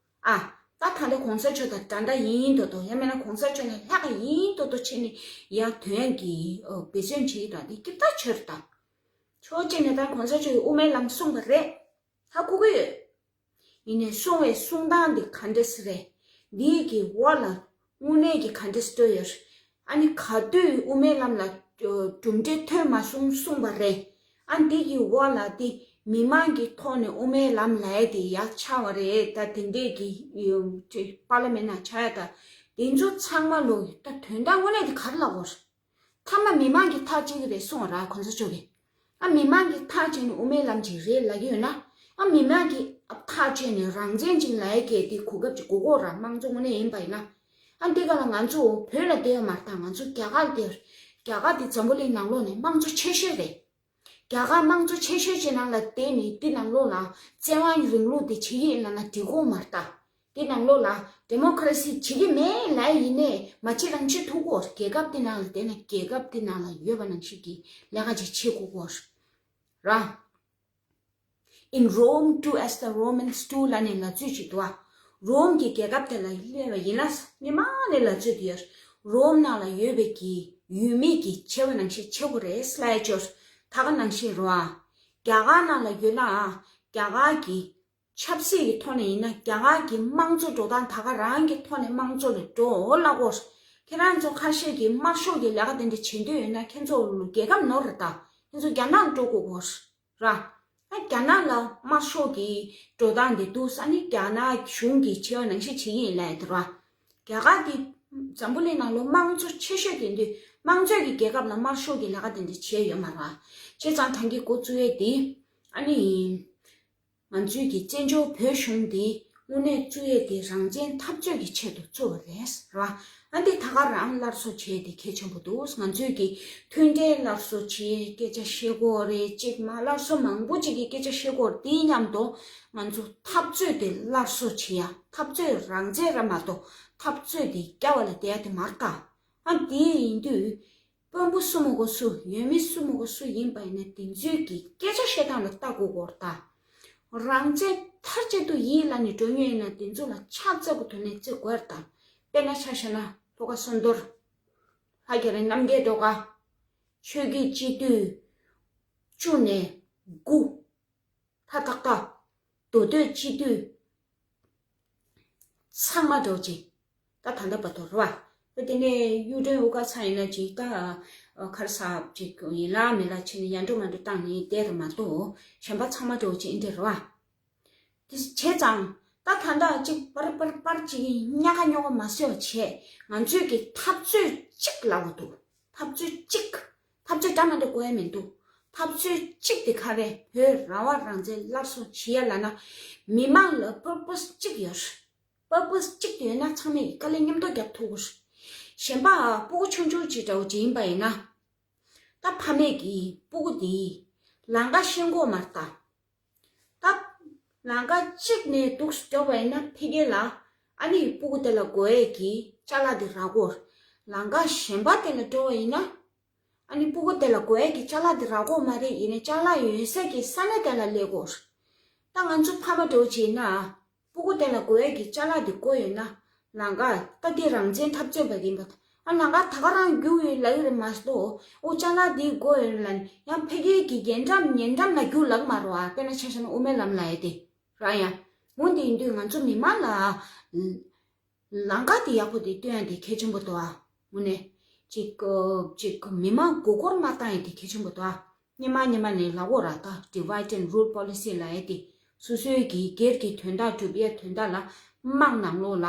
ཨ། ད་ད་ལྟ་གོང་ས་མཆོག་དང་འདྲ་འདྲ་ཡིན་མདོག་མདོག་ཡང་མིན་ན་གོང་ས་མཆོག་ལས་ལྷག་ག་ཡིན་མདོག་མདོག་བྱས་ནས་ཡར་ཐོན་ཡག་གི་འབད་བརྩོན་བྱེད་ཀྱི་རེད་དེ་སྐྱིད་ཐག་ཆོད་རེད་ད། ཕྱོགས་གཅིག་ནས་ད་གོང་ས་མཆོག་གིས་དབུ་མའི་ལམ་གསུངས་པ་རེད། ཧ་གོ་གི་ཡོད། ཡིན་ནའི་གསུང་བའི་གསུང་སྟངས་འདི་ག་འདྲ་སེ་རེད། འདི་གི་འོག་ལ་དངོས་གནས་ཀྱི་ག་འདྲ་སེ་སྤྲོད་ཡོད་རེད། ཨ་ནི་ག་དུས་དབུ་མའི་ལམ་ལ་གྲུབ་འབྲས་ཐོན་མ་སོང་གསུངས་པ་རེད། ཨ་འདི་གི་འོག་ལ་དེ་མི་མང་གི་ཐོག་ནས་དབུ་མའི་ལམ་ལབ་ཡ་དེ་ཡར་ཆགས་པ་རེད་ད། དེ་འདྲས་ཀྱི་པར་ལི་མེན་ནང་ཆགས་ཡ་ད། དེ་ཚོ་ཚང་མ་ལོ་ད་དོན་དག་དངོས་གནས་དེ་ག་རེ་ལབ་དགོས་རེད། མཐའ་མ་མི་མང་གིས་ཐག་བཅད་ཀྱི་རེད་གསུངས་པ་རེད་གོང་ས་མཆོག་གིས། ཨ་མི་མང་གིས་ཐག་བཅད་ནས་དབུ་མའི་ལམ་ཅིག་རེད་ལབ་ཀྱི་ཡོད་ན། ཨ་མི་མང་གིས་ཐག་བཅད་ནས་རང་བཙན་ཅིག་ལབ་ཡ་གི་དེ་གོ་སྐབས་ཅིག་དགོས་ཀྱི་ཡོད་རེད། དམངས་གཙོ་དངོས་གནས་ཡིན་པ་ཡིན་ན། ཨ་འདི་ག་ལ་ང་ཚོ་བོད་ལ་བསྡད་ཡོད་མ་རེད་ད། ང་ཚོ་རྒྱ་གར་ལ་བསྡད་ཡོད་རེད། རྒྱ་གར་དེ་འཛམ་བུ་གླིང་ནང་ལོགས་ནས་དམངས་གཙོ་ཆེ་ཤོས་རེད། རྒྱ་གར་དམངས་གཙོ་ཆེ་ཤོས་ཅིག་ནང་ལ་བསྡད་ནས་འདི་ནང་ལོགས་ལ་བཙན་དབང་རིང་ལུགས་འདི་བྱེད་ཀྱི་ཡིན་ལབ་ན་འགྲིག་གི་ཡོད་མ་རེད་ད། འདི་ནང་ལོགས་ལ་ཌི་མོ་ཀ་རེ་སི་བྱེད་ཀྱི་མེད་ལབ་ཡིན་ནའི་མ་བྱེད་རང་བྱེད་ཐུབ་ཀྱི་ཡོད་རེད། རྒྱལ་ཁབ་འདི་ནང་ལ་བསྡད་ན་རྒྱལ་ཁབ་འདི་ནང་ལ་ཡོད་པ་ནང་བཞིན་གྱི་ལས་ཀ་ཅིག་བྱེད་དགོས་ཀྱི་ཡོད་རེད། In Rome, do as the Romans do ལབ་ནས་ལབ་ཚུལ་ཅིག་འདུག་ཨ། རོམ་གྱི་རྒྱལ་ཁབ་དེ་ལ་སླེབས་པ་ཡིན་ན་སྔོན་མ་ནས་ལབ་ཚུལ་དེ་ཡོད་རེད། རོམ་ནང་ལ་ཡོད་པའི་གི་ཡུལ་མི་གིས་བྱས་པ་ནང་བཞིན་བྱེད་དགོས་རེད་ལབ་ཡ་ཅིག་ཡོད་རེད། ད་ག་ནང་བཞིན་རེད་བ། རྒྱ་གར་ནང་ལ་ཡོད་ན་རྒྱ་གར་གྱི་ཆབ་སྲིད་ཀྱི་ཐོག་ནས་ཡིན་ན་རྒྱ་གར་གྱི་དམངས་གཙོ་འགྲོ་སྟངས་ད་ག་རང་གི་ཐོག་ནས་དམངས་གཙོ་ལ་འགྲོ་ལབ་དགོས། ཁྱེད་རང་ཚོ་ཁ་ཤས་ཀྱིས་དམར་ཤོག་གི་ལས་ཀ་དེ་འདྲ་བྱེད་འདོད་ཡོད་ན་ཁྱེད་ཚོ་རྒྱལ་ཁབ་ནོར་རེད་ད། ཁྱེད་ཚོ་རྒྱ་ནག་ལ་འགྲོ་དགོས་དགོས་རེད། ཨ་རྒྱ་ནག་ལ་དམར་ཤོག་གི་འགྲོ་སྟངས་དེ་འདུག་ས་ནི་རྒྱ་ནག་གཞུང་གིས་བྱས་པ་ནང་བཞིན་བྱེད་ཀྱི་ཡིན་ལབ་ཡ་དེ་རེད་བ། རྒྱ་གར་དེ་འཛམ་བུ་གླིང་ནང་ལོ་དམངས་གཙོ་ཆེ་ཤོས་དེ་འདུག་དམངས་གཙོའི་གི་རྒྱལ་ཁབ་ལ་དམར་ཤོག་གི་ལས་ཀ་དེ་འདྲ་བྱས་ཡོད་མ་རེད་བ། བྱས་ཙང་ད་གིན་འགོ་བཙུགས་ཡས་དེ་ཨ་ནི་ང་ཚོའི་གི་བཙན་བྱོལ་བོད་གཞུང་འདི་དངོས་གནས་བཙུགས་ཡས་དེ་རང་བཙན་འཐབ་རྩོད་ཀྱི་ཆེད་དུ་བཙུགས་པ་རེད་ར། ཨ་འདི་ད་ག་རང་སླར་གསོ་བྱས་དེ་གལ་ཆེན་པོ་འདུག་ང་ཚོའི་གི་མཐུན་འབྲེལ་སླར་གསོ་བྱས་སྐད་ཆ་བཤད་དགོས་རེད། གཅིག་མ་སླར་གསོ་མང་པོ་ཅིག་གི་སྐད་ཆ་བཤད་དགོས་རེད། དེ་མཉམ་དུ་ང་ཚོ་འཐབ་རྩོད་དེ་སླར་གསོ་བྱེད་ཡ། འཐབ་རྩོད་རང་བཙན་ར་མ་གཏོགས་འཐབ་རྩོད་དེ་རྒྱ་བ་ལ་བསྡད་ཡ་དེ་མ་རེད་ད། ཨ་འདི་ཡིན་དུས། དཔོན་པོ་སུ་མོ་གོ་སུ་ཡོད་མི་སུ་མོ་གོ་སུ་ཡིན་པ་ཡིན་ན་དེ་ཚོའི་གི་སྐད་ཆ་བཤད་སྟངས་ལ་ལྟ་དགོས་ཀྱི་ཡོད་རེད་ད། རང་བཙན་མཐར་གཅིག་ཏུ་ཡིན་ལབ་ནས་འགྲོ་མཁན་ཡིན་ན་དེ་ཚོ་ལ་ཕྱག་འཚལ་དགོས་དོན་ནས་བརྩི་དགོས་རེད་ད། དཔེར་ན་ཆ་བཞག་ན་ལྷོ་ཁ་སོན་རྡོར། ལྷ་རྒྱ་རི་རྣམ་རྒྱལ་སྒྲོལ་དཀར། ཆོས་ཀྱི་སྤྱི་འཐུས་བཅུ་ནས་དགུ། ལྷ་ཏག་ཏག་མདོ་སྟོད་སྤྱི་འཐུས་ཚང་མ་འགྲོ་ཅིག་ད་ད་ལྟ་བར་དུ་རེད་བ། ད་དེ་ནས་གཡུ་སྒྲོན་དབུ་དཀར་ཚང་ཡིན་ན་ཅིག་ད་ཁར་ས་ཅིག་ཡིན་ལ་མིན་ལ་བྱས་ནས་ཡར་འགྲོ་མར་འགྲོ་བཏང་ནས་བསྡད་རེད་མ་གཏོགས་གཞན་པ་ཚང་མ་འགྲོ་ཅིག་ཨེ་འདྲ་རེད་བ། དེ་བྱས་ཙང་ ད་ད་ལྟ་ཅིག་པར་པར་པར་ཅིག་ཉག་ག་ཉོག་ག་མ་བཟོས་བྱས། ང་ཚོས་ཀྱི་འཐབ་རྩོད་གཅིག་ལབ་པ་འདུག་འཐབ་རྩོད་གཅིག་འཐབ་རྩོད་འདྲ་མི་འདྲ་དགོས་ཡ་མི་འདུག་འཐབ་རྩོད་གཅིག་དེ་ག་རེ། བོད་རང་དབང་རང་བཙན་སླར་གསོ་བྱེད་ཡ་ལབ་ན། མི་མང་ལ་པར་པོས་གཅིག་ཡོད། པར་པོས་གཅིག་ཡོད་ན་ཚང་མས་དཀའ་ལས་མཉམ་དུ་རྒྱབ་ཐུབ་ཀྱི་རེད། གཞན་པ་སྤུ་གུ་ཆུང་ཆུང་ཅིག་འདྲ་བོ་ཅིག་ཡིན་པ་ཡིན་ན། ད་ཕ་མས་ཀྱིས་སྤུ་གུ་དེ་ལམ་ཁ་ཤེས་དགོས་མ་རེད་ད། ད་ལམ་ཁ་གཅིག་ནས་འདུག་སེ་འགྲོ་བ་ཡིན་ན། ཕ་གི་ལ་ཨ་ནི་སྤུ་གུ་དེ་ལ་དགོས་ཡས་ཀྱི་ཅ་ལག་དེ་རག་གོ། ལམ་ཁ་གཞན་པ་དེ་ལ་འགྲོ་བ་ཡིན་ན། ཨ་ནི་སྤུ་གུ་དེ་ལ་དགོས་ཡས་ཀྱི་ཅ་ལག་དེ་རག་གོ་མ་རེད། ཡིན་ནའི་ཅ་ལག་ཡོད་སའི་གི་ས་གནས་དེ་ལ་སླེབས་གོ། ད་ང་ཚོ་ཕ་མ་འདྲ་བོ་ཅིག་ཡིན་ན། སྤུ་གུ་དེ་ལ་དགོས་ཡས་ཀྱི་ཅ་ལག་དེ་དགོས་ཡོད་ན། ལམ་ཁ་ད་དེ་རང་བཙན་འཐབ་རྩོད་པ་ཡིན་པ་དང་། ཨ་ལམ་ཁ་ད་ག་རང་རྒྱུགས་ཡོད་ལབ་ཡོད་རེད་མ་གཏོགས། ཨོ་ཅ་ལག་དེ་དགོས་ཡོད་ལབ་ནས་ཡང་ཕ་གིའི་གི་རྒྱན་འགྲམ་ཉེ་འགྲམ་ལ་རྒྱུགས་ལབ་མ་རེད་བ། དཔེར་ན་ཆ་བཞག་ན་དབུ་མའི་ལམ་ལབ་ཡས་དེ་རང་ཡང་། འོ་དེ་ཡིན་དུས་ང་ཚོ་མི་མང་ལ་ལམ་ཁ་དེ་ཡག་པོ་དེ་སྟོན་ཡ་དེ་གལ་ཆེན་པོ་འདུག་ཨ། དངོས་གནས་ཅིག་ཅིག་མི་མང་མགོ་སྐོར་མ་བཏང་ཡ་དེ་གལ་ཆེན་པོ་འདུག་ཨ། སྔོན་མ་སྔོན་མ་ནས་ལབ་ཡོད་ར། ད་divide and rule policy ལབ་ཡ་དེ། སོ་སོའི་གི་སྒེར་གྱི་དོན་དག་སྒྲུབ་ཡའི་དོན་དག་ལ་དམག་ནང་ལོགས་ལ་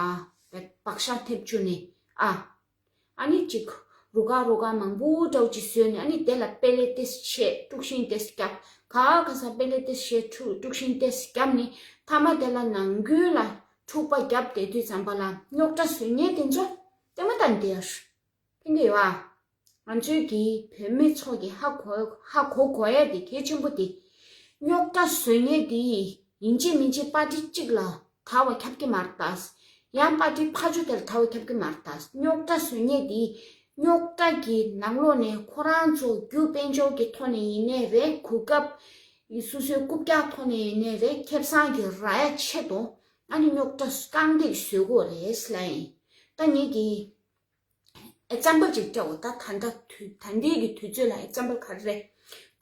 བག་ཆགས་ཐེབས་བཅུག་ནས་ཨ། ཨ་ནི་ཅིག་རུ་ཁག་རུ་ཁག་མང་པོ་འདྲ་བོ་ཅིག་བཟོས་ནས། ཨ་ནི་དེ་ལ་དཔེ་ལེགས་ཏོག་ཙམ་བྱས་དཀྲུག་ཤིང་ཏོག་ཙམ་བརྒྱབ། ག་ག་ས་དཔེ་ལེགས་ཏོག་ཙམ་བྱས་དཀྲུག་དཀྲུག་ཤིང་ཏོག་ཙམ་བརྒྱབ་ནས། མཐའ་མ་དེ་ལ་ནང་ཁུལ་ལ་འཁྲུག་པ་བརྒྱབ་བསྡད་དུས་ཙམ་པ་ལ་རྙོག་དྲ་བཟོ་མཁན་དེ་ཚོ་ལྟད་མོ་ལྟ་ནས་བསྡད་ཡོད། ཕན་གྱི་ཡོད་ཨ། ང་ཚོའི་གི་བོད་མི་ཚོ་གི་ཧ་གོ་ཧ་གོ་དགོས་ཡ་དེ་གལ་ཆེན་པོ་དེ། རྙོག་དྲ་བཟོ་མཁན་དེ་ཡིན་གཅིག་མིན་གཅིག་པར་ཊི་གཅིག་ལ་དར་བ་ཁྱབ་ཀྱི་མ་རེད་ད། ཡང་པར་ཊི་ཕར་ཕྱོགས་དེ་ལ་དར་བ་ཁྱབ་ཀྱི་མ་རེད་ད། རྙོག་དྲ་བཟོ་མཁན་དེ་རྙོག་དྲ་གི་ནང་ལོགས་ནས་ཁོ་རང་ཚོ་རྒྱུ་དཔལ་འབྱོར་གྱི་ཐོག་ནས་ཡིན་ནའི་རེད། གོ་སྐབས་སོ་སོའི་རྐུབ་བཀྱག་ཐོག་ནས་ཡིན་ནའི་རེད། ཁེ་བཟང་གི་རག་ཡ་ཆེད་དུ། ཨ་ནི་རྙོག་དྲ་རྐང་སྟེགས་བཟོ་དགོས་རེད་ལབ་ཡིན། ད་ངེད་ཀྱིས་ཨེག་ཛམ་པལ་ཅིག་སྤྲད་འོ། ད་ད་ལྟ་དུས་ད་ལྟའི་གི་དུས་ཚོད་ལ་ཨེག་ཛམ་པལ་ག་རེ་རེད།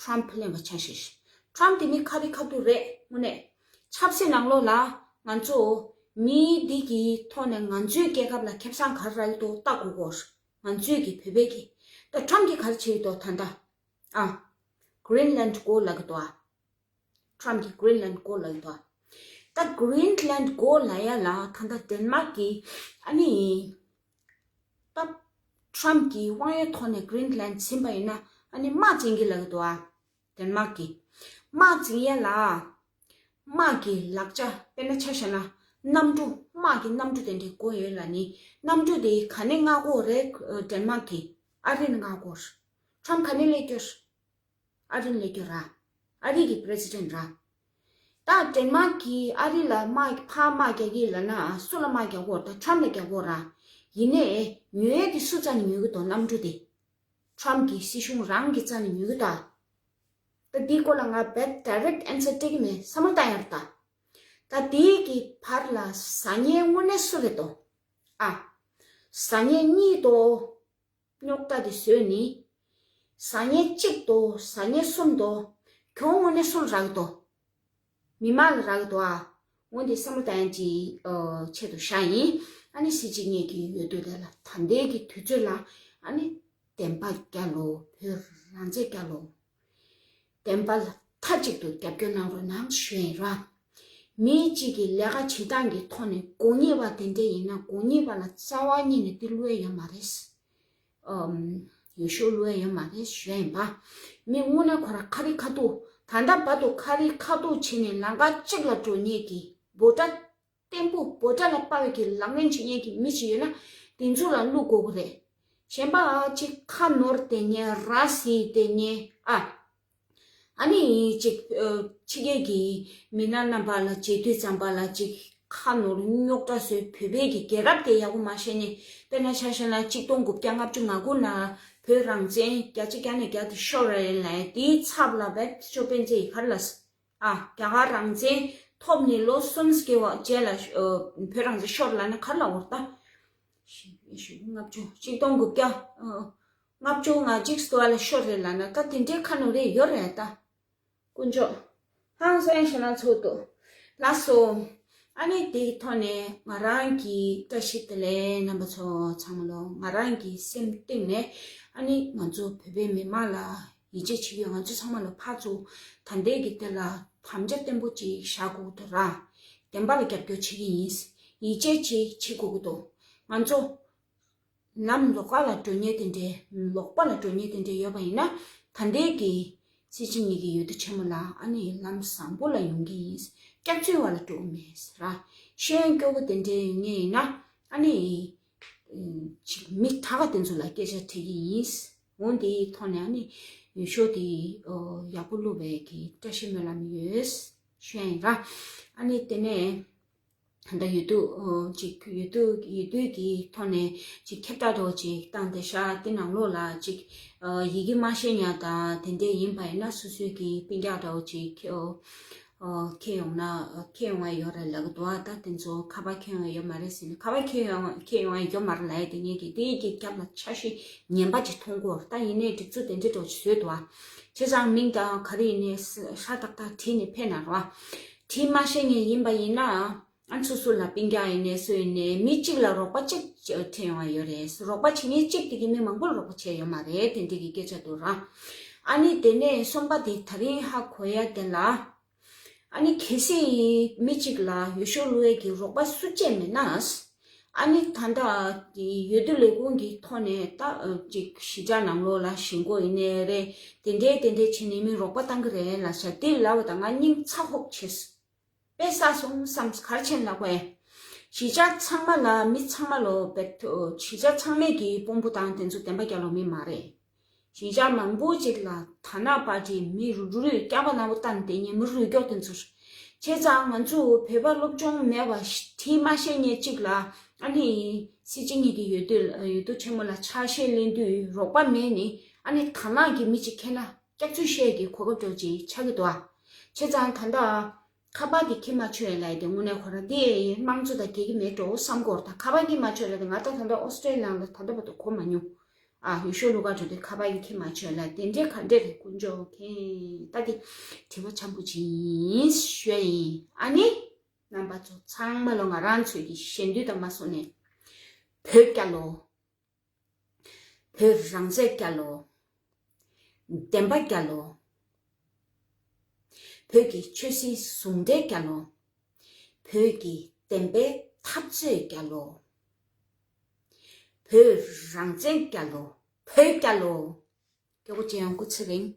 ཊམ་ཕི་ལེན་པ་ཆ་བཞག་ཤིག་ཊམ་ཕི་དེ་མི་ཁ་རི་ཁ་ཐུག་རེད། དངོས་གནས་ཆབ་སྲིད་ནང་ལོགས་ལ་ང་ཚོ་མི་འདི་གི་ཐོག་ནས་ང་ཚོའི་རྒྱལ་ཁབ་ལ་ཁེ་བཟང་ག་རེ་རག་གི་འདུག་ལྟ་དགོས་གོ། ང་ཚོའི་གི་བོད་པའི་གི། ད་ཊམ་ཕི་གིས་ག་རེ་བྱེད་ཀྱི་འདུག་ད་ལྟ། ཨ། Greenland go ལབ་ཀྱི་འདུག་ཨ། ཊམ་ཕི་གིས་Greenland go ལབ་ཀྱི་འདུག་ཨ། ད་Greenland go ལབ་ཡ་ལ་ད་ལྟ་ཌེན་མཱག་གིས་ཨ་ནི། ད་ཊམ་ཕི་གི་དབང་ཡོད་ཐོག་ནས་Greenland ཟིན་པ་ཡིན་ན་ཨ་ནི་དམག་འཛིང་གི་ལབ་ཀྱི་འདུག་ཨ། ཌེན་མཱག་གིས་དམག་འཛིང་ཡ་ལ། དམག་གི་ལག་ཆ། དཔེར་ན་ཆ་བཞག་ན་གནམ་གྲུ། དམག་གི་གནམ་གྲུ་དེ་འདྲའི་དགོས་ཡོད་ལབ་ནི། གནམ་གྲུ་དེ་ག་ནས་མངགས་དགོས་རེད། ཌེན་མཱག་གིས་ཨ་རི་ནས་མངགས་དགོས། ཊམ་ཕི་ག་ནས་སླེབས་རྒྱུ། ཨ་རི་ནས་སླེབས་རྒྱུ་ར། ཨ་རི་གི་པི་རེ་སི་ཌེན་ཊི་ར། ད་ཌེན་མཱག་གིས་ཨ་རི་ལ་དམག་ཕར་དམག་རྒྱག་གི་ལབ་ན་སུ་ལ་དམག་རྒྱག་དགོས་རེད། ད་ཊམ་ཕི་ལ་རྒྱག་དགོས་ར། ཡིན་ནའི་ཉོ་ཡས་དེ་སུ་རྩ་ནས་ཉོ་གི་འདུག་གནམ་གྲུ་དེ། ཊམ་ཕི་གི་སྲིད་གཞུང་རང་གི་རྩ་ནས་ཉོ་གི་འདུག་ད་འདིའི་སྐོར་ལ་ང་རྦད་ཌའི་རེག་ཊི་ཨན་སར་སྤྲད་ཀྱི་མེད། བསམ་བློ་བཏང་ཡ་རེད་ད། ད་འདིའི་གི་བར་ལ་ཟ་ཉལ་དངོས་གནས་སུ་རེད་དོ། ཨ། ཟ་ཉལ་གཉིས་དོ། རྙོག་དྲ་དེ་བཟོས་ནི། ཟ་ཉལ་གཅིག་དོ། ཟ་ཉལ་གསུམ་དོ། གྱོང་དངོས་གནས་སུ་ལ་རག་གི་འདུག་མི་མང་ལ་རག་གི་འདུག་ཨ། འོ་འདི་བསམ་བློ་བཏང་ཡ་ཅིག་ཨ། ཆེད་དུ་བཞག་ཡིན། ཨ་ནི་གཟི་བརྗིད་ངེད་ཀྱི་ཡོད་དུས་དེ་ལ་ད་ལྟའི་གི་དུས་ཚོད་ལ་ཨ་ནི་བདེན་པ་རྒྱལ་ལོ། བོད་རང་བཙན་རྒྱལ་ལོ། བདེན་པ་ལ་མཐའ་གཅིག་ཏུ་རྒྱབ་སྐྱོར་གནང་རོགས་གནང་ཞུ་ཡིན་ར། མི་གཅིག་གི་ལས་ཀ་བྱེད་སྟངས་ཀྱི་ཐོག་ནས་དགོས་ངེས་པ་དེ་འདྲ་ཡིན་ན་དགོས་ངེས་པ་ལ་རྩ་བ་ཉིད་ནས་འདི་བླུག་ཡ་ཡོད་མ་རེད། ཨམ། ཡོ་ཤུ་བླུག་ཡ་ཡོད་མ་རེད་ཞུ་ཡ་ཡིན་པ། མི་དངོས་གནས་ཁོ་རང་ཁ་རི་ཁ་ཐུག་ད་ལྟ་བར་དུ་ཁ་རི་ཁ་ཐུག་བྱས་ནས་ལམ་ཁ་གཅིག་ལ་འགྲོ་མཁན་གྱི་འབོད་སྒྲ་བརྟན་པོ། འབོད་སྒྲ་ལ་དཔའ་བའི་གི་ལག་ལེན་བྱེད་མཁན་གྱི་མི་ཞིག་ཡོད་ན་དེ་ཚོ་ལ་བླུག་དགོས་ཀྱི་རེད། གཞན་པ་ཅིག་ཁ་ནོར་བསྡད་མཁན་ར་བཟི་བསྡད་མཁན་ཨ། ཨ་ནི་ཅིག་ཨ། ཕྱི་རྒྱལ་གྱི་མི་སྣ་རྣམ་པ་ལ་མཇལ་དུས་ཙམ་པ་ལ་ཅིག་ཁ་ནོར་རྙོག་དྲ་བཟོས། བོད་པའི་གི་རྒྱལ་རབས་དེ་ཡག་པོ་མ་ཤེས་ནས། དཔེར་ན་ཆ་བཞག་ན་གཅིག་སྟོང་དགུ་བརྒྱ་ལྔ་བཅུ་ང་དགུ་ལ་བོད་རང་བཙན་བརྒྱ་ཆ་བརྒྱ་ནས་བརྒྱ་དེ་ཤོར་རེད་ལབ། དེའི་ཚབ་ལ་བེད་ཅོ་པན་ཙེ་ཡིས་ག་རེ་ལབ། ཨ། རྒྱ་གར་རང་བཙན་ཐོབ་ནས་ལོ་གསུམ་བརྒལ་བ་རྗེས་ལ་ཨ། བོད་རང་བཙན་ཤོར་ལབ་ན་ག་རེ་ལབ་དགོས་རེད་ད། ལྔ་བཅུ། གཅིག་སྟོང་དགུ་བརྒྱ་ཨ། ལྔ་བཅུ་ང་གཅིག་ཙམ་ལ་ཤོར་རེད་ལབ་ན་ད་དེ་འདྲའི་ཁ་ནོར་རེ་ཡོད་རེད་ད། དཀོན་མཆོག་ཧང་སང་ཞེ་ན་ཚོགས་འདུག་ལགས་སོ། ཨ་ནི་དེའི་ཐོག་ནས་ང་རང་གི་བཀྲ་ཤིས་བདེ་ལེགས། རྣམ་པ་ཚོ་ཚང་མ་ལོ། ང་རང་གི་སེམས་གཏིང་ནས་ཨ་ནི་ང་ཚོ་བོད་པའི་མི་མང་ལ་ཡིད་ཆེས་བྱེད་ཀྱི་ཡོད། ང་ཚོ་ཚང་མ་ལོ་ཕར་ཚུར་ད་ལྟའི་གི་དེ་ལ་དམ་བཅའ་བརྟན་པོ་ཅིག་བཞག་དགོས་འདུག་ར། བདེན་པ་ལ་རྒྱབ་སྐྱོར་བྱེད་ཀྱི་ཡིན། ཡིད་ཆེས་བྱེད་བྱེད་དགོས་ཀྱི་འདུག་ང་ཚོ་ལམ་ལོག་པ་ལ་འགྲོ་མཁན་དེ་འདྲའི་ལོག་པ་ལ་འགྲོ་མཁན་དེ་འདྲའི་ཡོད་པ་ཡིན་ན་ད་ལྟའི་གི་སྲིད་སྤྱི་གཉིས་ཀྱི་འོས་བསྡུ་ཆེན་མོ་ལ་ཨ་ནི་ལམ་བཟང་པོ་ལ་ཡོང་གི་ཡིན། སྐྱག་རྫུན་བ་ལ་འགྲོ་གི་མེད་ཟེར་ར། ཤེས་ཡོན་སྐྱོ་པོ་དེ་འདྲའི་ཡོད་མཁན་ཡིན་ན་ཨ་ནི་ཅིག་མི་ད་ག་དེ་ཚོ་ལ་སྐད་ཆ་དྲིས་ཀྱི་ཡིན། འོ་འདིའི་ཐོག་ནས་ཨ་ནི་འོས་ཤོག་དེ་ཡག་པོ་བླུགས་པའི་གི་བཀྲ་ཤིས་སྨོན་ལམ་ཡོད་ཞུ་ཡ་ཡིན་ར། ཨ་ནི་དེ་ནས་ད་ལྟ་འོས་བསྡུ་ཅིག་འོས་བསྡུ་འོས་བསྡུ་གི་ཐོག་ནས་ཅིག་ཁྱབ་བསྒྲགས་འདྲ་བོ་ཅིག་བཏང་བསྡད་ཤག་དེ་ནང་ལོགས་ལ་ཅིག་ཡི་གེ་མ་ཤེས་ཉག་དང་དེ་འདྲས་ཡིན་པ་ཡིན་ན་སོ་སོའི་གི་སྤུན་ཀྱག་འདྲ་བོ་ཅིག་ཨོ། ཁྱེད་ཡོང་ན་ཁྱེད་ཡོང་བ་ཡོད་རེད་ལབ་ཀྱི་འདུག་ཨ་ད་དེ་ཚོ་ཁ་པར་ཁྱེད་ཡོང་བ་ཡོད་མ་རེད་ཟེར་ནས་ཁ་པར་ཁྱེད་ཡོང་ཁྱེད་ཡོང་བ་ཡོད་མ་རེད་ལབ་ཡ་དེ་ངས་ཀྱི་དེ་ཡི་གི་རྒྱབ་ལ་འཆར་གཞི་ངན་པ་ཅིག་མཐོང་གོ་ད་ཡིན་ནའི་སྒྲིག་འཛུགས་དེ་འདྲ་འདྲ་བོ་ཅིག་བཟོས་འདུག་ཨ། བྱས་ཙང་མིང་དང་ག་རེ་ཡིན་ནའི་ཧྲ་ཏག་ཏག་བྲིས་ནས་ཕེབས་ན་རོ། བྲིས་མ་ཤེས་མཁན་ཡིན་པ་ཡིན་ན་ཨ་སོ་སོ་ལ་སྤུན་ཀྱག་ཡིན་ནའི་སུ་ཡིན་ནའི་མི་གཅིག་ལ་རོགས་པ་གཅིག་ཁྲིད་ཡོང་བ་ཡོད་རེད། རོགས་པ་བྱེད་མཁན་གཅིག་དེ་གིས་མི་མང་པོ་ལ་རོགས་པ་བྱས་ཡོད་མ་རེད་དེ་འདྲ་གི་སྐད་ཆ་འདུག་ར། ཨ་ནི་དེ་ནས་གསུམ་པ་དེ་ད་རིང་ཧ་གོ་ཡ་དེ་ལ། ཨ་ནི་གལ་སྲིད་མི་གཅིག་ལ་འོས་ཤོག་བླུག་ཡས་ཀྱི་རོགས་པ་སུ་བྱས་མེད་ན། ཨ་ནི་ད་ལྟ་གི་འོས་བསྡུ་ལས་ཁུངས་ཀྱི་ཐོག་ནས་ད་ཅིག་གཞིས་ཆགས་ནང་ལོགས་ལ་ཞེན་ཁོག་ཡིན་ནའི་རེད། དེ་འདྲའི་དེ་འདྲའི་བྱས་ནས་མི་རོགས་པ་བཏང་གི་རེད་ལབ་ཤག་དེ་ལབ་པ་དང་ང་སྙིང་ཚ་ཧོབ་བྱས་སོང་། དཔེ་བསགས་སོང་བསམ་ག་རེ་བྱས་ནས་ལབ་དགོས། གཞིས་ཆགས་ཚང་མ་ལ་མི་ཚང་མ་ལོ་བེད་གཞིས་ཆགས་ཚང་མས་ཀྱི་དཔོན་པོ་དང་དེ་ཚོ་བདེན་པ་རྒྱག་ལོ་མི་མ་རེད། གཞིས་ཆགས་མང་པོ་ཅིག་ལ་ཐ་ན་པར་ཏི་མི་རུ་རུ་རུས་སྐྱག་པ་ནག་པོ་བཏང་བསྡད་མཁན་མི་རུ་རུས་སྐྱོག་དེ་ཚོ་རེད། བྱས་ཙང་ང་ཚོ་བོད་པ་སློབ་སྦྱོང་མེད་པ་ཞིག་དྲིས་མ་ཤེས་མཁན་ཅིག་ལ་ཨ་ནི་སྲིད་སྤྱི་གཉིས་ཀྱི་འོས་བསྡུ་འོས་བསྡུ་ཆེན་མོ་ལ་ཆ་ཤས་ལེན་དུས་རོགས་པ་མེད་ནི་ཨ་ནི་དར་ནག་གི་མི་ཅིག་ཁེལ་ན་སྐྱག་རྫུན་བཤད་ཀྱི་གོ་སྐབས་འདྲ་ཅིག་ཆགས་ཀྱི་འདུག་ཨ། བྱས་ཙང་ད་ལྟ་ཁ་པར་གྱི་ཁྱི་མ་ཆོད་ལ་དེ་དངོས་གནས་ཁོ་རང་དེ་དམངས་གཙོ་དང་འགལ་གྱི་མེད་འགྲོ་བསམ་གོ་ད་ཁ་པར་གྱི་མ་ཆོད་ལ་དེ་ང་ད་ད་ལྟ་ཨོ་སི་ཀྲེ་ལི་ཡ་ལ་ད་ལྟ་བར་དུ་གོ་མ་མྱོང་། ཨ་འོས་ཤོག་བླུག་ག་འགྲོ་དུས་ཁ་པར་གྱི་ཁྱི་མ་ཆོད་ལ་དེ་འདྲའི་ག་འདྲ་རེད་དཀོན་མཆོག་མཁྱེན་ད་དེ་དྲི་བ་འཇམ་པོ་ཅིག་ཡིན་ཞུ་ཡ་ཡིན། ཨ་ནི་རྣམ་པ་ཚོ་ཚང་མ་ལོ་ང་རང་ཚོའི་གི་ཞེ་འདོད་དང་མ་སོང་ནས་བོད་རྒྱལ་ལོ། བོད་རང་བཙན་རྒྱལ་ལོ། བདེན་པ་རྒྱལ་ལོ། བོད་ཀྱི་ཆོས་སྲིད་ཟུང་འབྲེལ་རྒྱལ་ལོ། བོད་ཀྱི་བདེན་པའི་འཐབ་རྩོད་རྒྱལ་ལོ། བོད་རང་བཙན་རྒྱལ་ལོ། བོད་རྒྱལ་ལོ། སྐྱོ་པོ་ཅན་ཡང་སྐུ་ཚེ་རིང་།